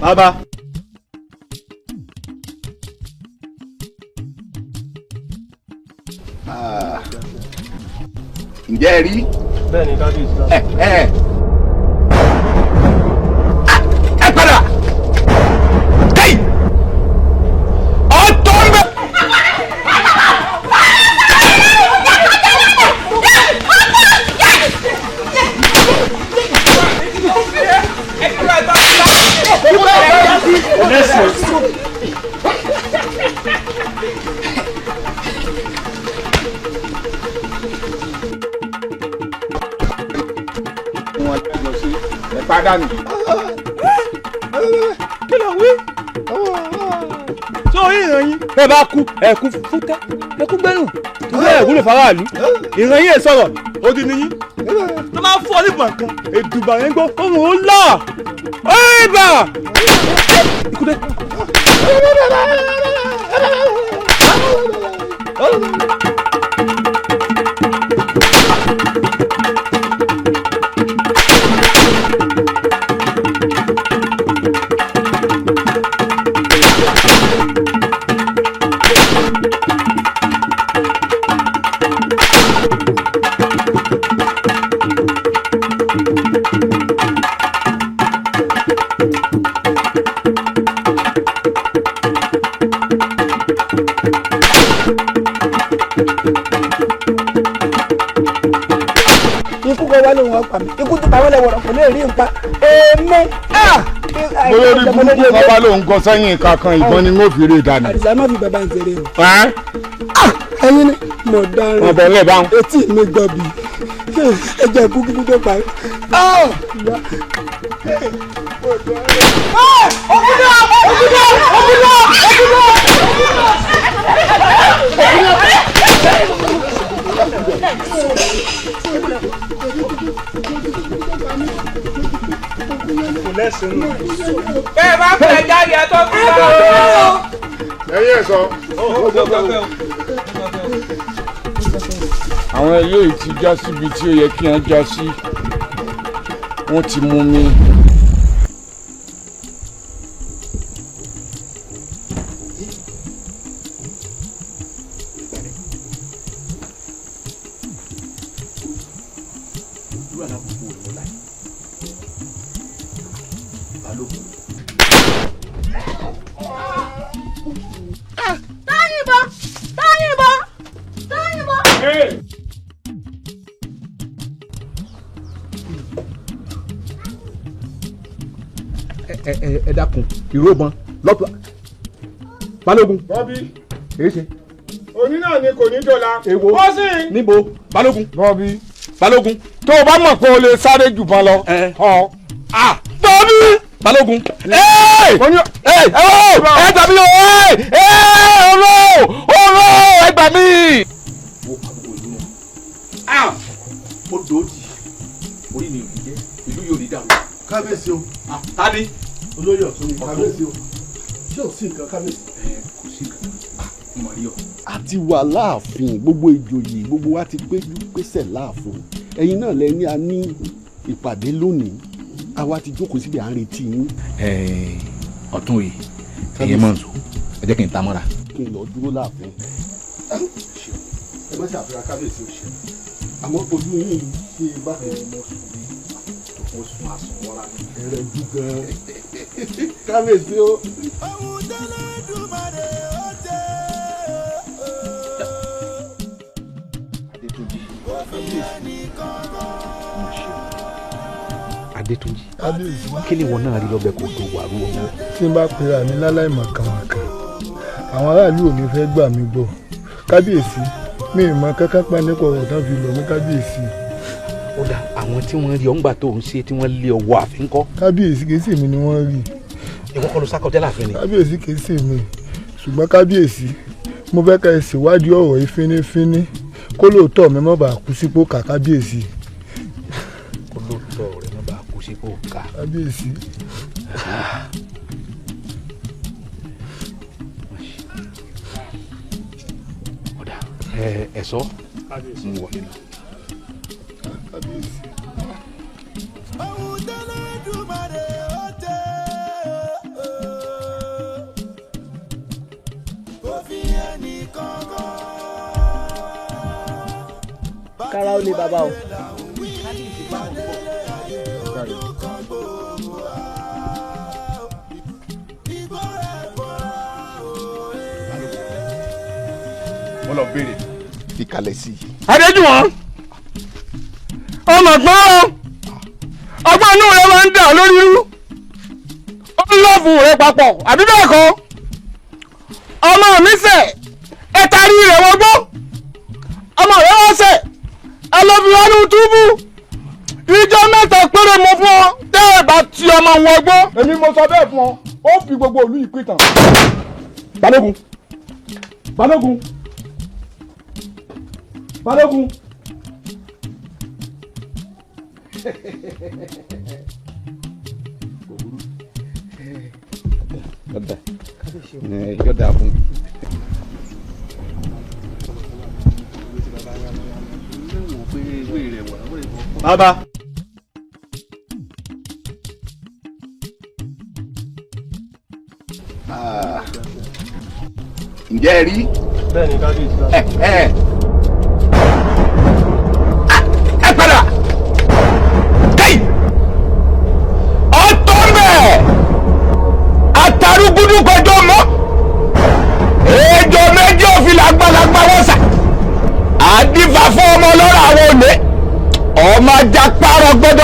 Bàbá. Ǹjẹ́ ẹ rí? Bẹ́ẹ̀ni kábíyèsí. Ẹ ẹ ẹ padà kẹ́yì ọ̀tọ̀ ń bẹ. Pàdánù. Kí ló wí? Sórí ìran yín. Ẹ bá kú, ẹ kú fúkẹ́, ẹ kú gbẹ́rù. Torí ẹ wúlò faraàlú. Ìran yín ẹ sọ̀rọ̀, odi ni yín. Tó máa fọ́ nígbà kan, èdùbà yẹn gbọ́, òun ò là. Ẹ̀bà! Ikú dé. pa mí. Ikú tó pa wọlé wọ̀rọ̀ kò lè rí nǹkan. Èmi. Mo lórí burúkú kan bá lóun gọ sẹ́yìn kankan ìbọn ni wọ́n fi rí ìdáná. Àdìsá má fi bàbá ń ṣeré o. Ẹyin ni mo dáràn. Wọn bẹ̀ lẹ̀ báwọn. Etí mi gbọ́ bí. Ẹ jẹ́ ikú kíkú tó pa mí. Bẹ́ẹ̀ bá fẹ́ jáde ẹ tó kú lọ. Ẹyẹ sọ. Àwọn eléyìí ti já síbi tí ó yẹ kí wọ́n já sí, wọ́n ti mú mi. Ẹ dákun ìró bọn lọ́tọ̀ balógun. Bọ́bí. Èyí ṣe. Òní náà ni kò ní dọ̀la. Èwo bọ́sì. Níbo balógun. Bọ́bí. Balógun. Tó o bá mọ̀ pé o lè sáré jù bọn lọ. Ọ. Bọ́bí. Balógun. Ẹ gbà mí o ọ̀rọ̀ ọ̀rọ̀ ẹ gbà mí. Mo dòótì orí mi ò ní jẹ́ ìlú yóò ní dàrú. Kábíyèsí o. Tani. Olóyè ọ̀tún ni kábíyèsí o. Ṣé ò sí nǹkan kábíyèsí? Kò sí nǹkan kan, mo rí ọ. A ti wà láàfin, gbogbo ìjòyè gbogbo wa ti péjú pésẹ̀ láàfin. Ẹ̀yin náà lẹ ní a ní ìpàdé lónìí. Àwa ti jókòó síbi à ń retí yín. Ọ̀tún yìí, ẹ̀yin mọ̀ nsọ, ẹ jẹ́ kí n ta mọ́ra. Kí n lọ dúró láàfin. Ẹ má ṣàfihàn kábíyèsí o ṣe. Àmọ́ ojú yín ṣe bákan. Mo sun àsùnwọ́ra mi. Ẹrẹ ju gan-an. Kábíyèsí o. Ohun tẹ́lẹ̀ dùmarè ó jẹ́. Adétúnjì. Adétúnjì. Kábíyèsí. Kí ni ìwọ náà rí lọ́bẹ̀ kó tó wàrú ọmọ? Tí n bá pera mi láláì mọ̀kànmọ̀kàn, àwọn aráàlú ò ní fẹ́ gbà mí gbọ́. Kábíyèsí, mi ì mọ kankan pa nípa ọ̀rọ̀ tán fi lọ̀ mí kábíyèsí. Ó dà, àwọn tí wọ́n rí ọ̀ngbà tó ń ṣe tí wọ́n lé ọwọ́ àfin kọ́. Kábíyèsí kìí sì mí ni wọ́n rí. Ìwọ kọ́ ló sákọjá láàfin ni. Kábíyèsí kìí sì mí, ṣùgbọ́n kábíyèsí mo fẹ́ ká ẹ ṣèwádìí ọ̀rọ̀ yìí fínífíní kó lóòótọ́ mi má bàa kú sípò ká kábíyèsí. Kó lóòótọ́ rẹ má bàa kú sípò ká. Kábíyèsí. Ó dà, ẹ sọ ń wọlé lọ. Kábíyèsí. Ohun tẹ́lẹ̀ dùmarè ó jẹ́. Kò fi ẹnì kankan. Kára ó lè bàbá o. Mo lọ béèrè fi kalẹ̀ sí i. Adéjùwọ̀n, ọmọ gbọ́n ọgbọ́n inú rẹ máa ń dà lórí irú, ó ń lọ́ọ̀fù rẹ papọ̀ àbí bẹ́ẹ̀ kọ́? Ọmọ mi sẹ̀ ẹ tarí rẹ̀ wọgbó, ọmọ rẹ wọ́n sẹ̀ ẹ lọ fi wọnú túbú. Ìjọ mẹ́ta péré mo fún ọ tẹ́ ẹ bá ti ọmọ wọgbó. Èmi mo sọ bẹ́ẹ̀ fún ọ, ó fi gbogbo ìlú yìí pìtàn. Balógun, Balógun, Balógun. Yọ̀dà yọ̀dà fún mi. Bàbá. Ǹjẹ́ ẹ rí? Bẹ́ẹ̀ni kábíyèsí. Ẹ padà. Kẹ́yì. Ọ̀tọ̀ mẹ́. Àtàrúgúdú kọjọ́ mọ́. Ejò méjì òfin làgbàlagbà wọ́n sà. Àdìfá fún ọmọ ọlọ́rọ̀ àwọn òní. Ọmọ ajá pààrọ̀ gbọ́dọ̀.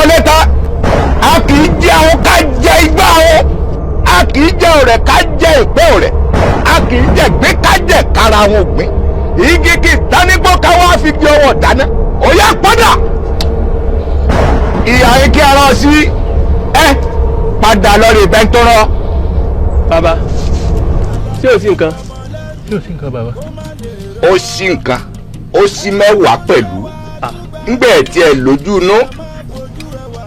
rẹ̀ ká jẹ ìpín rẹ̀, a kì í jẹ gbé ká jẹ kára àwọn ògbín. Igi kì í tánigbó ká wá fi gbé ọwọ́ dáná. Ó yá padà. Ìyá yín kí ara sí ẹ padà lọ rè bẹ́ẹ̀ tó rọ. Bàbá, ṣé o sí nǹkan? Ṣé o sí nǹkan bàbá? Ó sí nǹkan, ó sí mẹ́wàá pẹ̀lú. Ngbẹ̀ tí ẹ lójú inú.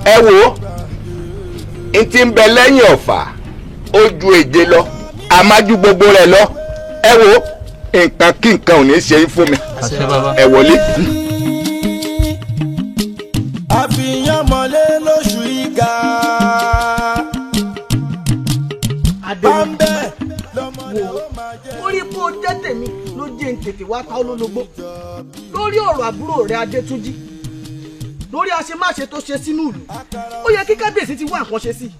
Ẹ wo, n ti ń bẹ lẹ́yìn ọ̀fà, ó ju èje lọ, àmájú gbogbo rẹ̀ lọ. Ẹ wo, nǹkan kí nǹkan ò ní ṣe é fún mi. Ẹ wọlé. Àfihàn mọ́lé lóṣù ìgà. Adé wo orí kó o jẹ́ tèmi ló jẹ́ ń tètè wá ta olólobó lórí ọ̀rọ̀ àbúrò rẹ̀ Adétúnjí, lórí àṣemáṣe tó ṣe sínú ìlú. Ó yẹ kí kábíyèsí ti wá nǹkan ṣe sí.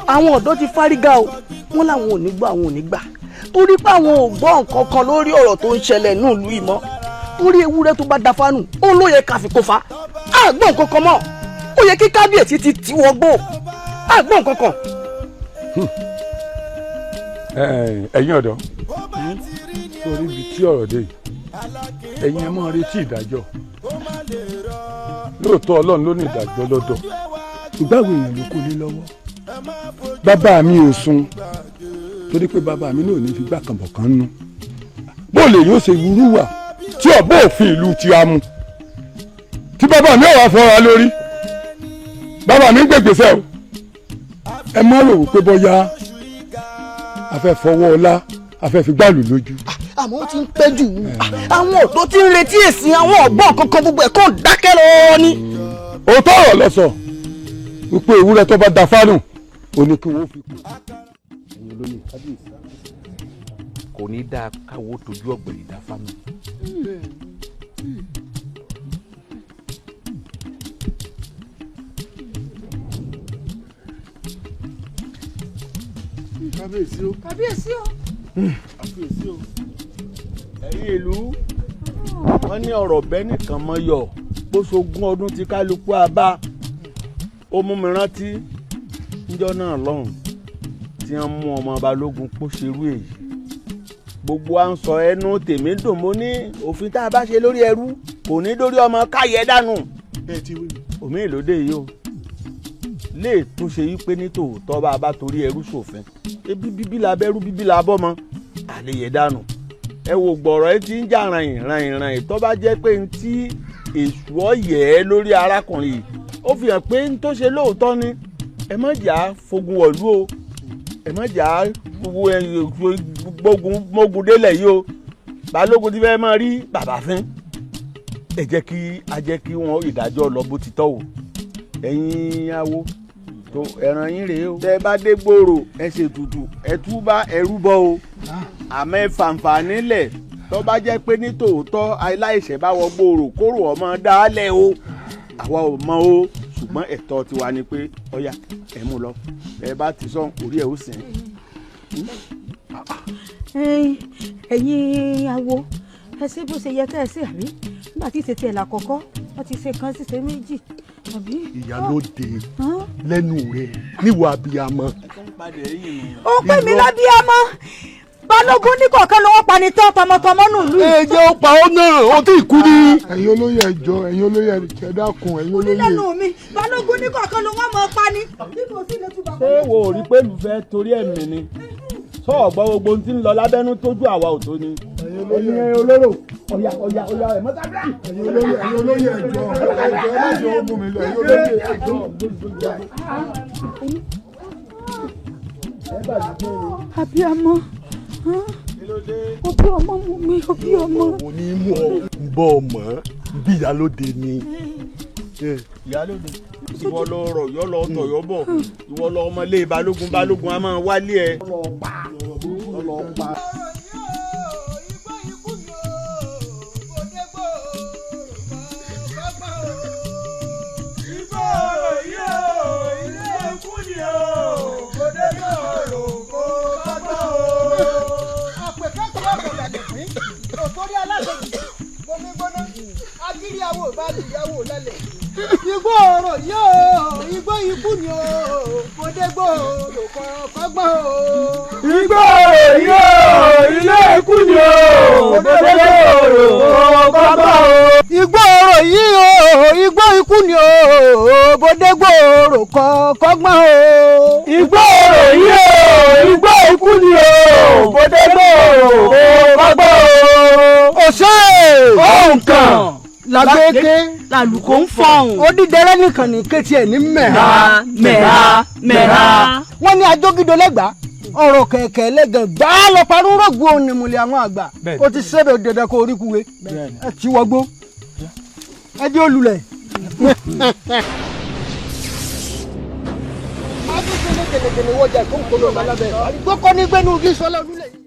Àwọn ọ̀dọ́ ti fárígá o, wọ́n làwọn ò ní gbọ́, àwọn ò ní gbà, torí pé àwọn ò gbọ́ nǹkan kan lórí ọ̀rọ̀ tó ń ṣẹlẹ̀ ní ìlú yìí mọ́. Torí ewúrẹ́ tó bá da fánù, ó ló yẹ ká fi kó fa. Á gbọ́ nǹkan kan mọ́, ó yẹ kí kábíyèsí ti tì wọ́n gbó. Á gbọ́ nǹkan kan. Ẹ̀yin ọ̀dọ́, sórí ibi tí ọ̀rọ̀ dé yìí, ẹ̀yin ẹ máa retí ìdájọ́. Lóòótọ́ Ọlọ́run ló ní ìdájọ́ lọ́dọ̀, ṣùgbọ́n àwọn èèyàn ló kó lé lọ́wọ́. Bàbá mi ò sun, torí pé bàbá mi náà ò ní fi gbà kànbọ̀ kan nú. Bó lè yóò ṣe wúrú wà tí ọ̀bọ òfin ìlú ti a mu, tí bàbá mi ò wá fọ́ra lórí. Bàbá mi ń gbègbèsè o. Ẹ má rò wípé bóyá a fẹ́ fọwọ́ ọlá, a fẹ́ fi gbàlù lójú. Àmọ́ ó ti ń pẹ́ jù, àwọn ọ̀dọ́ ti ń retí èsì, àwọn ọ̀gbọ́n kankan gbogbo ẹ̀ kàn dákẹ́ lọ ni. Òótọ́ ọ̀rọ̀ lọ sọ wípé ewúrẹ́ tó bá da fánù ó ní kí wọ́n fi kú. Ẹ̀yin olóyè kábíyèsí, kò ní dáa káwọ́ tójú ọ̀gbẹ̀rì dá fánù. Kábíyèsí o. Kábíyèsí o. Kábíyèsí o. Ẹ̀yin ìlú, wọ́n ní ọ̀rọ̀ bẹ́ẹ̀ nìkan mọ́ yọ̀, bó ṣogún ọdún tí kálukú abá. Ó mú mi rántí níjọ́ náà lọ́hùn tí wọ́n mú ọmọ Balógun kó ṣerú èyí. Gbogbo à ń sọ ẹnu tèmi dùn, mo ní òfin tá a bá ṣe lórí ẹrú kò ní dórí ọmọ káyẹ dànù. Òmí ìlódé yìí o lè tún ṣe yí pé ní tòótọ́ bá a bá torí ẹrú ṣòfin, ebi bíbí la bẹ́rú bíbí la bọ́mọ àlèyé dànù. Ẹ wò gbọ̀rọ̀ ẹ ti ń jà ràyìn ràyìn ràyìn, tó bá jẹ́ pé n tí èṣù ọ̀yẹ́ lórí arákùnrin yìí ó fi hàn pé n tó ṣe lóòótọ́ ni. Ẹ má jà fogun wọ̀lú o, ẹ má jà gbógun mógun délẹ̀ yìí o. Balógun ti fẹ́ máa rí bàbá fín. Ẹ jẹ́ kí a jẹ́ kí wọ́n ìdájọ́ lọ bó ti tọ́ o. Ẹ̀yin awo tó ẹran yín rèé o. Tẹ bá dé gbòòrò ẹ ṣètùtù, ẹ túbá ẹ rúbọ o. Àmọ́ ẹ fàǹfààní lẹ̀, tó bá jẹ́ pé ní tòótọ́ aláìṣẹ̀ bá wọ gbòòrò kóró ọmọ dálẹ̀ o. Àwa ò mọ̀ o, ṣùgbọ́n ẹ̀tọ́ tiwa ni pé ọ̀yà ẹ mú lọ. Ẹ bá ti sọ orí ẹ̀ ó sìn. Ẹ̀yin awo, ẹ ṣe bó ṣe yẹ kẹ́ ẹ ṣe àbí? Nígbà tí ìṣètì ẹ̀ là kọ́kọ́, wọ́n ti ṣe kan ṣiṣẹ́ méjì. Ìyálóde lẹ́nu rẹ̀ níwọ̀ abiyamọ. Ó pè mí lábíyamọ. Balógun ní kọ̀ọ̀kan ló wọ́n pani tán tọmọtọmọ nù lù. Ẹ jẹ́ ó pa ọ́ náà, ó tí ì kú ní. Ẹ̀yin olóyè ẹjọ́, ẹ̀yin olóyè ẹ dákun, ẹ̀yin olóyè. Onílẹ̀nu mi, Balógun ní kọ̀ọ̀kan ló wọ́n mọ̀ pani. Ṣé wo ò rí pé olùfẹ́ torí ẹ̀mí ni? Sọ ọ̀gbọ́n gbogbo ohun tí ń lọ lábẹ́nú tójú àwa ò tó ni. Ẹ̀yin olóró, ọ̀yà ọ̀yà ọ̀yà ẹ̀ mọ́tàdá. Ẹ̀yin olóyè, ẹ̀yin olóyè ẹjọ́, ẹjọ́ ẹ má jẹ́ ó mú mi lọ, ẹ̀yin olóyè ẹjọ́. Abiyamọ, òbí ọmọ mú mi, òbí ọmọ. Mo ní mú ọ bọ́ ọmọ bí ìyálóde ni. Ìyálóde, ìwọ lọ rọ yọ lọ tọyọ bọ, ìwọ lọ ọmọlé Balógun, Balógun a máa wálé ẹ. Òtórí aláṣejù bomi gbóná agírí awo bá lùyàwó lálẹ́. Igbó ọ̀rọ̀ yóò igbó ikú ni o, kò dé gbòòrò kọ́gbọ́n o. Igbó yìí o, ilé ikú ni o, òdòdó òrò kọ́kọ́ o. Igbó orò yìí o, igbó ikú ni o, bòdégbò orò kọ́gbọ́n o. Igbó orò yìí o, igbó ikú ni o, bòdégbò orò kọ́gbọ́n o. Òṣè òun kan làgbéké làlùkò ń fọhùn. Ó dídẹrẹ́ nìkan ní kétí ẹ̀ ní mẹ́ha mẹ́ha mẹ́ha. Wọ́n ní ajógídó lẹ́gbàá ọ̀rọ̀ kẹ̀kẹ́ lẹ́gàn gbáà lọ parúrọ̀gbù onímùlẹ̀ àwọn àgbà. Ó ti sẹ́bẹ̀ dandan kó orí kuwe ẹ ti wọgbó ẹ jẹ́ olùlẹ̀. Adúgbò gẹ̀lẹ́gẹ̀lẹ́ wọjà ìkókòlò ọ̀bálábẹ́ gbókò ní gbẹ́nu igi sọlá olúlẹ̀ yìí.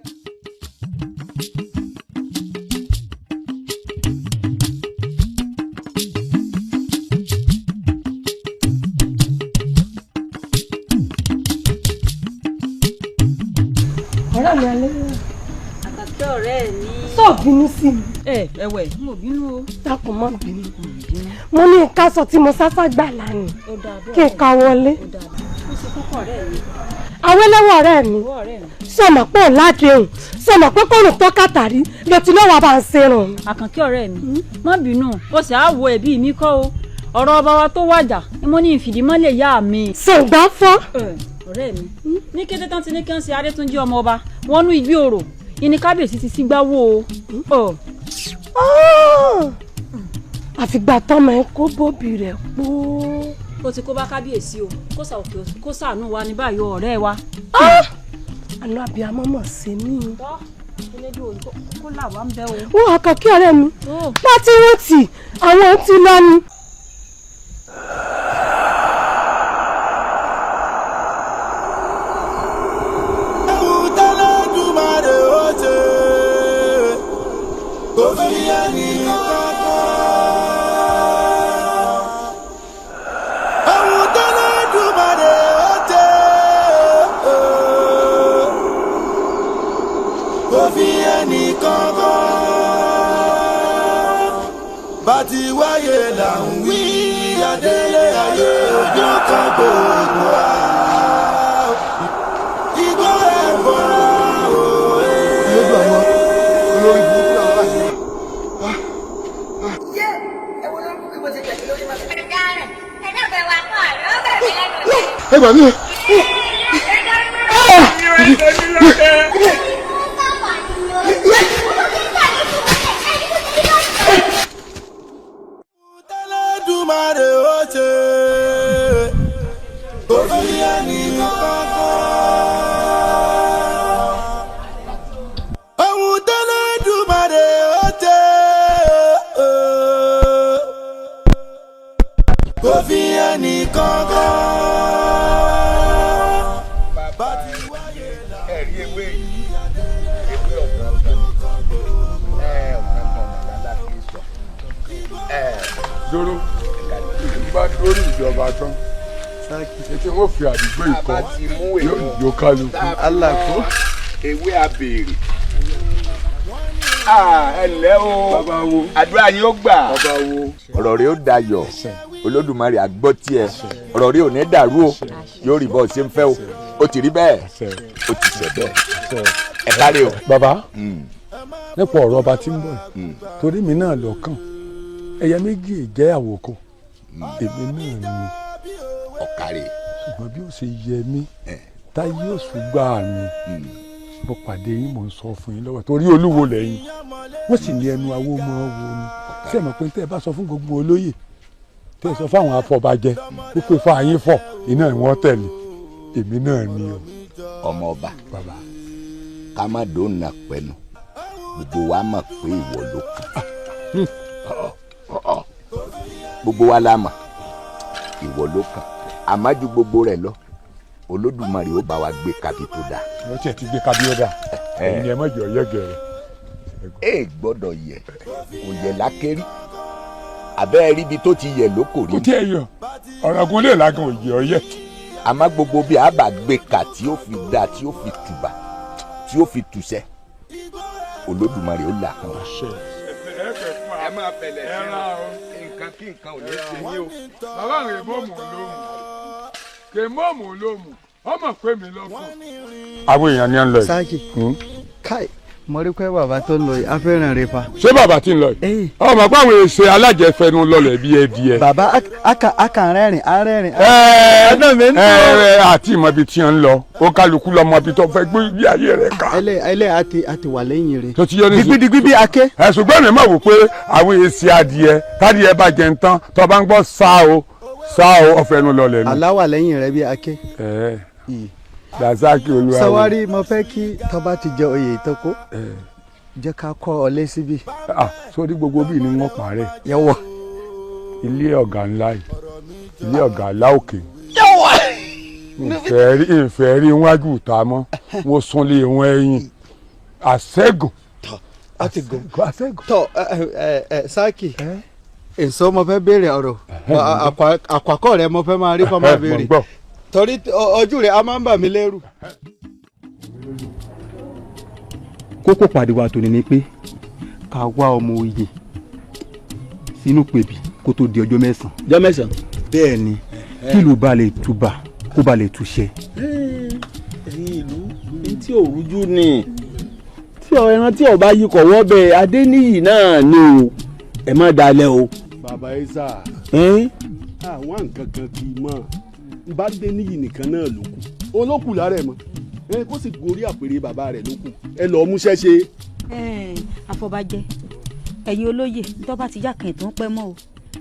Ọ̀rẹ́ mi alẹ́. Àkàkẹ́ ọ̀rẹ́ mi. Sọ bínú sí mi. Ẹ ẹwẹ, n ò bínú o. Dákun má bínú. Mo ní nǹkan aṣọ tí mo sáfà gbà lánàá. Kí n ka wọlé. Ó ṣe kókó ọ̀rẹ́ mi. Awẹ́lẹ́wọ̀ ọ̀rẹ́ mi. Sọ̀mọ̀ pé ò ládéhùn. Sọ̀mọ̀ pé kò rùn tó kàtàrí ló ti lọ́wọ́ bá ń serun. Àkànkẹ́ ọ̀rẹ́ mi, má bínú, ó sì á wo ẹ̀bí mi kọ́ o. Ọ̀rọ̀ ọba wa tó wàjà ni mo ní ìfìdímọ́lẹ̀ yá mi. Ṣèǹgbà fọ́. Ọ̀rẹ́ mi, ní kété tán ti ní kí wọ́n ṣe Adétúnjí ọmọ ọba wọ́n nú igbó orò ìní kábíyèsí ti sígbà wò ó. Àfìgbà tọmọ ẹ kó bóbi rẹ pọ̀. Ó ti kó bá kábíyèsí o, kó ṣàánú wa ní báyìí ọ̀rẹ́ wa. Àná àbíamọ mọ̀ sí mi. Kó là wá ń bẹ́ o. Wọ́n Àkànkẹ́ ọ̀rẹ́ mi láti wọ́n tì àwọn ti lọ ni. Bàtí wáyé là ń wí adélé ayé ojú kan gbogbo wa. Igbó ẹ̀fọ́ra òye. Olórí burúkú làwọn àti. Ẹ gbà mí o. Olódùmarè ó ṣe kò fi ẹnì kankan. Ohun tẹ́lẹ̀dùmarè ó ṣe kò fi ẹnì kankan. Ẹ̀rí ewé yìí, ewé ọ̀gá ọ̀gá ẹ̀ ọ̀gá ọ̀gá lálá kì í sọ. Dóró bá dórí ìjọba tán ètò wọn fi àdúgbò ikọ yóò yóò kálukú. Alako ewé abèrè. Ẹ ǹlẹ́ o, àdúrà yín ó gbà. Ọ̀rọ̀ rẹ̀ ó dayọ̀, Olódùmarè á gbọ́ tiẹ̀, ọ̀rọ̀ rẹ̀ ò ní dàrú o, yóò rí bọ́ ṣe ń fẹ́ o, ó ti rí bẹ́ẹ̀, ó ti ṣe bẹ́ẹ̀. Ẹ káre o. Bàbá, nípa ọ̀rọ̀ ọba tí ń bọ̀ yìí, torí mi náà lọ́kàn, ẹyẹ méjì jẹ́ àwòkọ, èmi náà ni. Ọ̀kàrẹ̀. Ṣùgbọ́n bí ó ṣe yẹ mí, táyé òṣùgbà mi, mo pàdé yín, mò ń sọ fún yín lọ́wọ́ torí olúwo lẹ́yìn, wọ́n sì ní ẹnu awo mọ́ wo ni. Ṣé ẹ mọ̀ pé tẹ́ ẹ bá sọ fún gbogbo olóyè, tẹ́ ẹ sọ fún àwọn afọbajẹ, wípé fún àyín fọ̀, iná ni wọ́n tẹ̀lé, èmi náà ni o. Ọmọ ọba, ká má dóònà pẹ̀lú, gbogbo wa mọ̀ pé ìwọ ló kàn. Gbogbo wa la mọ̀, ìwọ ló kàn. Àmọ́ ju gbogbo rẹ̀ lọ, Olódùmarè ó bá wa gbé kabi tó dáa. Wọ́n tiẹ̀ ti gbé kabi ó dáa, ẹ̀yin ni ẹ má jẹ́ ọ̀yẹ́ gẹ̀rẹ́. Ẹ gbọ́dọ̀ yẹ, kò yẹ lákérí, àbẹ́ ríbi tó ti yẹ ló kò rí. Kò tí ẹ yọ, ọ̀rọ̀ gun lè lagan òye ọ̀yẹ́. Àmọ́ gbogbo bí a bá gbé ka tí ó fi dáa, tí ó fi tùbà, tí ó fi tùsẹ̀, Olódùmarè ó là kàn wá. Ẹ máa fẹlẹ̀ sí o, nǹkan kí nǹkan ò ní ṣe yín o. Bàbá rẹ̀ mọ̀mù lóhùn, kè mọ̀mù lóhùn, Ọmọ pé mi lọ́kàn. Àwọn èèyàn ni à ń lọ yìí. Sáàkì káì mo rí pé bàbá tó ń lọ yìí á fẹ́ràn rẹ fa. Ṣé bàbá tí ń lọ yìí? Ọmọ pé àwọn èsè alájẹfẹnu lọlẹ̀ bí ẹbí ẹ. Bàbá aka rẹ́rìn arẹ́rìn. Ẹ àti ìmọ̀ ibi tí ń lọ, ó kálukú lọmọ ibi tó fẹ́ gbé bí ayé rẹ̀ ká. Ẹlẹ́ àti wà lẹ́yìn rẹ̀. Tó ti yẹ ní sùn. Digbidigbi bí ake. Ẹ ṣùgbọ́n mi máa wò pé àwọn èsì adìẹ tádìẹ bá jẹ ń tán tó bá ń gbọ́ sá o sá o ọ̀fẹ́nu lọlẹ̀ ni. Aláwà lẹ́yìn rẹ̀ bí ake. Ẹ Dasaki Olúwa. Sọwárí mo fẹ́ kí tọ́ba ti jẹ oyè ìtọ́kọ jẹ́ ká kọ́ ọ lé síbí. Sórí gbogbo bíi ni wọ́n parẹ́. Yẹ̀wọ̀. Ilé ọ̀gá ńlá yìí, ilé ọ̀gá ńlá òkè. Yẹ̀wọ̀. Ìfẹ́ rí wájú ìta mọ́, mo sunlé wọn ẹ̀yìn. Àṣẹ́gun. Àṣẹ́gun. Tọ́ ẹ Sáàkì, èso mo fẹ́ béèrè ọ̀rọ̀, àkọ́kọ́ rẹ mo fẹ́ máa rí kọ́ máa béèrè. Torí ojú rẹ̀ a máa ń bà mí lẹ́rù. Kókó pàdé wa tòní ni pé ká wá ọmọ oyè sínú pèbí kó tó di ọjọ́ mẹ́sàn-án. Ọjọ́ mẹ́sàn-án. Bẹ́ẹ̀ ni kí ìlú ba lè túbà kó ba lè túṣẹ. Ẹ̀yin ìlú ní tí ò rújú ni tí ẹran tí ọba yìí kọ̀ wọ́ bẹ́ẹ̀ Adéníyì náà ni o ẹ má dalẹ̀ o. Bàbá Isa àwọn nǹkan kan kì í mọ̀ bá dé níyì nìkan náà ló kù olókù lára ẹ mọ ẹ kó sì gorí àpèrè bàbá rẹ ló kù ẹ lọ múṣẹ́ ṣe. Àfọbàjẹ́ ẹ̀yin olóyè tó bá ti yá kàn tó ń pẹ́ mọ́ o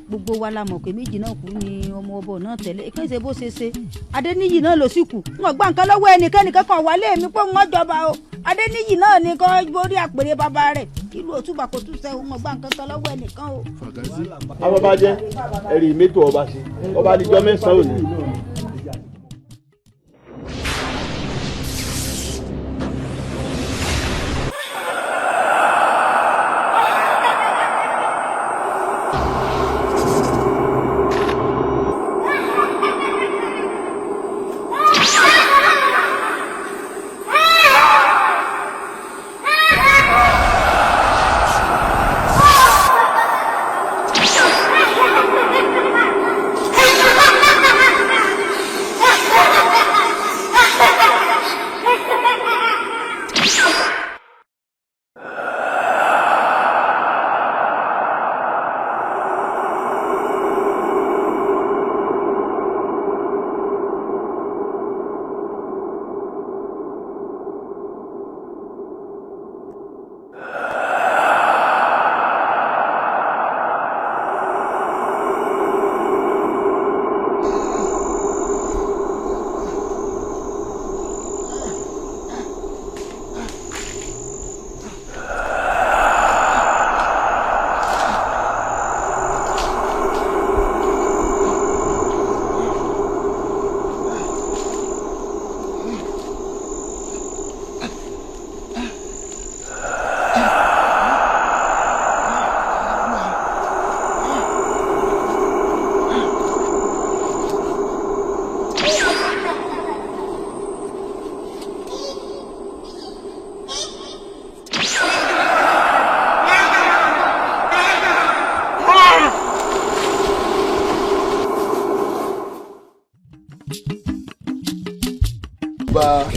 gbogbo wa la mọ̀ pé méjì náà kú ni ọmọ ọbọ náà tẹ́lẹ̀ ìpèsè bó ṣe ṣe Adéníyì náà ló sì kù wọn gbà nǹkan lọ́wọ́ ẹnikẹ́ni kankan wà lé mi pé wọ́n jọba o Adéníyì náà ni kò borí àpèrè bàbá rẹ̀ ìlú òtúbà kò tún sẹ́ wọn gbà nǹkan kan lọ́wọ́ ẹnìkan o. Afọbajẹ ẹ̀rí mẹ́tò ọba ṣe ọba àdìjọ mẹ́sàn-án òní.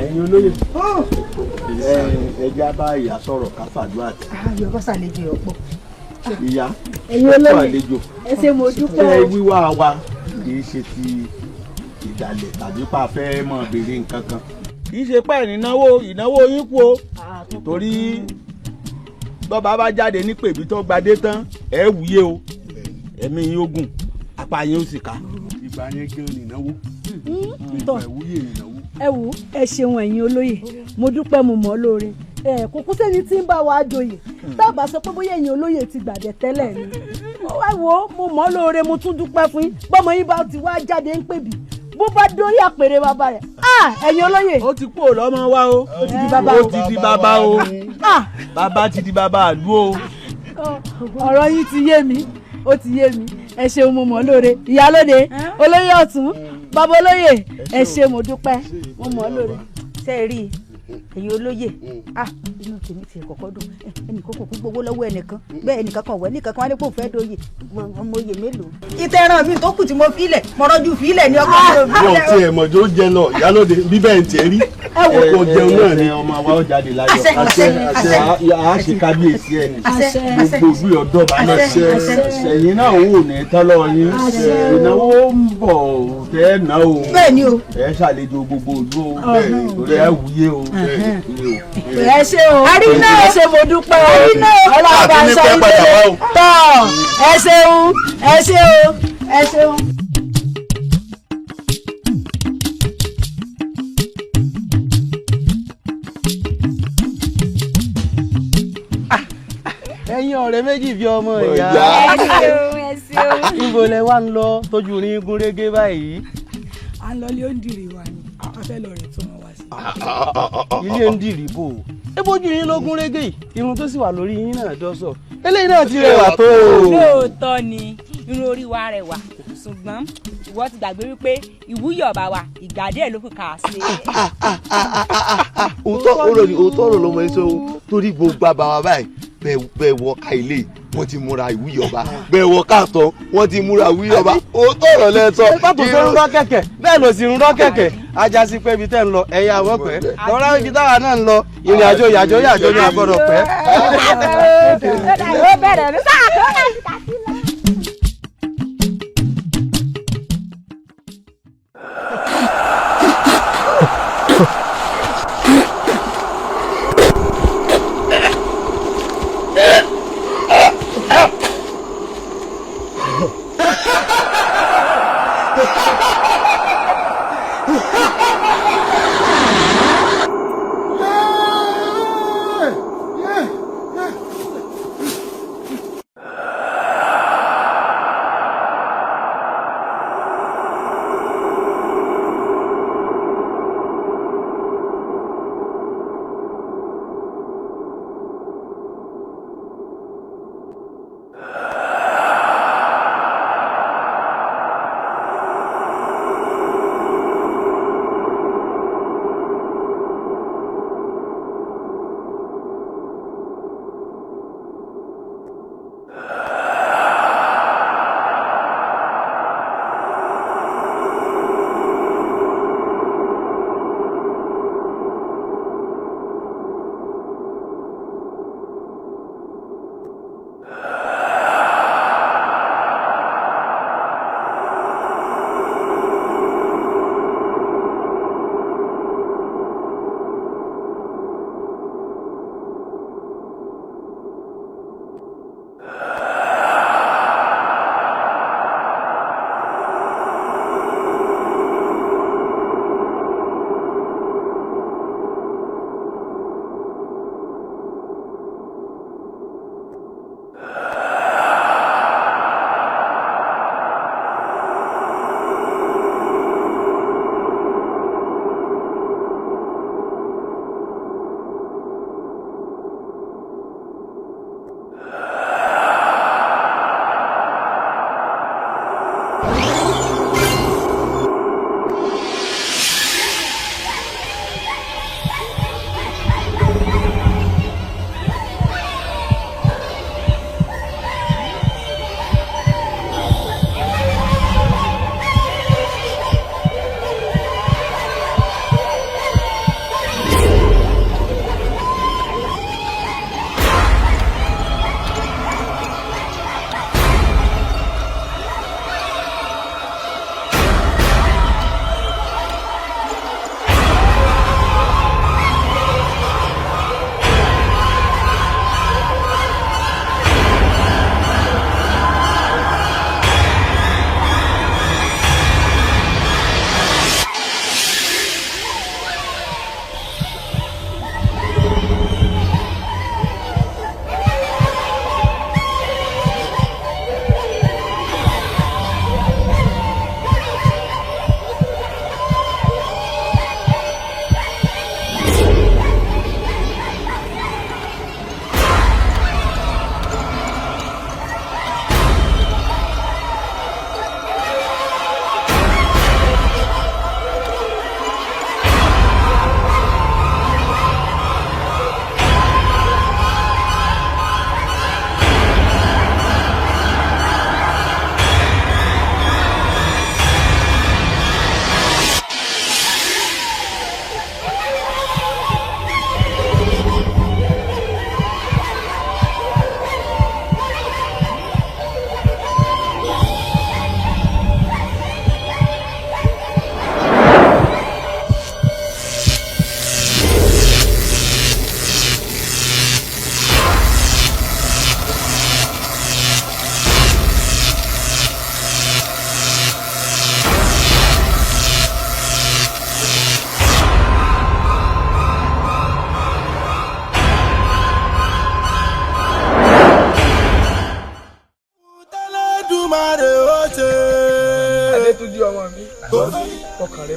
Ẹ̀yin olóyè ẹja bá ìyá sọ̀rọ̀ ká fàdúrà tì. Ayọ̀ bá ṣàlejò ọ̀pọ̀. Ìyá ẹ̀yin olóyè ẹ ṣé mo dúpẹ́ o. Ẹ wíwá wa kì í ṣe ti ìdàlẹ̀ tàbí pa fẹ́ mọ̀ béèrè nǹkan kan. Kì í ṣe pé ìnáwó ìnáwó yín kú o torí bọ́ba bá jáde ní pèbí tó gbadé tán ẹ wúyé o ẹ̀mí yín ogun apá yín ó sì ká. Ìgbà yẹn gan ni ìnáwó ìgbà ìwúyè ni ìnáwó. Ẹ wò ẹ ṣeun ẹ̀yin olóyè mo dúpẹ́ mo mọ̀ ọ́ lóore ẹ kò kú sẹ́ni tí ń bá wa joyè tábà sọ pé bóyá ẹ̀yin olóyè ti gbàdẹ̀ tẹ́lẹ̀ ni ẹ wò mo mọ̀ ọ́ lóore mo tún dúpẹ́ fún yín bọ́mọ yín bá ti wá jáde ń pèbí bó bá dórí àpèrè bàbá rẹ̀ ẹ̀yin olóyè. Ó ti kú lọ́mọ wa o ó ti di bàbá o ó ti di bàbá o bàbá ti di bàbá àlú o. Ọ̀rọ̀ yín ti yé mi ó ti yé mi ẹ ṣeun mo mọ̀ ọ́ lóore ìyálóde olóyè ọ̀tún bàbá olóyè ẹ ṣé mo dúpẹ́ mo mọ̀ ọ́ lóore. Ṣé ẹ rí i Ẹ̀yin olóyè, ah, inú tèmi ti kọ́kọ́ dùn. Ẹnì kókò kú gbowó lọ́wọ́ ẹnìkan bẹ́ẹ̀, ẹnìkan kan wẹ̀ ẹnìkan kan wá ní kó fẹ́ doyè ọmọ oyè mélòó. Ìtẹ̀ràn mi tó kù tí mo filẹ̀, mo rọ́jú filẹ̀ ní ọkọ̀ mi ò Wọ́n filẹ̀. ti ẹ̀ mọ̀jọ́ jẹ lọ ìyálóde bíbẹ̀ ń tiẹ̀ rí ọkọ̀ jẹun náà ni. Ọmọ wa ó jáde láyọ̀. Àṣẹ, àṣẹ, àṣẹ. A ṣe kábíyèsí ẹ̀ ní Àṣẹ, àṣẹ. gbogbo ìlú ọ̀dọ́ bá lọ. Àṣẹ, àṣẹ. Ẹ̀yin náà ò ní tán lọ́wọ́ yín. Àṣẹ. Ìnáwó ń bọ̀ tẹ́ ẹ̀ ná o. Bẹ́ẹ̀ ni o. Ẹ ṣàlejò gbogbo ìlú o, torí ẹ wúyé o. Ẹ ṣé o. Àríná. Ẹ ṣé, mo dúpẹ́ o. Àríná. Ọlọ́run bá ń sọ Àti ní yín pẹ́ padà délé. wá o. Tọ́ ẹ ṣeun, ẹ ṣé o, ẹ ṣeun. Ẹ̀yin ọ̀rẹ́ méjì bíi ọmọ ìyá. Ẹ ṣeun, ẹ ṣeun. Níbo lẹ wá ń lọ tójú rin gúnrégé báyìí? À ń lọ ilé òǹdìrì wa ni, a fẹ́ lọ rẹ̀ tó wọn wá sí. Ilé ń dìrì bò ó. Ebójú yín ló gúnrégé yìí, irun tó sì wà lórí yín náà dọ́sọ̀. Eléyìí náà ti rẹwà tó o. Lóòótọ́ ni irun orí wa rẹwà, ṣùgbọ́n ìwọ ti gbàgbé wípé ìwúyè ọba wa ìgbà díẹ̀ ló kù kà á ṣe. Òótọ́ ọ̀rọ̀ ni, òótọ́ ọ̀rọ̀ lọmọ yẹn sọ o, torí gbogbo àbáwá báyìí bẹ́ẹ̀ wọ ká ilé wọ́n ti múra ìwúyè ọba, bẹ́ẹ̀ wọ káàtọ́ wọ́n ti múra ìwúyè ọba. Òótọ́ ọ̀rọ̀ lẹ sọ. Pàtó tó ń rọ́ kẹ̀kẹ́ bẹ́ẹ̀ ló sì ń rọ́ kẹ̀kẹ́, ajá sí pé ibi tẹ́ ń lọ ẹ̀yà àwọn pẹ́ lọ́rọ́, ibi táwa náà ń lọ ìrìn àjò yàjò yàjò ní àgbọ̀dọ̀ pẹ́. Ó bẹ̀rẹ̀ ní sáà tó láti kà sí lọ.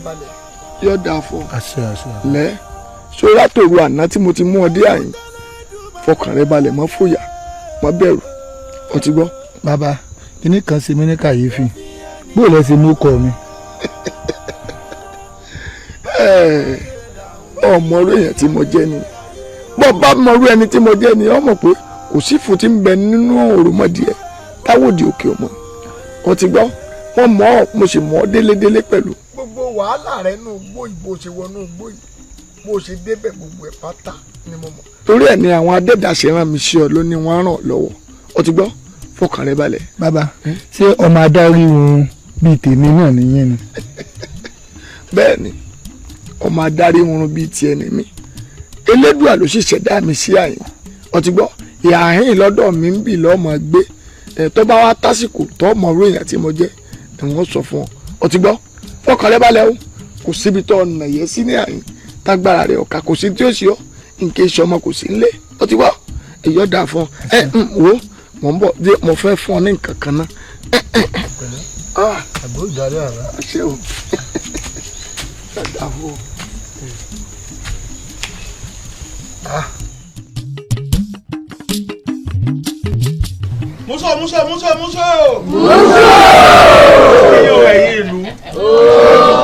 balẹ̀ yóò dáa fún ọ. Lẹ́ sórí àtòrò àná tí mo ti mú ọ dé àyìn, fọkàn rẹ balẹ̀, mọ́ fòyà, mọ́ bẹ̀rù, ọ ti gbọ́. Bàbá, kíní kan ṣe mí ní kàyéfì, bó lẹ ṣe mú kọ mi. Ọmọ orí èèyàn tí mo jẹ́ ni, bọ́ bá mọ orí ẹni tí mo jẹ́ ni, ọmọ pé kò sí fún ti ń bẹ nínú òròmọdìẹ táwòdì òkè ọmọ. Ọ ti gbọ́, wọ́n mọ̀ ọ́, mo sì mọ̀ ọ́ délédélé pẹ̀lú. Gbogbo wàhálà rẹ nù gbó yìí, bó ṣe wọnú gbó yìí, bó ṣe débẹ̀, gbogbo ẹ̀ pátá ni mo mọ̀. Torí ẹ̀ ni àwọn adẹ́dàṣe rán mi sí ọ ló ní wọ́n ràn lọ́wọ́. Ọ ti gbọ́, fọkàn rẹ balẹ̀. Bàbá, ṣé ọmọ adarí òun bíi tèmi náà nìyẹn ni? Bẹ́ẹ̀ ni, ọmọ adarí oorun bíi tiẹ̀ ni mí. Elédùà ló sì ṣẹ̀dá mi sí àyìn. Ọ ti gbọ́, ìhàhín lọ́dọ̀ mi ń bì lọ́mọ gbé. Tó bá wá tásìkò tó mọ orí èèyàn tí mo jẹ́ ni wọ́n sọ fún ọ. Ọ ti gbọ́, fọkàn rẹ balẹ̀ o. Kò síbi tó ọ̀nà yẹn sí ní àyìn tágbára rẹ ọ̀ka, kò sí tí ó ṣe ọ́, nǹkan iṣẹ́ ọmọ kò sí nílé. Ọ ti gbọ́, èyí ọ̀dà fún ọ. Ẹ wo, mò ń bọ̀ dé, mo fẹ́ fún ọ ní nǹkan kan náà. Àgbo ìdarí àrà. Ṣé o dàda fún ọ. Muso muso muso muso. Muso. Ẹ̀yin o, ẹ̀yin ìlú.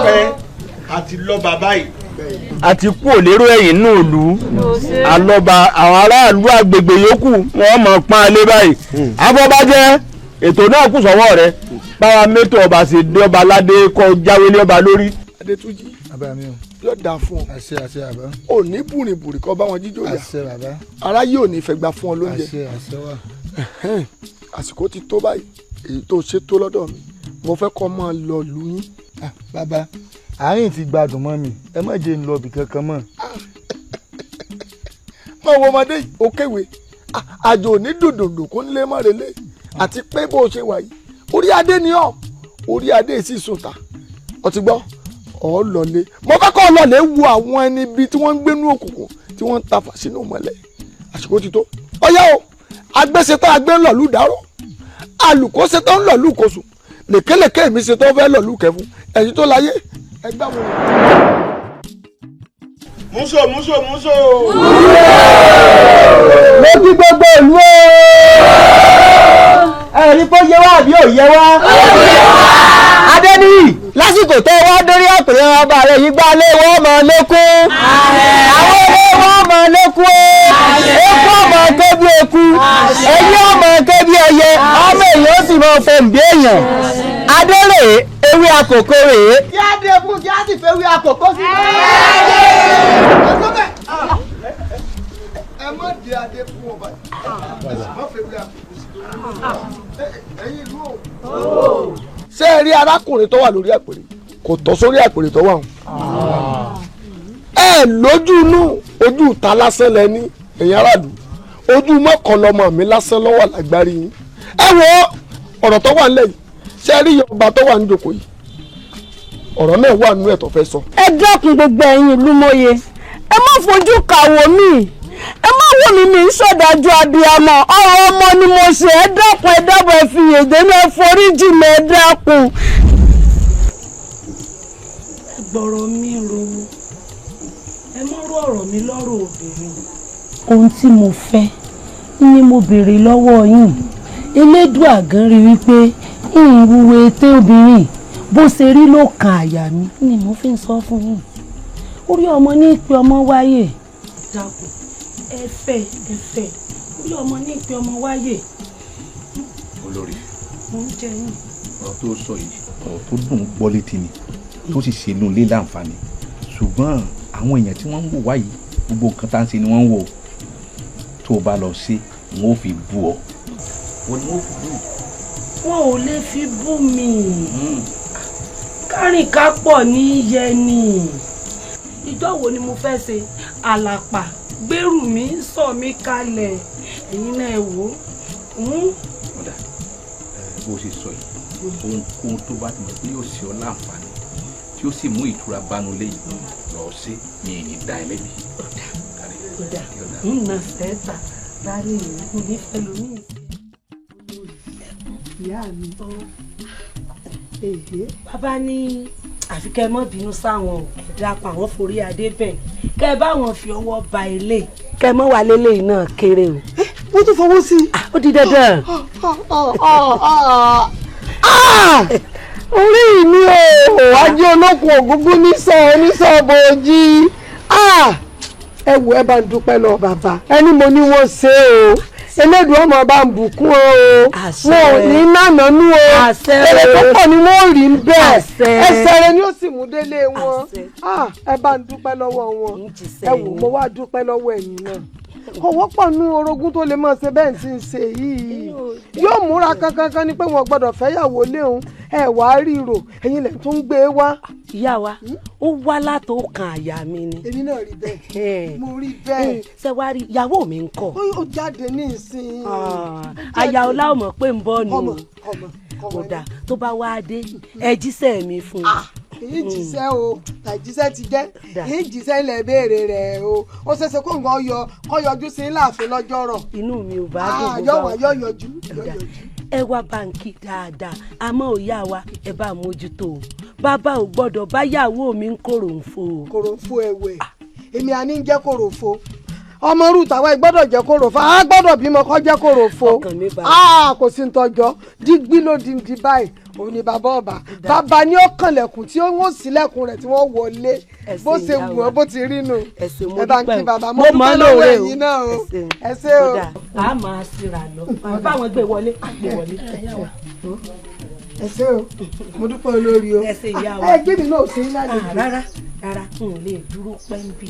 Ẹ àti lọ́ba báyìí. Àti kú òlérò ẹ̀yìn nù ìlú alọ́ba, àwọn aráàlú àgbègbè yòókù wọ́n mọ̀ pọ́n alẹ́ báyìí. Afọbajẹ́, ètò náà kù sọ́wọ́ rẹ, báwa mẹ́tò ọba ṣe dé ọba aládé kọ jáwélé ọba lórí. Adétúnjì, bàbá mi o. Yóò dáa fún ọ. Àṣẹ àṣẹ bàbá. Ò ní bùrìbùrì kọ́ bá wọn jíjó yà. Àṣẹ bàbá. Aráyé ò ní fẹ́ gbà fún ọ lóúnjẹ. Àṣẹ àṣẹ wà. Àsìkò ti tó báyìí, èyí tó ṣe tó lọ́dọ̀ mi, mo fẹ́ kọ́ máa lọ lù yín. Bàbá, àárín ti gbádùn mọ́ mi, ẹ má jẹ́ ń lọ ibì kankan mọ́. Mọ wo ọmọdé yìí, ó kéwèé àjò ní dòdòdò kó ń lé mọ́relé, àti pé bó ṣe wà yìí, orí adé ni ọ́, orí adé sì sùn ta. Ọ ti gbọ́, ọ lọlé. Mo fẹ́ kọ́ lọlé wo àwọn ẹni bíi tí wọ́n ń gbénú òkùnkùn tí wọ́n ń tafà sínú mọ́lẹ̀. Àsìkò ti tó, ọyá o. Agbésetán agbé ńlọ̀lú dáró, alùkó setán ńlọ̀lú kosùn, lèkélèké mi setán fẹ́ lọ̀lú kẹfún. Ẹ̀yin tó láyé ẹgbẹ́ wọn. Muso muso muso. Mo kí gbogbo ìlú o. Ẹ̀rí kó yẹ wá àbí ò yẹ wá. Adéníyì, lásìkò tó wá dórí àpèrè ọba rẹ̀ yìí, gbá lé wọ́n mọ̀ lékún. Àwọn ilé wọ́n mọ̀ lékún o. Eku ọmọ ké bí eku, ẹyẹ ọmọ ké bí ẹyẹ, ọmọ èèyàn ó sì mọ fòǹbí èèyàn. Adérè ewé àkókò rèé. Kí á dé fún kí á sì fẹ́ wí àkókò sí. Ẹ má dé adé fún ọba yìí, ẹ sì má fẹ́ wí àkókò sí. Ẹ̀yin ìlú o. Ṣé ẹ rí arákùnrin tó wà lórí àpèrè? Kò tọ́ sórí àpèrè tó wà hàn. Ẹ lójú inú ojú ìta lásán lẹ ní, ẹ̀yin aráàlú, ojú mọ́kànlọ́mọ mi lásán lọ́wọ́ lágbárí yín. Ẹ wo ọ̀rọ̀ tó wà nílẹ̀ yìí, ṣé ẹ rí ọba tó wà ní ìjókòó yìí, ọ̀rọ̀ náà wà nínú ẹ̀ tó fẹ́ sọ. Ẹ dẹ́kun gbogbo ẹ̀yin ìlú mòye, ẹ má fojú kàwọ́ mi, ẹ má wò mí, mi ń ṣọ̀dájú abiyamọ, ọ̀rọ̀ ọmọ ni mo ṣe. Ẹ dákun, ẹ dábọ̀, ẹ fi yèdè mi, ẹ foríjì mi, ẹ dákun. Ẹ gbọ́rọ̀ mi ro, ẹ má rò ọ̀rọ̀ mi lọ́rọ̀ obìnrin. Ohun tí mo fẹ́ ni mo béèrè lọ́wọ́ yín. Elédùà gan rí wípé ìwúwo ètè obìnrin bó ṣe rí ló kan àyà mi ni mo fi ń sọ fún yín. Orí ọmọ ní ìpè ọmọ wáyé. Dákun, ẹ fẹ́ ẹ fẹ́, orí ọmọ ní ìpè ọmọ wáyé. Olórí, mo ń jẹ yín. Ọ̀rọ̀ tó sọ yìí, ọ̀rọ̀ tó dùn gbọ́ létí ni, tó sì ṣe inú ilé láǹfààní, ṣùgbọ́n àwọn èèyàn tí wọ́n ń wò wá yìí, gbogbo nǹkan tá à ń ṣe ni wọ́n ń wò. Tó o bá lọ sí, wọn ò fi bú ọ. Wọn ni wọn fi bú. Wọn ò lè fi bú mi. Kárìnká pọ̀ ní yẹ ni. Ìjọ́ wo ni mo fẹ́ ṣe àlàpà gbèrú mi sọ mi kalẹ̀, ẹ̀yin náà ẹ wò ó. Ọ̀dà, bó ṣe sọ yìí, ohunkóhun tó bá ti mọ̀ pé yóò ṣe ọ láǹfààní tí ó sì mú ìtura bánu léyìí lọ sí mi ní dá ẹ lẹ́bi. Ọ̀dà, ń nà sẹ́ẹ̀tà láàrin ìlú nífẹ̀ẹ́ lómi. Ìyá mi, èyí. Bàbá ní Àfi kẹ́ ẹ mọ́ bínú sáwọn o, ẹ dákun àwọn forí adé bẹ̀ kẹ́ ẹ bá wọn fi ọwọ́ ba ilé kẹ́ ẹ mọ́ wà lélẹ́yìn náà kéré o. Wọ́n tún fọwọ́ sí i. Ó di dandan. Orí mi o, ajé olókun ògúngún nísọ onísọ bòójì. Ẹ wò, ẹ bá ń dúpẹ́ lọ bàbá ẹni mo ní wọ́n ṣe o. Elédùn ọmọ bá ń bùkún o, wọn ò ní nànánú o, èrè tó pọ̀ ni wọ́n rí ń bẹ́ẹ̀, ẹsẹ̀ rẹ ni ó sì mú délé wọn. Ẹ bá ń dúpẹ́ lọ́wọ́ wọn. Ẹ wò, mo wá dúpẹ́ lọ́wọ́ ẹ̀yin náà. Kò wọ́pọ̀ nú orogún tó lè mọ̀ ṣe bẹ́ẹ̀ tí ń ṣe yìí. Yóò múra kankankan ni pé wọn gbọ́dọ̀ fẹ́yàwó léhun. Ẹ wàá ríro ẹ̀yin lẹ̀ tó ń gbé wá. Ìyá wa, ó wá látọkàn àyà mi ni. Èmi náà rí bẹ́ẹ̀, mo rí bẹ́ẹ̀. Ṣé wàá rí ìyàwó mi ń kọ́. Ó jáde ní ìsìn. Àyà ọlá ò mọ̀ pé ń bọ̀ nù. Kódà tó bá wá dé, ẹ jíṣẹ́ mi fún un. Èyí jíṣẹ́ o, tàìjíṣẹ́ ti jẹ́, èyí jíṣẹ́ ilẹ̀ béèrè rẹ̀ o. Ó ṣeéṣe kó nǹkan yọ kó yọjú sí láàfin lọ́jọ́ rọ̀. Inú mi ò bá dùn. Yọ wá yọ yọjú. Ẹ wá báńkì dáadáa, àmọ́ òyà wa ẹ bá mójútó o. Bàbá ò gbọ́dọ̀ báyàwó mi ń kòròǹfo. Kòròǹfo ẹ̀wẹ̀, èmi àní ń jẹ́ kòròǹfo. Ọmọ rú tàwa gbọ́dọ̀ jẹ́ kòròfo, a gbọ́dọ̀ bímọ kó jẹ́ kòròfo. Kò sí ntọ́jọ́ dígbí ló di di báyìí. Òun ni bàbá ọba, bàbá ni ó kànlẹ̀kùn tí ó wọ́n sílẹ̀kùn rẹ̀ tí wọ́n wọlé bó ṣe wù ọ́ bó ti rí nu. Ẹ bá ń kí bàbá, mo dúpẹ́ lọ́wọ́ ẹ̀yin náà o, ẹ ṣé o. A máa ṣíra lọ báwọn gbé wọlé gbé wọlé. Ẹ ṣé o, mo dúpẹ́ olórí o. Ẹ gbé mi náà sí lálejò. Rárá rárá, n ò lè dúró pẹ́ ń bì.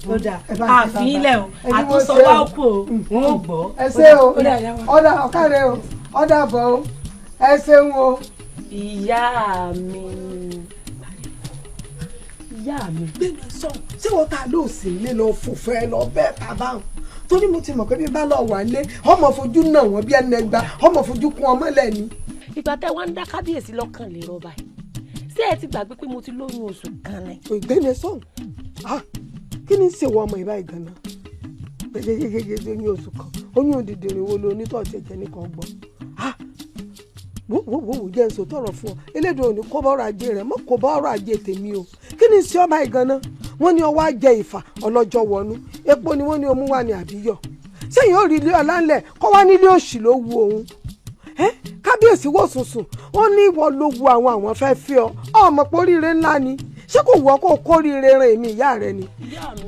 Ó dà, àfihàn o, àtúnṣe wa kú o, n ò gbọ́. Ẹ ṣé o, ọ̀dà ọ̀kàrẹ̀ o, ọ̀dà bọ̀ o, ẹ ṣeun o. Ìyá mi, ìyá mi. Gbẹ̀mí sọ, ṣé wọ́n ta ló sì lé lọ fòfẹ́ lọ bẹ́ẹ̀ ta báwọn? Torí mo ti mọ̀ pé bí bá lọ wà lé, ọmọ fojú náà wọ́n bí ẹni ẹgba, ọmọ fojú kún ọmọ lẹ́ni. Ìgbà tẹ wá ń dá kábíyèsí lọ́kàn lè rọba yìí, ṣé ẹ ti gbàgbé pé mo ti lóyún oṣù kan ni. Ìgbẹ́ni sọ̀hún, kí ni ń ṣe wọ ọmọ ìbá ìgànnà? Gbẹgẹgẹgẹ oyún oṣù kan, oyún òdìdìrín wo lo onítọ̀ jẹjẹ nìkan gbọ́? Wo wo wo jẹ́ nsọ tọrọ fún ọ, elédùn òní kó bá ọrọ̀ ajé rẹ̀ mọ́, kó bá ọrọ̀ ajé tèmi o. Kí ni ṣé ọba ìgànnà? Wọ́n ní ọwọ́ ajẹ ìfà ọlọ́jọ́ wọnú, epo ni wọ́n ní omú wa ní àbíyọ̀. Sẹ́yìn ó rí ilé ọ̀la ńlẹ̀ kọ́ wá nílé òṣì ló wu òun. Kábíyèsí wò sùnsùn, ó ní ìwọ ló wu àwọn fẹ́ fi ọ, ọmọ pé oríire ńlá ni. Ṣé kò wù ọ́ kó kóríire ran èmi ìyá rẹ ni?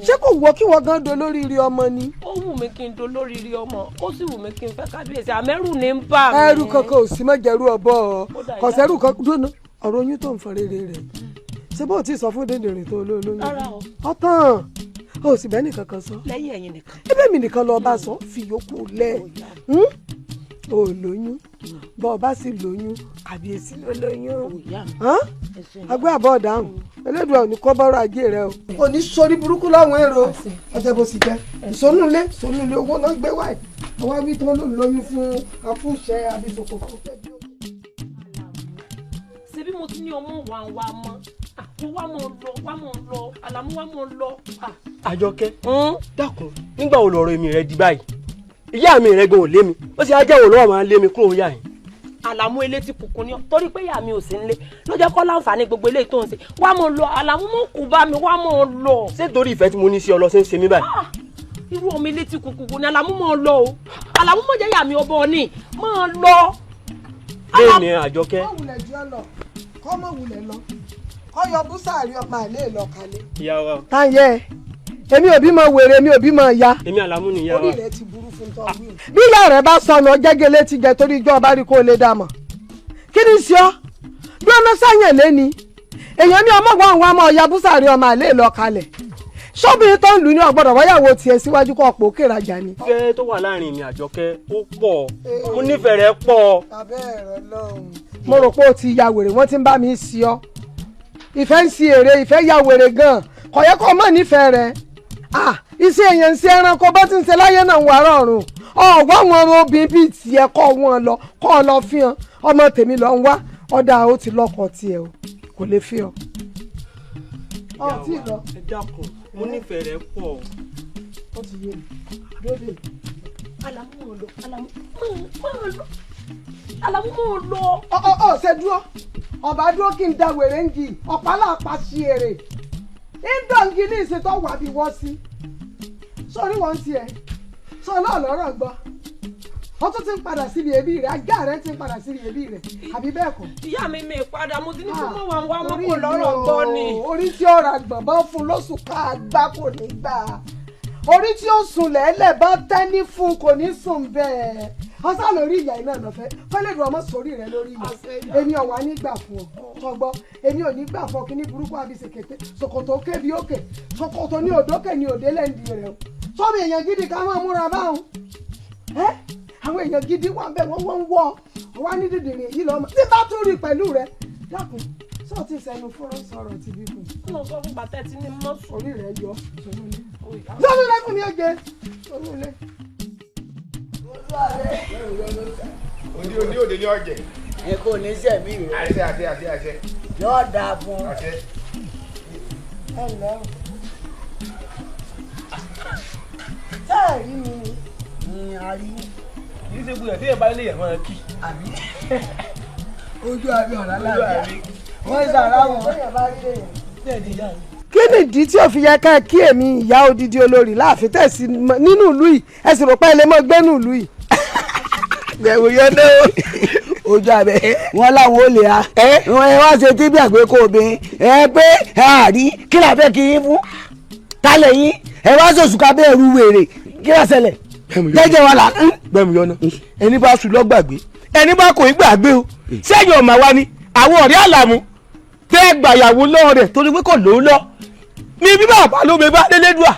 Ṣé kò wù ọ́ kí wọ́n gan dolóríire ọmọ ni? Ó wù mí kí n dolóríire ọmọ, ó sì wù mí kí n fẹ́ kábíyèsí, àmẹ́rù ní ń bà mí. Ẹrù kankan ò sí mọ́jẹ̀rú ọ̀bọ kò sẹ́rù kankan dúró. Ọ̀rọ̀ oyún tó ń fọ rere rẹ̀, ṣé bó ti sọ fún dèndèrè tó olóyún? Ọ̀tàn o sì bẹ́ẹ̀ nìkan kan sọ. Lẹ́yìn ẹ̀yin nìkan. Ẹbẹ̀ mi nìkan lọ bá sọ, fi yòókù lẹ̀. O lóyún, bọ́ ọ bá sì lóyún, kàbíyèsí ló lóyún. Agbé àbọ̀ dáhùn, Elédùà ò ní kó bọ́rọ̀ ajé rẹ o. Kò ní sórí burúkú láwọn èrò ọjọ́ bó sì jẹ́. Ìsọnulé ìsọnulé owó náà gbé wáyé. Àwọn awí tó lò lóyún fún afúnṣẹ abisokoko. Ṣebí mo ti ní ọmọ wa wa mọ́, wá mọ́ lọ, wá mọ́ lọ, Àlàmú wá mọ́ lọ. Àjọkẹ́, dákun, nígbà wo lọ̀rọ̀ èmi rẹ di báyìí? Ìyá mi rẹ gan ò lé mi, ó sì á jẹ́ òun lọ́wọ́ máa lé mi kúrò yá yìí. Àlàmú elétí kùkùn ni ọ, torí pé ìyá mi ò sí nílé ló jẹ́ kó láǹfààní gbogbo eléyìí tó ń ṣe. Wá mọ́ lọ, Àlàmú mọ́ kú bá mi, wá mọ́ lọ. Ṣé torí ìfẹ́ tí mo ní sí ọ lọ ṣe ń ṣe mí báyìí? Irú ọmọ elétí kùkùn ni Àlàmú mọ́ lọ o. Àlàmú mọ́ jẹ́ ìyá mi ọbọ ni, mọ́ lọ. Bẹ́ẹ̀ ni Àjọkẹ́. Kọ́ wulẹ̀ jẹ́ lọ, kọ́ mọ̀ wulẹ̀ lọ, kọ́ yọ búsàárì ọmọ àlè lọ kalẹ̀. Ìyá wa. Táyẹ̀, èmi ò bímọ wèrè, èmi ò bímọ ya. Èmi Àlàmú ni ìyá wa. Orí rẹ ti burú fún tọ́ wí. Bí ìyá rẹ bá sọnù ọjẹ́gẹ́lé ti jẹ torí ijó ọba rí kó lè dà mọ̀. Kí ni sí ọ? Bí ọmọ sáyẹn lé ni. Èèyàn ní ọmọ wọn àwọn ọmọ ọ̀ya búsàárì ọmọ àlè lọ kalẹ̀. Sọ́bìnrin tó ń lù ní ọ̀gbọ́dọ̀ wáyàwó tiẹ̀ síwájú kó ọ̀pọ̀ òkè rajà ni. Ìfẹ́ tó wà láàrin mi Àjọkẹ́ ó pọ̀, mo nífẹ̀ẹ́ rẹ̀ pọ̀. Bàbá ẹ̀rọ lọ́hùn. Mo rò pé o ti ya wèrè, wọ́n ti ń bá mi sí ọ. Ìfẹ́ ń si èrè, ìfẹ́ ya wèrè gan-an. Kò yẹ kó mọ̀ nífẹ̀ẹ́ rẹ̀. Iṣẹ́ èèyàn ń ṣe ẹranko bó ti ń ṣe láyé náà wà rọrùn. Ọ̀wọ́ àwọn ọmọ obìnrin bíi tiẹ̀ kọ́ wọn lọ, kọ́ ọ lọ fi hàn. Ọmọ tèmi lọ ń wá, ọ̀dà ó ti lọ́kọ tiẹ̀ o, kò lè fi hàn. Ìyá wa, ẹ dákun, mo nífẹ̀ẹ́ rẹ̀ pọ̀. Ó ti yé mi, dóde. Àlàmú mọ̀ lọ, Àlàmú mọ̀ lọ, Àlàmú mọ̀ lọ. Ọ ṣe dúró, Ọba dúró kí n da wèrè ń gì ọ̀pá làpá sí èrè. Ìdọ̀ǹgì ní ìsìn tó wà bí wọ́n sí. Sórí wọn tiẹ̀ sọ náà lọ́rọ̀ gbọ́. Wọ́n tún ti ń padà síbi ẹbí rẹ̀, ajá rẹ̀ ti ń padà síbi ẹbí rẹ̀, àbí bẹ́ẹ̀ kọ́. Ìyá mi mi padà, mo ti ní kí wọ́n wá wá mọ́ kò lọ́rọ̀ gbọ́ ni. Orí tí ó ra gbọ̀n bá fún lóṣù ká gbá kò ní gbà. Orí tí ó sùn lẹ́lẹ̀ bá tẹ́ní fún kò ní sùn bẹ́ẹ̀. Ọ̀sán lórí ìyá iná lọ́fẹ́, kọ́lẹ́dùn ọmọ sórí rẹ lórí ìyá. Èmi ọ̀wá nígbà fún ọ, tọgbọ́. Èmi ò ní gbà fún ọ kí ní burúkú àbí ṣèkété. Ṣòkòtò kébi òkè, ṣòkòtò ní òdókè ní òdé lẹ́ǹdì rẹ̀ o. Sọ́mi èèyàn gidi ká máa múra báwọn. Àwọn èèyàn gidi wà bẹ́ẹ̀ wọ́n ń wọ́ ọ wá ní dìdìrín èyí lọ́mọ tí bá tún rí pẹ̀lú rẹ dákun sọ ti sẹnu fúnra sọ̀rọ̀ ti bí fún un. Mo sọ fún bàtẹ́ tí ní mọ́sùn. Orí rẹ yọ sọ́nù lé fún mi oge sọ́nù lé. Òde òde òde ní ọ̀jẹ̀. Ẹ kò ní sẹ̀mí rẹ. Àṣẹ àṣẹ àṣẹ àṣẹ. Yóò dáa fún ọ. Àṣẹ. Ẹ ǹlẹ́ o. Tẹ́ ẹ̀ rí mi ni. Ní a rí. Kì í ṣe gbúdọ̀ tí ẹ bá lè yẹ̀ wọ́n kí. Àbí ojú àbí ọ̀rá láàbí wọ́n ṣàrà wọn. Kí nìdí tí ò fi yẹ ká kí èmi ìyá odidi olórí láàfin tẹ̀sí nínú ìlú yìí ẹ sì rò pé ẹ lè mọ́ gbénú ìlú yìí. Bẹ̀rù yẹn náà ojú abẹ wọn láwọn ò lè ha wọn wá ṣe tí bí àgbékò obìnrin ẹ pé àárí kí làbẹ́ kí yín fún tálẹ̀ yín ẹ wá sòṣùkà bẹ́ẹ̀ ru wèrè kí ló ṣẹlẹ̀ jẹ́jẹ́ wa là. Bẹ́ẹ̀ni yọ̀nà ẹni bá sùn lọ́gbàgbé ẹni bá kò í gbàgbé o sẹ́yìn ọ̀mà wa ni àwọn ọ̀rẹ́ àlàmú tẹ́ gbàyàwó lọ́wọ́ rẹ̀ torí pé kò lóun lọ ní bí bàbá ló mi bá délédùà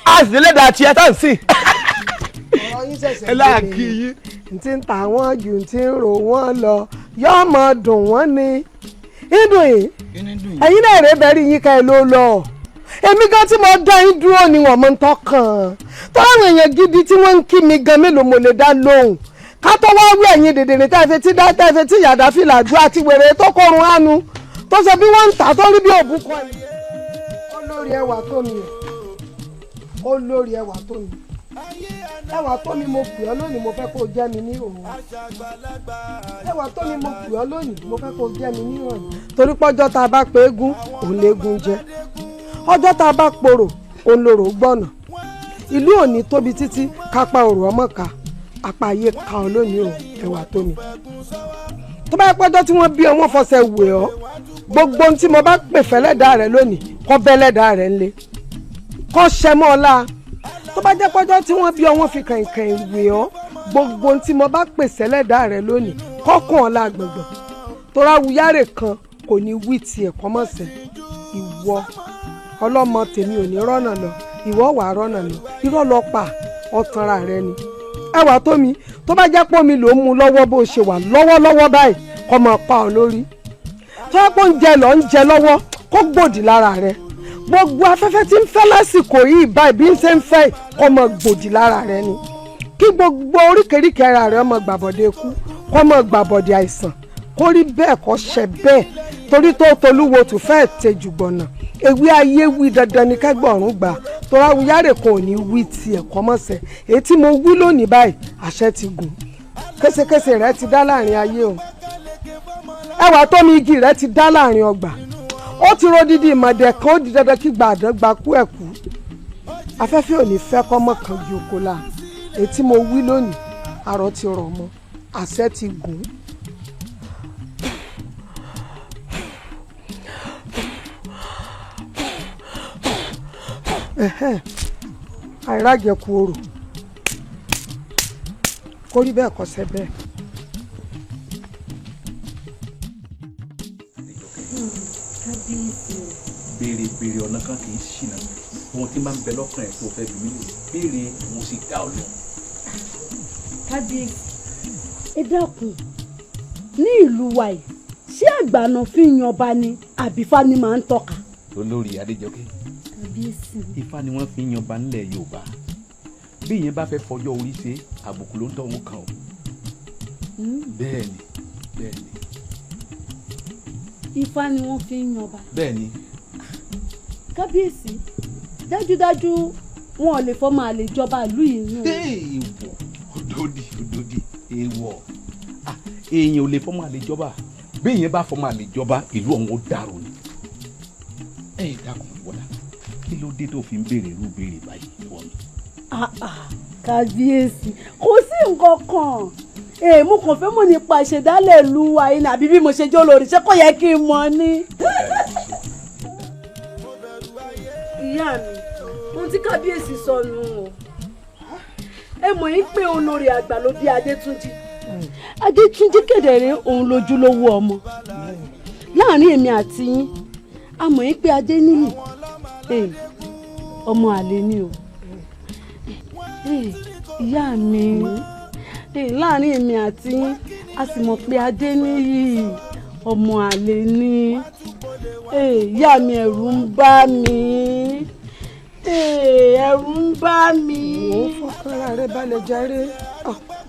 á sì lẹ́dàá tiẹ̀ tá à ń sìn. Ọ̀rọ̀ yín ṣẹ̀ṣẹ̀ gbé mi n ti ń ta wọ́n jù n ti ń rò wọ́n lọ yóò mọ dùn wọ́n ni ìdùn yìí ẹ̀yin náà rèé bẹ́rí yín ká ẹ ló lọ èmi gan tí mo dá yín dúró ni wọ́n mọ̀ ń tọkàn tọ́lá àwọn èèyàn gidi tí wọ́n ń kí mi gan mélòó mo lè dá lóhùn ká tó wá wí ẹ̀yin dèdèrè tá ẹ fẹ́ tí dá tá ẹ fẹ́ tí yàdá fìlà ju àti wèrè tó kọrun ánu tó ṣe bí wọ́n ń tà tó rí bí òbúkọ yìí. Olórí ẹwà tó mi olórí ẹwà tó mi ẹwà tó mi mo pè ọ́ lónìí mo fẹ́ kó jẹ́ mi ní òun ẹwà tó mi mo pè ọ́ lónìí mo fẹ́ kó jẹ́ mi ní òun. Torí pọ́jọ́ tá a bá pe eégún òun léegun jẹ ọjọ́ tá a bá porò òun lorò gbọ́nà ìlú òní tóbi títí kápá òrò ọmọ ká apá ayé ka ọ lónìí o ẹwà tó mi. Tó bá yẹ pọ́jọ́ tí wọ́n bí ọ wọ́n fọṣẹ wẹ̀ ọ́ gbogbo ohun tí mo bá pè fẹ́lẹ́dàá rẹ lónìí kọ́ bẹ́lẹ́dàá rẹ ńlẹ̀ kọ́ ṣẹ mọ́ ọ láa. Tó bá jẹ́ pọ́jọ́ tí wọ́n bí ọ wọ́n fi kàìnkàìn wẹ̀ ọ́ gbogbo ohun tí mo bá pè sẹ́lẹ́dàá rẹ lónìí kọ́kàn ọ́ la gbọ̀ngbọ̀n torá wuyárè kan kò ní wí tiẹ̀ kọ́mọ̀sẹ̀ ìwọ ọlọ́mọ tèmi ò ní rọ́nà lọ ìwọ wà rọ́nà lọ irọ́ lọ pa ọ̀tanra rẹ ni. Ẹwà tó mi tó bá jẹ́ pọ́ mi ló ń mu lọ́wọ́ bó ṣe wà lọ́wọ́lọ́wọ́ báyìí kọ́ máa pa ọ lórí tó bá pọ́ ń jẹ lọ ń jẹ lọ́wọ́ kó gbòdì lára rẹ gbogbo afẹ́fẹ́ tí ń fẹ́ lásìkò yìí báyìí bí ń ṣe ń fẹ́ kó máa gbòdì lára rẹ ni kí gbogbo oríkèéríkèé ara rẹ máa gbàbọ̀dé ikú kó máa gbàbọ̀dé àìsàn kó rí bẹ́ẹ̀ kó ṣe bẹ́ẹ̀ torí tó tolúwo tù fẹ́ẹ̀ tejù gbọ̀nà ewé ayé wí dandan ni kẹgbọ̀rún gbà torá wuyárè kan ò ní wí tiẹ̀ kọ́mọ̀sẹ̀ èyí tí mo wí lónìí báyìí àṣẹ ti gùn késekése rẹ ti dá láàrin ayé o ẹwà tó mi igi rẹ ti dá láàrin ọgbà ó ti ro dídí ìmọ̀dẹ̀ kan ó di dandan kí gbàdán gba kú ẹ̀ kú afẹ́fẹ́ ò ní fẹ́ kọ́mọ kan ju oko la èyí tí mo wí lónìí àrò ti rọ̀ mọ́ àṣẹ ti gùn. Àìrájẹkù orò kó rí bẹ́ẹ̀ kọsẹ̀ bẹ́ẹ̀. Béèrè béèrè ọ̀nà kan kì í ṣìnà ohun tí máa ń bẹ lọ́kàn ẹ̀ tó fẹ́ bí mi béèrè mo sì dá ọ lọ. Kábíyèsí ẹ dákun ní ìlú wa yìí ṣé àgbàna fi ń yan ọba ni àbí Ifá ni máa ń tọ́ka. Olórí Adéjọkẹ́ Ifá ni wọ́n fi ń yanba nílẹ̀ Yorùbá bí ìyẹn bá fẹ́ fọjọ́ orí ṣe àbùkù ló ń tọ́ òun kan o. Bẹ́ẹ̀ni bẹ́ẹ̀ni. Ifá ni wọ́n fi ń yanba. Bẹ́ẹ̀ni. Kábíyèsí dájúdájú wọn ò lè fọmọ àlè jọba ìlú yìí nù. Èèwọ̀ òdòdì òdòdì èèwọ̀ èèyàn ò lè fọmọ àlè jọba Bí ìyẹn bá fọmọ àlè jọba, ìlú ọ̀hún ó dàrú ni. Ẹ dákun ìwọ́lá, kí ló dé tó fi ń béèrè irú béèrè báyìí lọ́wọ́ mi? Kábíyèsí, kò sí nǹkan kan. Èèmù kàn fẹ́ mọ̀ nípa ìṣẹ̀dálẹ̀ ìlú wa yìí àbí bí mo ṣe jó lórí, ṣé kò yẹ kí n mọ̀ ni. Ìyá mi, ohun tí kábíyèsí sọ nù o. Ẹ mọ̀ yín pé olórí àgbà ló bí Adétúnjì. Adétúnjì kedere òun lójúlówó ọmọ. Láàárín èmi àti yín, a mọ̀ yín pé Adéníyì ọmọ àlè ni o. Ìyá mi, láàárín èmi àti yín, a sì mọ̀ pé Adéníyì ọmọ àlè ni. Ìyá mi, ẹ̀rù ń bà mí. Ẹ̀rù ń bà mí. Wò ó, fọkànra rẹ balẹ̀ jàre.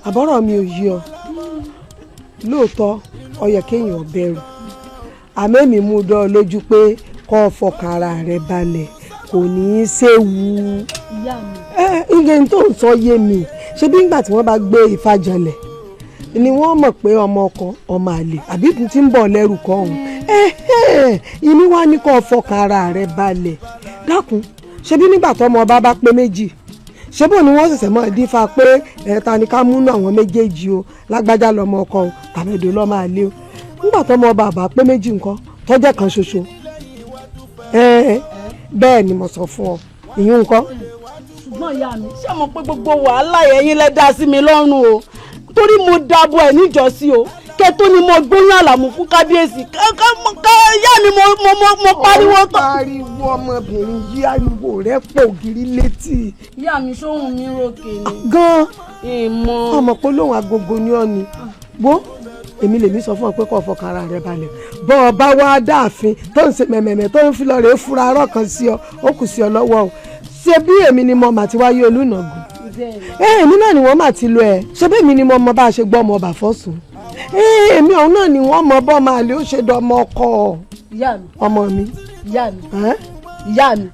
Àbọ̀rọ̀ mi ò yí ọ. Lóòótọ́ ó yẹ kéèyàn bẹ̀rù, àmọ́ èmi mú dán ọ lójú pé kó o fọkàn ara rẹ balẹ̀, kò ní í séwu. Ǹjẹ́ n tó ń sọ yé mi? Ṣé bí ńgbà tí wọ́n bá gbé Ifá janlẹ̀ ni wọ́n mọ̀ pé ọmọ ọkọ ọmọ àlè àbí tí ń bọ̀ lẹ́rù kọ́ ọ̀hún? Ìmí wá ní kó o fọkàn ara rẹ balẹ̀. Dákun, ṣé bí nígbà tó ọmọ ọba bá pé méjì, ṣé bò ni wọ́n ṣẹ̀ṣẹ̀ mọ́ dífá pé ẹ̀ta ni ká múnú àwọn méjèèjì o, lágbájá lọmọ ọkọ o, tàbẹ̀dò lọ́mọ àlè o? Nígbà tó ọmọ ọba àbá pé méjì nǹkan tọ́jẹ́ kan ṣoṣo. Bẹ́ẹ̀ ni mo sọ fún ọ, ìyún nǹkan. Ṣùgbọ́n ìyá mi, ṣé mo pé gbogbo wàhálà ẹ̀yin lẹ dá sí mi lọ́rùn o, torí mo dàbọ̀ ẹ̀ níjọ́sí o, kẹ́tọ́ ni mo gbóyún àlàmú fún kábíyèsí. Ìyá mi, mo pariwo tán. Pariwo ọmọbìnrin yí, ariwo rẹ pò gírí létí. Ìyá mi, sóhun mi rókè ni. Gan-an ìmọ̀. Ọmọ pé lóhùn agogo ni ọ ni. Wo, èmi lèmi sọ fún ọ pé kó fọkàn ara rẹ balẹ̀. Bọ́ ọ bá wá dáàfin tó ń ṣe mẹ̀mẹ̀mẹ̀ tó ń fi lọ rèé fura arọ́ kan sí ọ, ó kù sí ọ lọ́wọ́ o. Ṣé bí èmi ni mo mà ti wáyé Olúnàgún? Èmi náà ni wọ́n mà ti lọ ẹ̀. Ṣé bí èmi ni mo mọ bá a ṣe gbọ́ ọmọ ọba fọ́sùn? Èmi ọ̀hún náà ni wọ́n mọ bọ́ máa lè ó ṣe dọmọ ọkọ ọmọ mi. Ìyá mi, ìyá mi.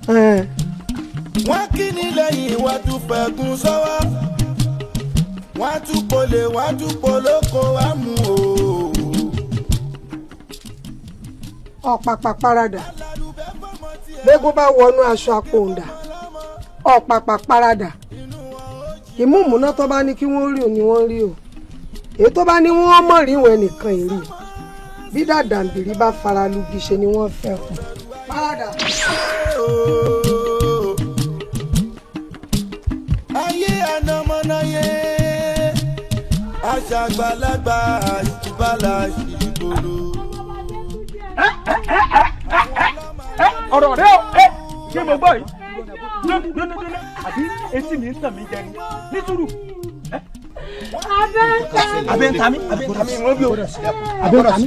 Wọ́n kí ni lẹ́yìn, wọ́n tún fẹ̀gùn sọ́wọ́, wọ́n tún polè, wọ́n tún polóko wá mú o. Ọ̀pàpà paradà, gbégún bá wọnú aṣọ àpòǹdà, ọ̀pàpà paradà. Ìmúùmúná tó bá ní kí wọ́n rí o ni wọ́n rí o, èyí tó bá ní wọ́n mọ̀ rí wọn nìkan èrè. Bí dàdàǹbìrì bá fara lugi ṣe ni wọ́n fẹ́ kù. Paradà. Ayé ànàmọ́náyé, aṣàgbàlagbà àṣìbálà ṣìgbòrò. Ọ̀rọ̀ rẹ o, ṣé mo gbọ́ yìí? Dúnú àbí etí mi ń tàn mí jẹ ni nítorí. Abẹ́ ń ta mí, abẹ́ ń ta mí, wọ́n bí o. Abẹ́ ń ta mí.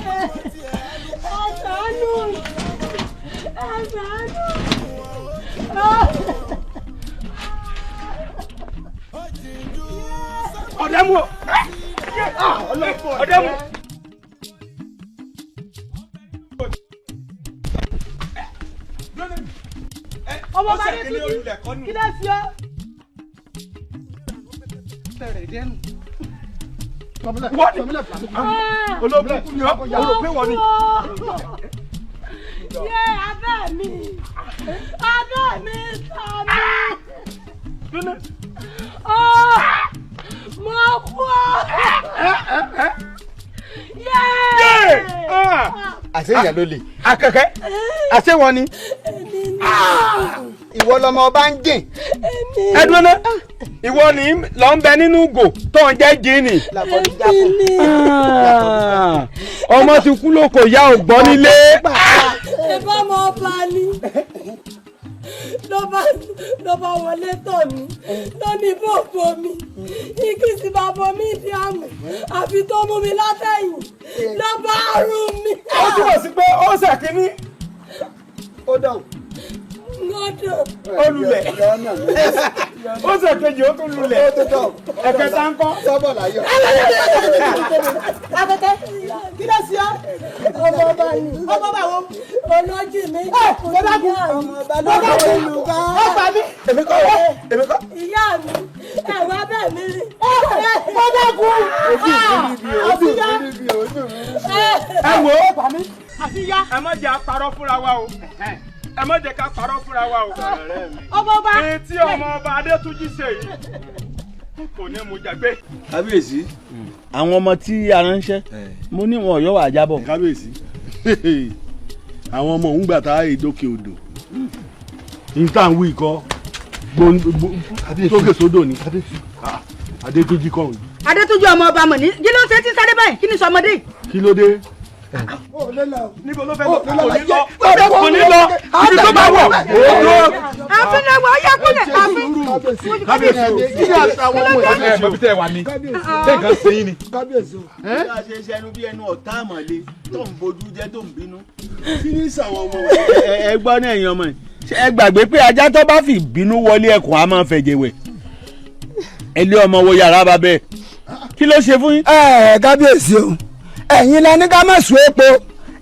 Ẹ ṣàánú, ẹ ṣàánú. Ọ̀dẹ́ mu o, ọ̀dẹ́ mu. Ọmọ bá dé tuntun, kí ló fi ọ́? Wọ́n ní olóògùn ni ọ́, o rò pé wọ́n ni. Yé, abẹ́ mi, abẹ́ mi sàmì. Mo kú ọ. Yé! Àṣé ìyá ló lè. Akẹ́kẹ́, àṣé wọ́n ni. Ìwọ lọmọ ọba ń jìn. Ẹ dúró ná, ìwọ ni lọ ń bẹ nínú ìgò tó ń jẹ́ jíìnì. Ọmọ ti kú lóko, ìyá ò gbọ́ nílé. Ìbá ọmọ ọba ni ló bá wọlé tọ̀ mí, ló ní bòbò mi, igi sì bá bọ mí di àmù, àfi tó mú mi látẹ̀yìn ló bá rún mi. Ó túbọ̀ sí pé ó ṣàkíní. Ó dàn. Ó Ó lulẹ̀. Ó ṣèkejì, ó tún lulẹ̀. Ẹ̀kẹta ń kọ́. Sọ́bọ̀ láyọ̀. Akẹ́kẹ́, kí ló ṣe ọ́? Ọmọ ọba ni. Ọmọ bá wo. Olójì mi. Mo dákun. Mo dákun. Ó pa mí. Èmi kọ́ èmi kọ́. Ìyá mi, ẹ̀wọ̀n abẹ́ mi rí. Mo dákun. Ojú mi rí bí ojú mi rí bí. Ẹ wo. Àfíyá. Ẹ má jẹ́ àparọ́ fúnra wa o. Ẹ má jẹ́ ká parọ́ fúnra wa o. Ọmọ ọba. Etí ọmọ ọba Adétúnjì ṣe yìí kò ní mú jàgbé. Kábíyèsí, àwọn ọmọ tí a ránṣẹ́ mo ní wọn ọ̀yọ́ wà jábọ̀. Kábíyèsí, àwọn ọmọ òun gbà tá a dókè odò ní tá à ń wí ikọ́ sókè sódò ni Adétúnjì kọ́ òun. Adétúnjì ọmọ ọba mọ̀ ní kí ló ń ṣe tí ń sáré báyìí, kí ni sọmọdé. Kí ló dé? Níbo ló fẹ́ lọ? Kò ní lọ, kò ní lọ, ibi tó bá wọ̀. Àfin náà wọ ọyá kúlẹ̀ àfin. Kábíyèsí o, kí ni àtàwọn ọmọ yìí? Ẹ mọ̀ bí tẹ́ ẹ wà ní, ṣé nǹkan ṣe yín ni? Kábíyèsí o. Bí a ṣe ṣẹnu bí ẹnu ọ̀tá àmọ̀lé tó ń bojú jẹ́ tó ń bínú. Kí ni sàwọn ọmọ wa? Ẹ gbọ́ ní ẹ̀yin ọmọ yìí, ẹ gbàgbé pé ajá tó bá fi bínú wọlé ẹkùn á máa fẹ̀jẹ̀ wẹ̀. Ẹ lé ọmọ wo yàrá bàbẹ́, kí ló ṣe fún yín? Ẹ kábíyèsí o, ẹ̀yin lẹ ní ká má sùn epo,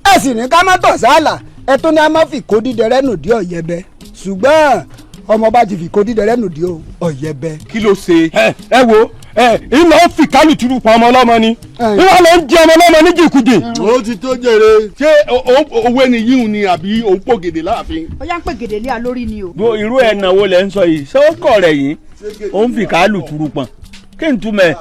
ẹ sì ní ká má tọ̀ sálà, ẹ tó ní a má fi kó dídẹrẹ́ nù dí ọ̀yẹ́bẹ, ṣùgbọ́n ọmọ bá ti fi kó dídẹrẹ́ nù dí ọ̀yẹ́bẹ. Kí ló ṣe? Ẹ wo, ẹ ìlọ fi kálù tìrú pa ọmọ ọlọ́mọ ni, ìwọ ló ń jẹ ọmọ ọlọ́mọ ní jìkújì. Ó ti tó jèrè, ṣé owó ẹni yíhun ni àbí òun pò gèdè láàfin? Ó yá ń pè gèdè lé a lórí ni o. Bó irú ẹ̀ náwó lẹ ń sọ yìí, ṣé ó kọ̀ rẹ̀ yín? Ó ń fi kálù tìrú pọ̀n, kí n túmẹ̀.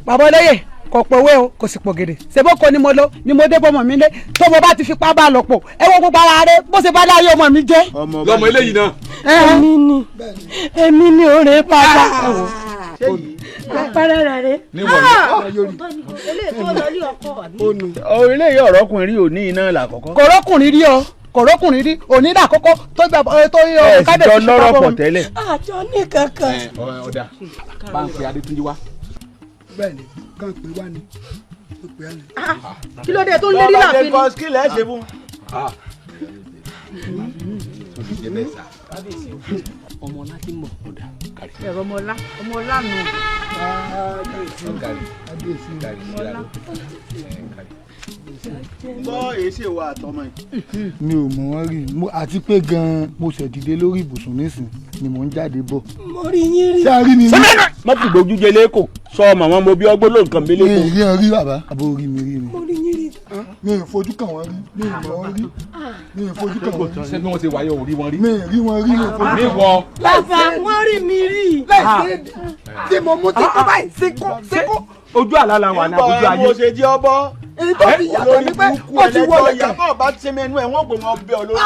Bàbá olóyè, kò pòwe o, kò sì pò gèdè, ṣèbóko ni mo lọ ni mo dé bọmọ mi lé, tó mo bá ti fipá bá lọ pọ̀, ẹ wo gbogbo ara rẹ bó ṣe bá láyé ọmọ mi jẹ́. Lọmọ eléyìí náà. Èmi ni èmi ni òré bàbá. Àpẹẹrẹ rẹ rè. Eléyìí ọ̀rọ̀kùnrin rí òní iná làkọ́kọ́. Kọ̀rọ̀kùnrin rí o, kọ̀rọ̀kùnrin rí òní làkọ́kọ́ tó gbà tó yọ kábíyèsí. Ẹ sì jọ lọ́rọ̀ pọ̀ tẹ́lẹ̀. Àjọ ní kankan. Ọ̀dà bá ń pe Adétúnjì wá. Bẹ́ẹ̀ni, kàn pé wá ni, ó pè á ni. Kí ló dé tó ń lérí láàfin ni? Bọ́lá kí lẹ́ ṣe fún. Ọmọ ọlá ti ń bọ̀. Ọ̀dà kárí. Ẹ̀rọ ọmọ ọlá, ọmọ ọlá nù. Gbọ́ èsì wa àtọmọ yìí. Mi ò mọ̀ wọ́n rí, àti pé gan-an mo ṣẹ̀ dìde lórí ibùsùn nísìn ni mò ń jáde bọ̀. Mo rí yín rí. Ṣé a rí mi rí? Má fi gbójú jẹ lẹ́kọ̀ọ́, sọ ọmọ wọn mo bí ọgbọ́n ló nǹkan mi lẹ́kọ̀ọ́. Mi ì rí ọ rí bàbá, àbò rí mi rí ni. Mo rí yín rí. Mi ì fojú kàn wọ́n rí, mi ì mọ̀ wọ́n rí, mi ì fojú kàn wọ́n rí. Ṣé bí wọ́n ti wáyé ò rí wọn rí? Mi ì rí wọn rí, mi ì fojú kàn wọ́n. Bàbá wọ́n rí mi rí. Láìsí tí mo mú tí kò báyìí síkú síkú. Ojú àlá la wà ní àbújá ayé. Mo ṣe jẹ́ ọbọ̀. Èyí tó fi yàtọ̀ ni pé ó ti wọlé kan. Ìyàbọ̀ bá ti mẹ́nu ẹ̀ wọ́n pè wọ́n bẹ́ ọ lórí.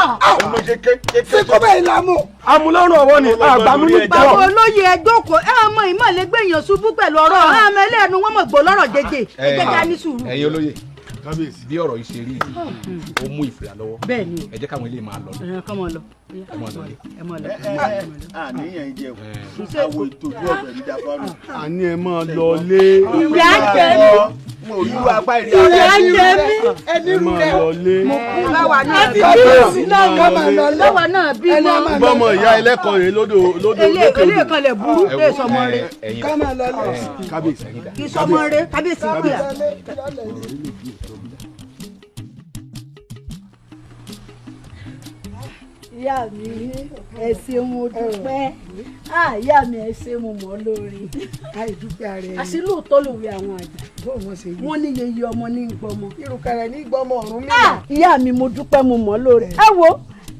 Mo ṣe ké. Síkú bẹ́ẹ̀ la mú. Amúlọ́rùn ọwọ́ ni àgbàmú ní Bàbá olóyè ẹ jókòó, ẹ ọmọ ìmọ̀lẹ́ gbẹ̀yàn ṣubú pẹ̀lú ọ̀rọ̀ ẹ ọmọ ẹlẹ́nu wọn mọ̀ gbọ́ lọ́rọ̀ jẹjẹ, ẹ jẹ́ ká ní sùúrù. Ẹ̀yin olóyè, kábíyèsí, bí ọ̀rọ̀ yìí ṣe rí ó mú ìfìyà lọ́wọ́. Bẹ́ẹ̀ni o. Ẹ jẹ́ káwọn ilé máa lọ. Ẹ kọ́ mọ lọ. Ẹ mọ lọ. Ẹ mọ lọ. Àníyàn jẹ o, àwọ̀ ìtòjú ọ̀bẹ ní dáfárò. Àní ẹ máa lọ lé. Ìyá jẹ mí. Mo rí irú apá ìrí Ìyá jẹ mí. Ẹni Ẹ rú máa rẹ. lọ lé. Báwa náà Kábíyèsí, báwa náà bímọ. Bọ́mọ ìyá ẹlẹ́kọ̀ọ́ rèé lódò lódò lókè Eléyìí odò. kan lè burú lè sọmọ rẹ. Ká máa lọ lé. Kábíyèsí. Kì í sọmọ rẹ, kábíyèsí pè á. Ìyá mi, ẹ ṣeun mo dúpẹ́. Ìyá mi, ẹ ṣe mo mọ̀ lórí. Àìdúpẹ́ ara ẹni. Àṣì lóòótọ́ lòwe àwọn àgbà. Bó wọn ṣe wí. Wọ́n ní yeye ọmọ ní gbọmọ. Irukẹrẹ ní gbọmọ ọ̀run mi. Ìyá mi, mo dúpẹ́ mo mọ̀ lórí. Ẹ wo,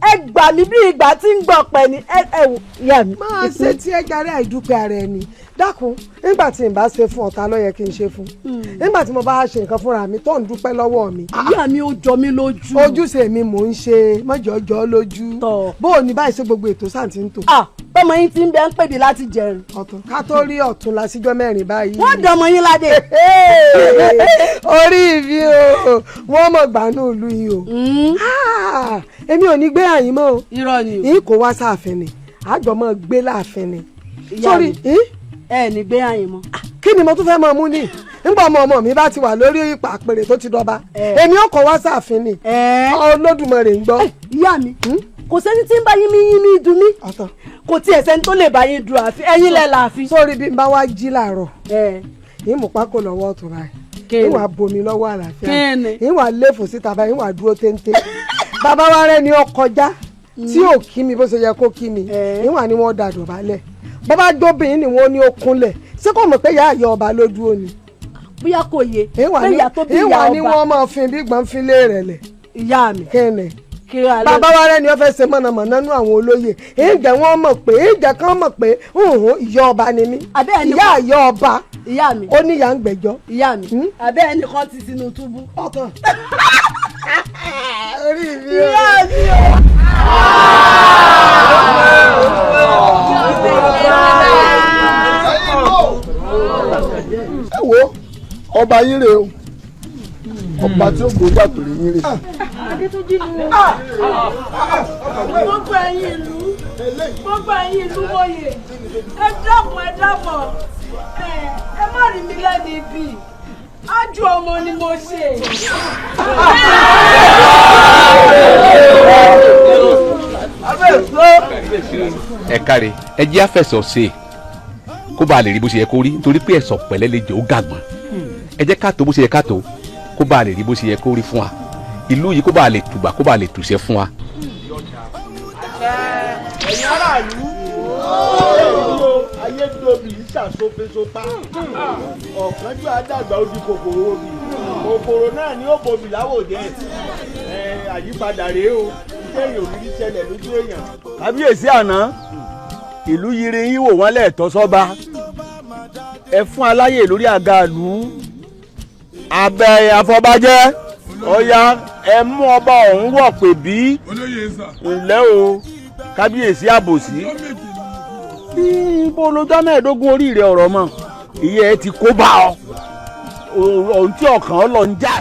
ẹ gbà mí bí ìgbà tí ń gbọ̀ pẹ̀ ni ẹ wo ìyá mi. Máa ṣe tí ẹ jàre àìdúpẹ́ ara ẹni. Dákun, nígbà tí n bá ṣe fún ọ̀tá ló yẹ kí n ṣe fún. Nígbà tí mo bá ṣe nǹkan fúnra mi tó ń dúpẹ́ lọ́wọ́ mi. Ìyá mi, ó jọ mí lójú. Ojúṣe mi mò ń ṣe, mọ́jọ́jọ́ lójú. Bó o ní báyìí ṣe gbogbo ètò sáà ti ń tò. Bọ́mọ yín ti ń bẹ ń pèbí láti jẹun. Ọ̀tún ká tó rí ọ̀tún la síjọ́ mẹ́rin báyìí. Wọ́n dọmọ yín ládé. Orí mi o, wọ́n mọ̀ gbanú ìlú yìí o. Èmi ò ní gbé àyín mọ́ o. Irọ́ ni o. Yín kò wá sáàfin ni, àjọ máa gbé láàfin ni. Ìyá mi, ẹ ní gbé àyín mọ́. Kí ni mo tún fẹ́ máa mú ní? Nígbà ọmọ ọmọ mi bá ti wà lórí ipa àpèrè tó ti dọba, èmi ò kọ́ wá sáàfin ni. Olódùmarè ń gbọ́. Ìyá mi, kò sẹ́ni tí ń bá yín mi yín mi dùn mí. Kò tiẹ̀ sẹ́ni tó lè bá yín dùn àfi ẹ̀yin lẹ̀ láàfin. Sórí bí n bá wá jí làárọ̀, yín mú pákó lọ́wọ́ ọ̀tún báyìí. Ìwà bomi lọ́wọ́ àlàáfíà. Ìwà léfò síta báyìí, ìwà dúró téńté. Bàbá wa rẹ ni ó kọjá tí ò kí mi bó ṣe yẹ kó kí mi. Ìwà ni wọ́n da dọ̀bálẹ̀. Bàbá jóbìnrin ni wọ́n ní ó kúnlẹ̀. Ṣé kò mọ̀ pé ìyá àyọ ọba ló dúró ni? Bóyá kò yé. Pé ìyá tó bí ìyá ọba. Ìwà ni wọ́n máa fi bí gbọ̀n fi lé rẹ̀ lẹ̀. Ìyá mi. Kíni? Bàbá wa rẹ ni wọ́n fẹ́ ṣe mọ̀nàmọ́ná nú àwọn olóyè. Ìjẹ́ wọ́n mọ̀ pé ìjẹ́ kan mọ̀ pé ìyá ọba ni mí. Ìyá àyọ ọba. Ìyá mi. Ó ní ìyá ń gbẹ́jọ́. Ìyá mi. Àbẹ́ ẹnìkan ti sínú túbú. Ọkàn. Orí mi o. Ìyá mi o. Ẹ wo ọba yín rè o, ọba tí ó gbòógì àpèrè yín rè. Adétúnjí ni gbogbo ẹ̀yin ìlú, gbogbo ẹ̀yin ìlú mòye, ẹ dákun, ẹ dábọ̀, ẹ má rí mi lẹ́nu ibi, ájú ọmọ ni mo ṣe. Ẹ káre, ẹ jẹ́ àfẹsọ̀ ṣe kó bá a lè rí bó ṣe yẹ kó rí, nítorí pé ẹ̀sọ̀ pẹ̀lẹ́ lè jẹ́ ó gàgbọ́n. Ẹ jẹ́ ká tó bó ṣe yẹ ká tó, kó bá a lè rí bó ṣe yẹ kó rí fún wa. Ìlú yìí kó bá a lè tùbà, kó bá a lè tùṣẹ́ fún wa. Ẹ̀yin aráàlú, ayédèbí ṣàṣọfẹsọpá, ọ̀kánjú àdàgbà ó di kòkòrò obì, kòkòrò náà ni ó bomi láwòjẹ. Àyípadà rèé o, iṣẹ́ èèyàn ò ní ṣẹlẹ̀ lójú èèyàn. Kábíyèsí àná, ìlú yiri yín wò wọ́n lẹ́ẹ̀tọ́ sọ́ba. Ẹ fún aláyè lórí àga ìlú, abẹ́ afọbajẹ́, ọ̀ya ẹ mú ọba ọ̀hún wọ̀ pé bí ǹlẹ́ o, kábíyèsí àbòsí. Bí ibo lójọ́ mẹ́ẹ̀ẹ́dógún orí rẹ̀ ọ̀rọ̀ mọ́, ìyẹ́ ẹ ti kó bá ọ, ohun tí ọkàn ọ lọ ń já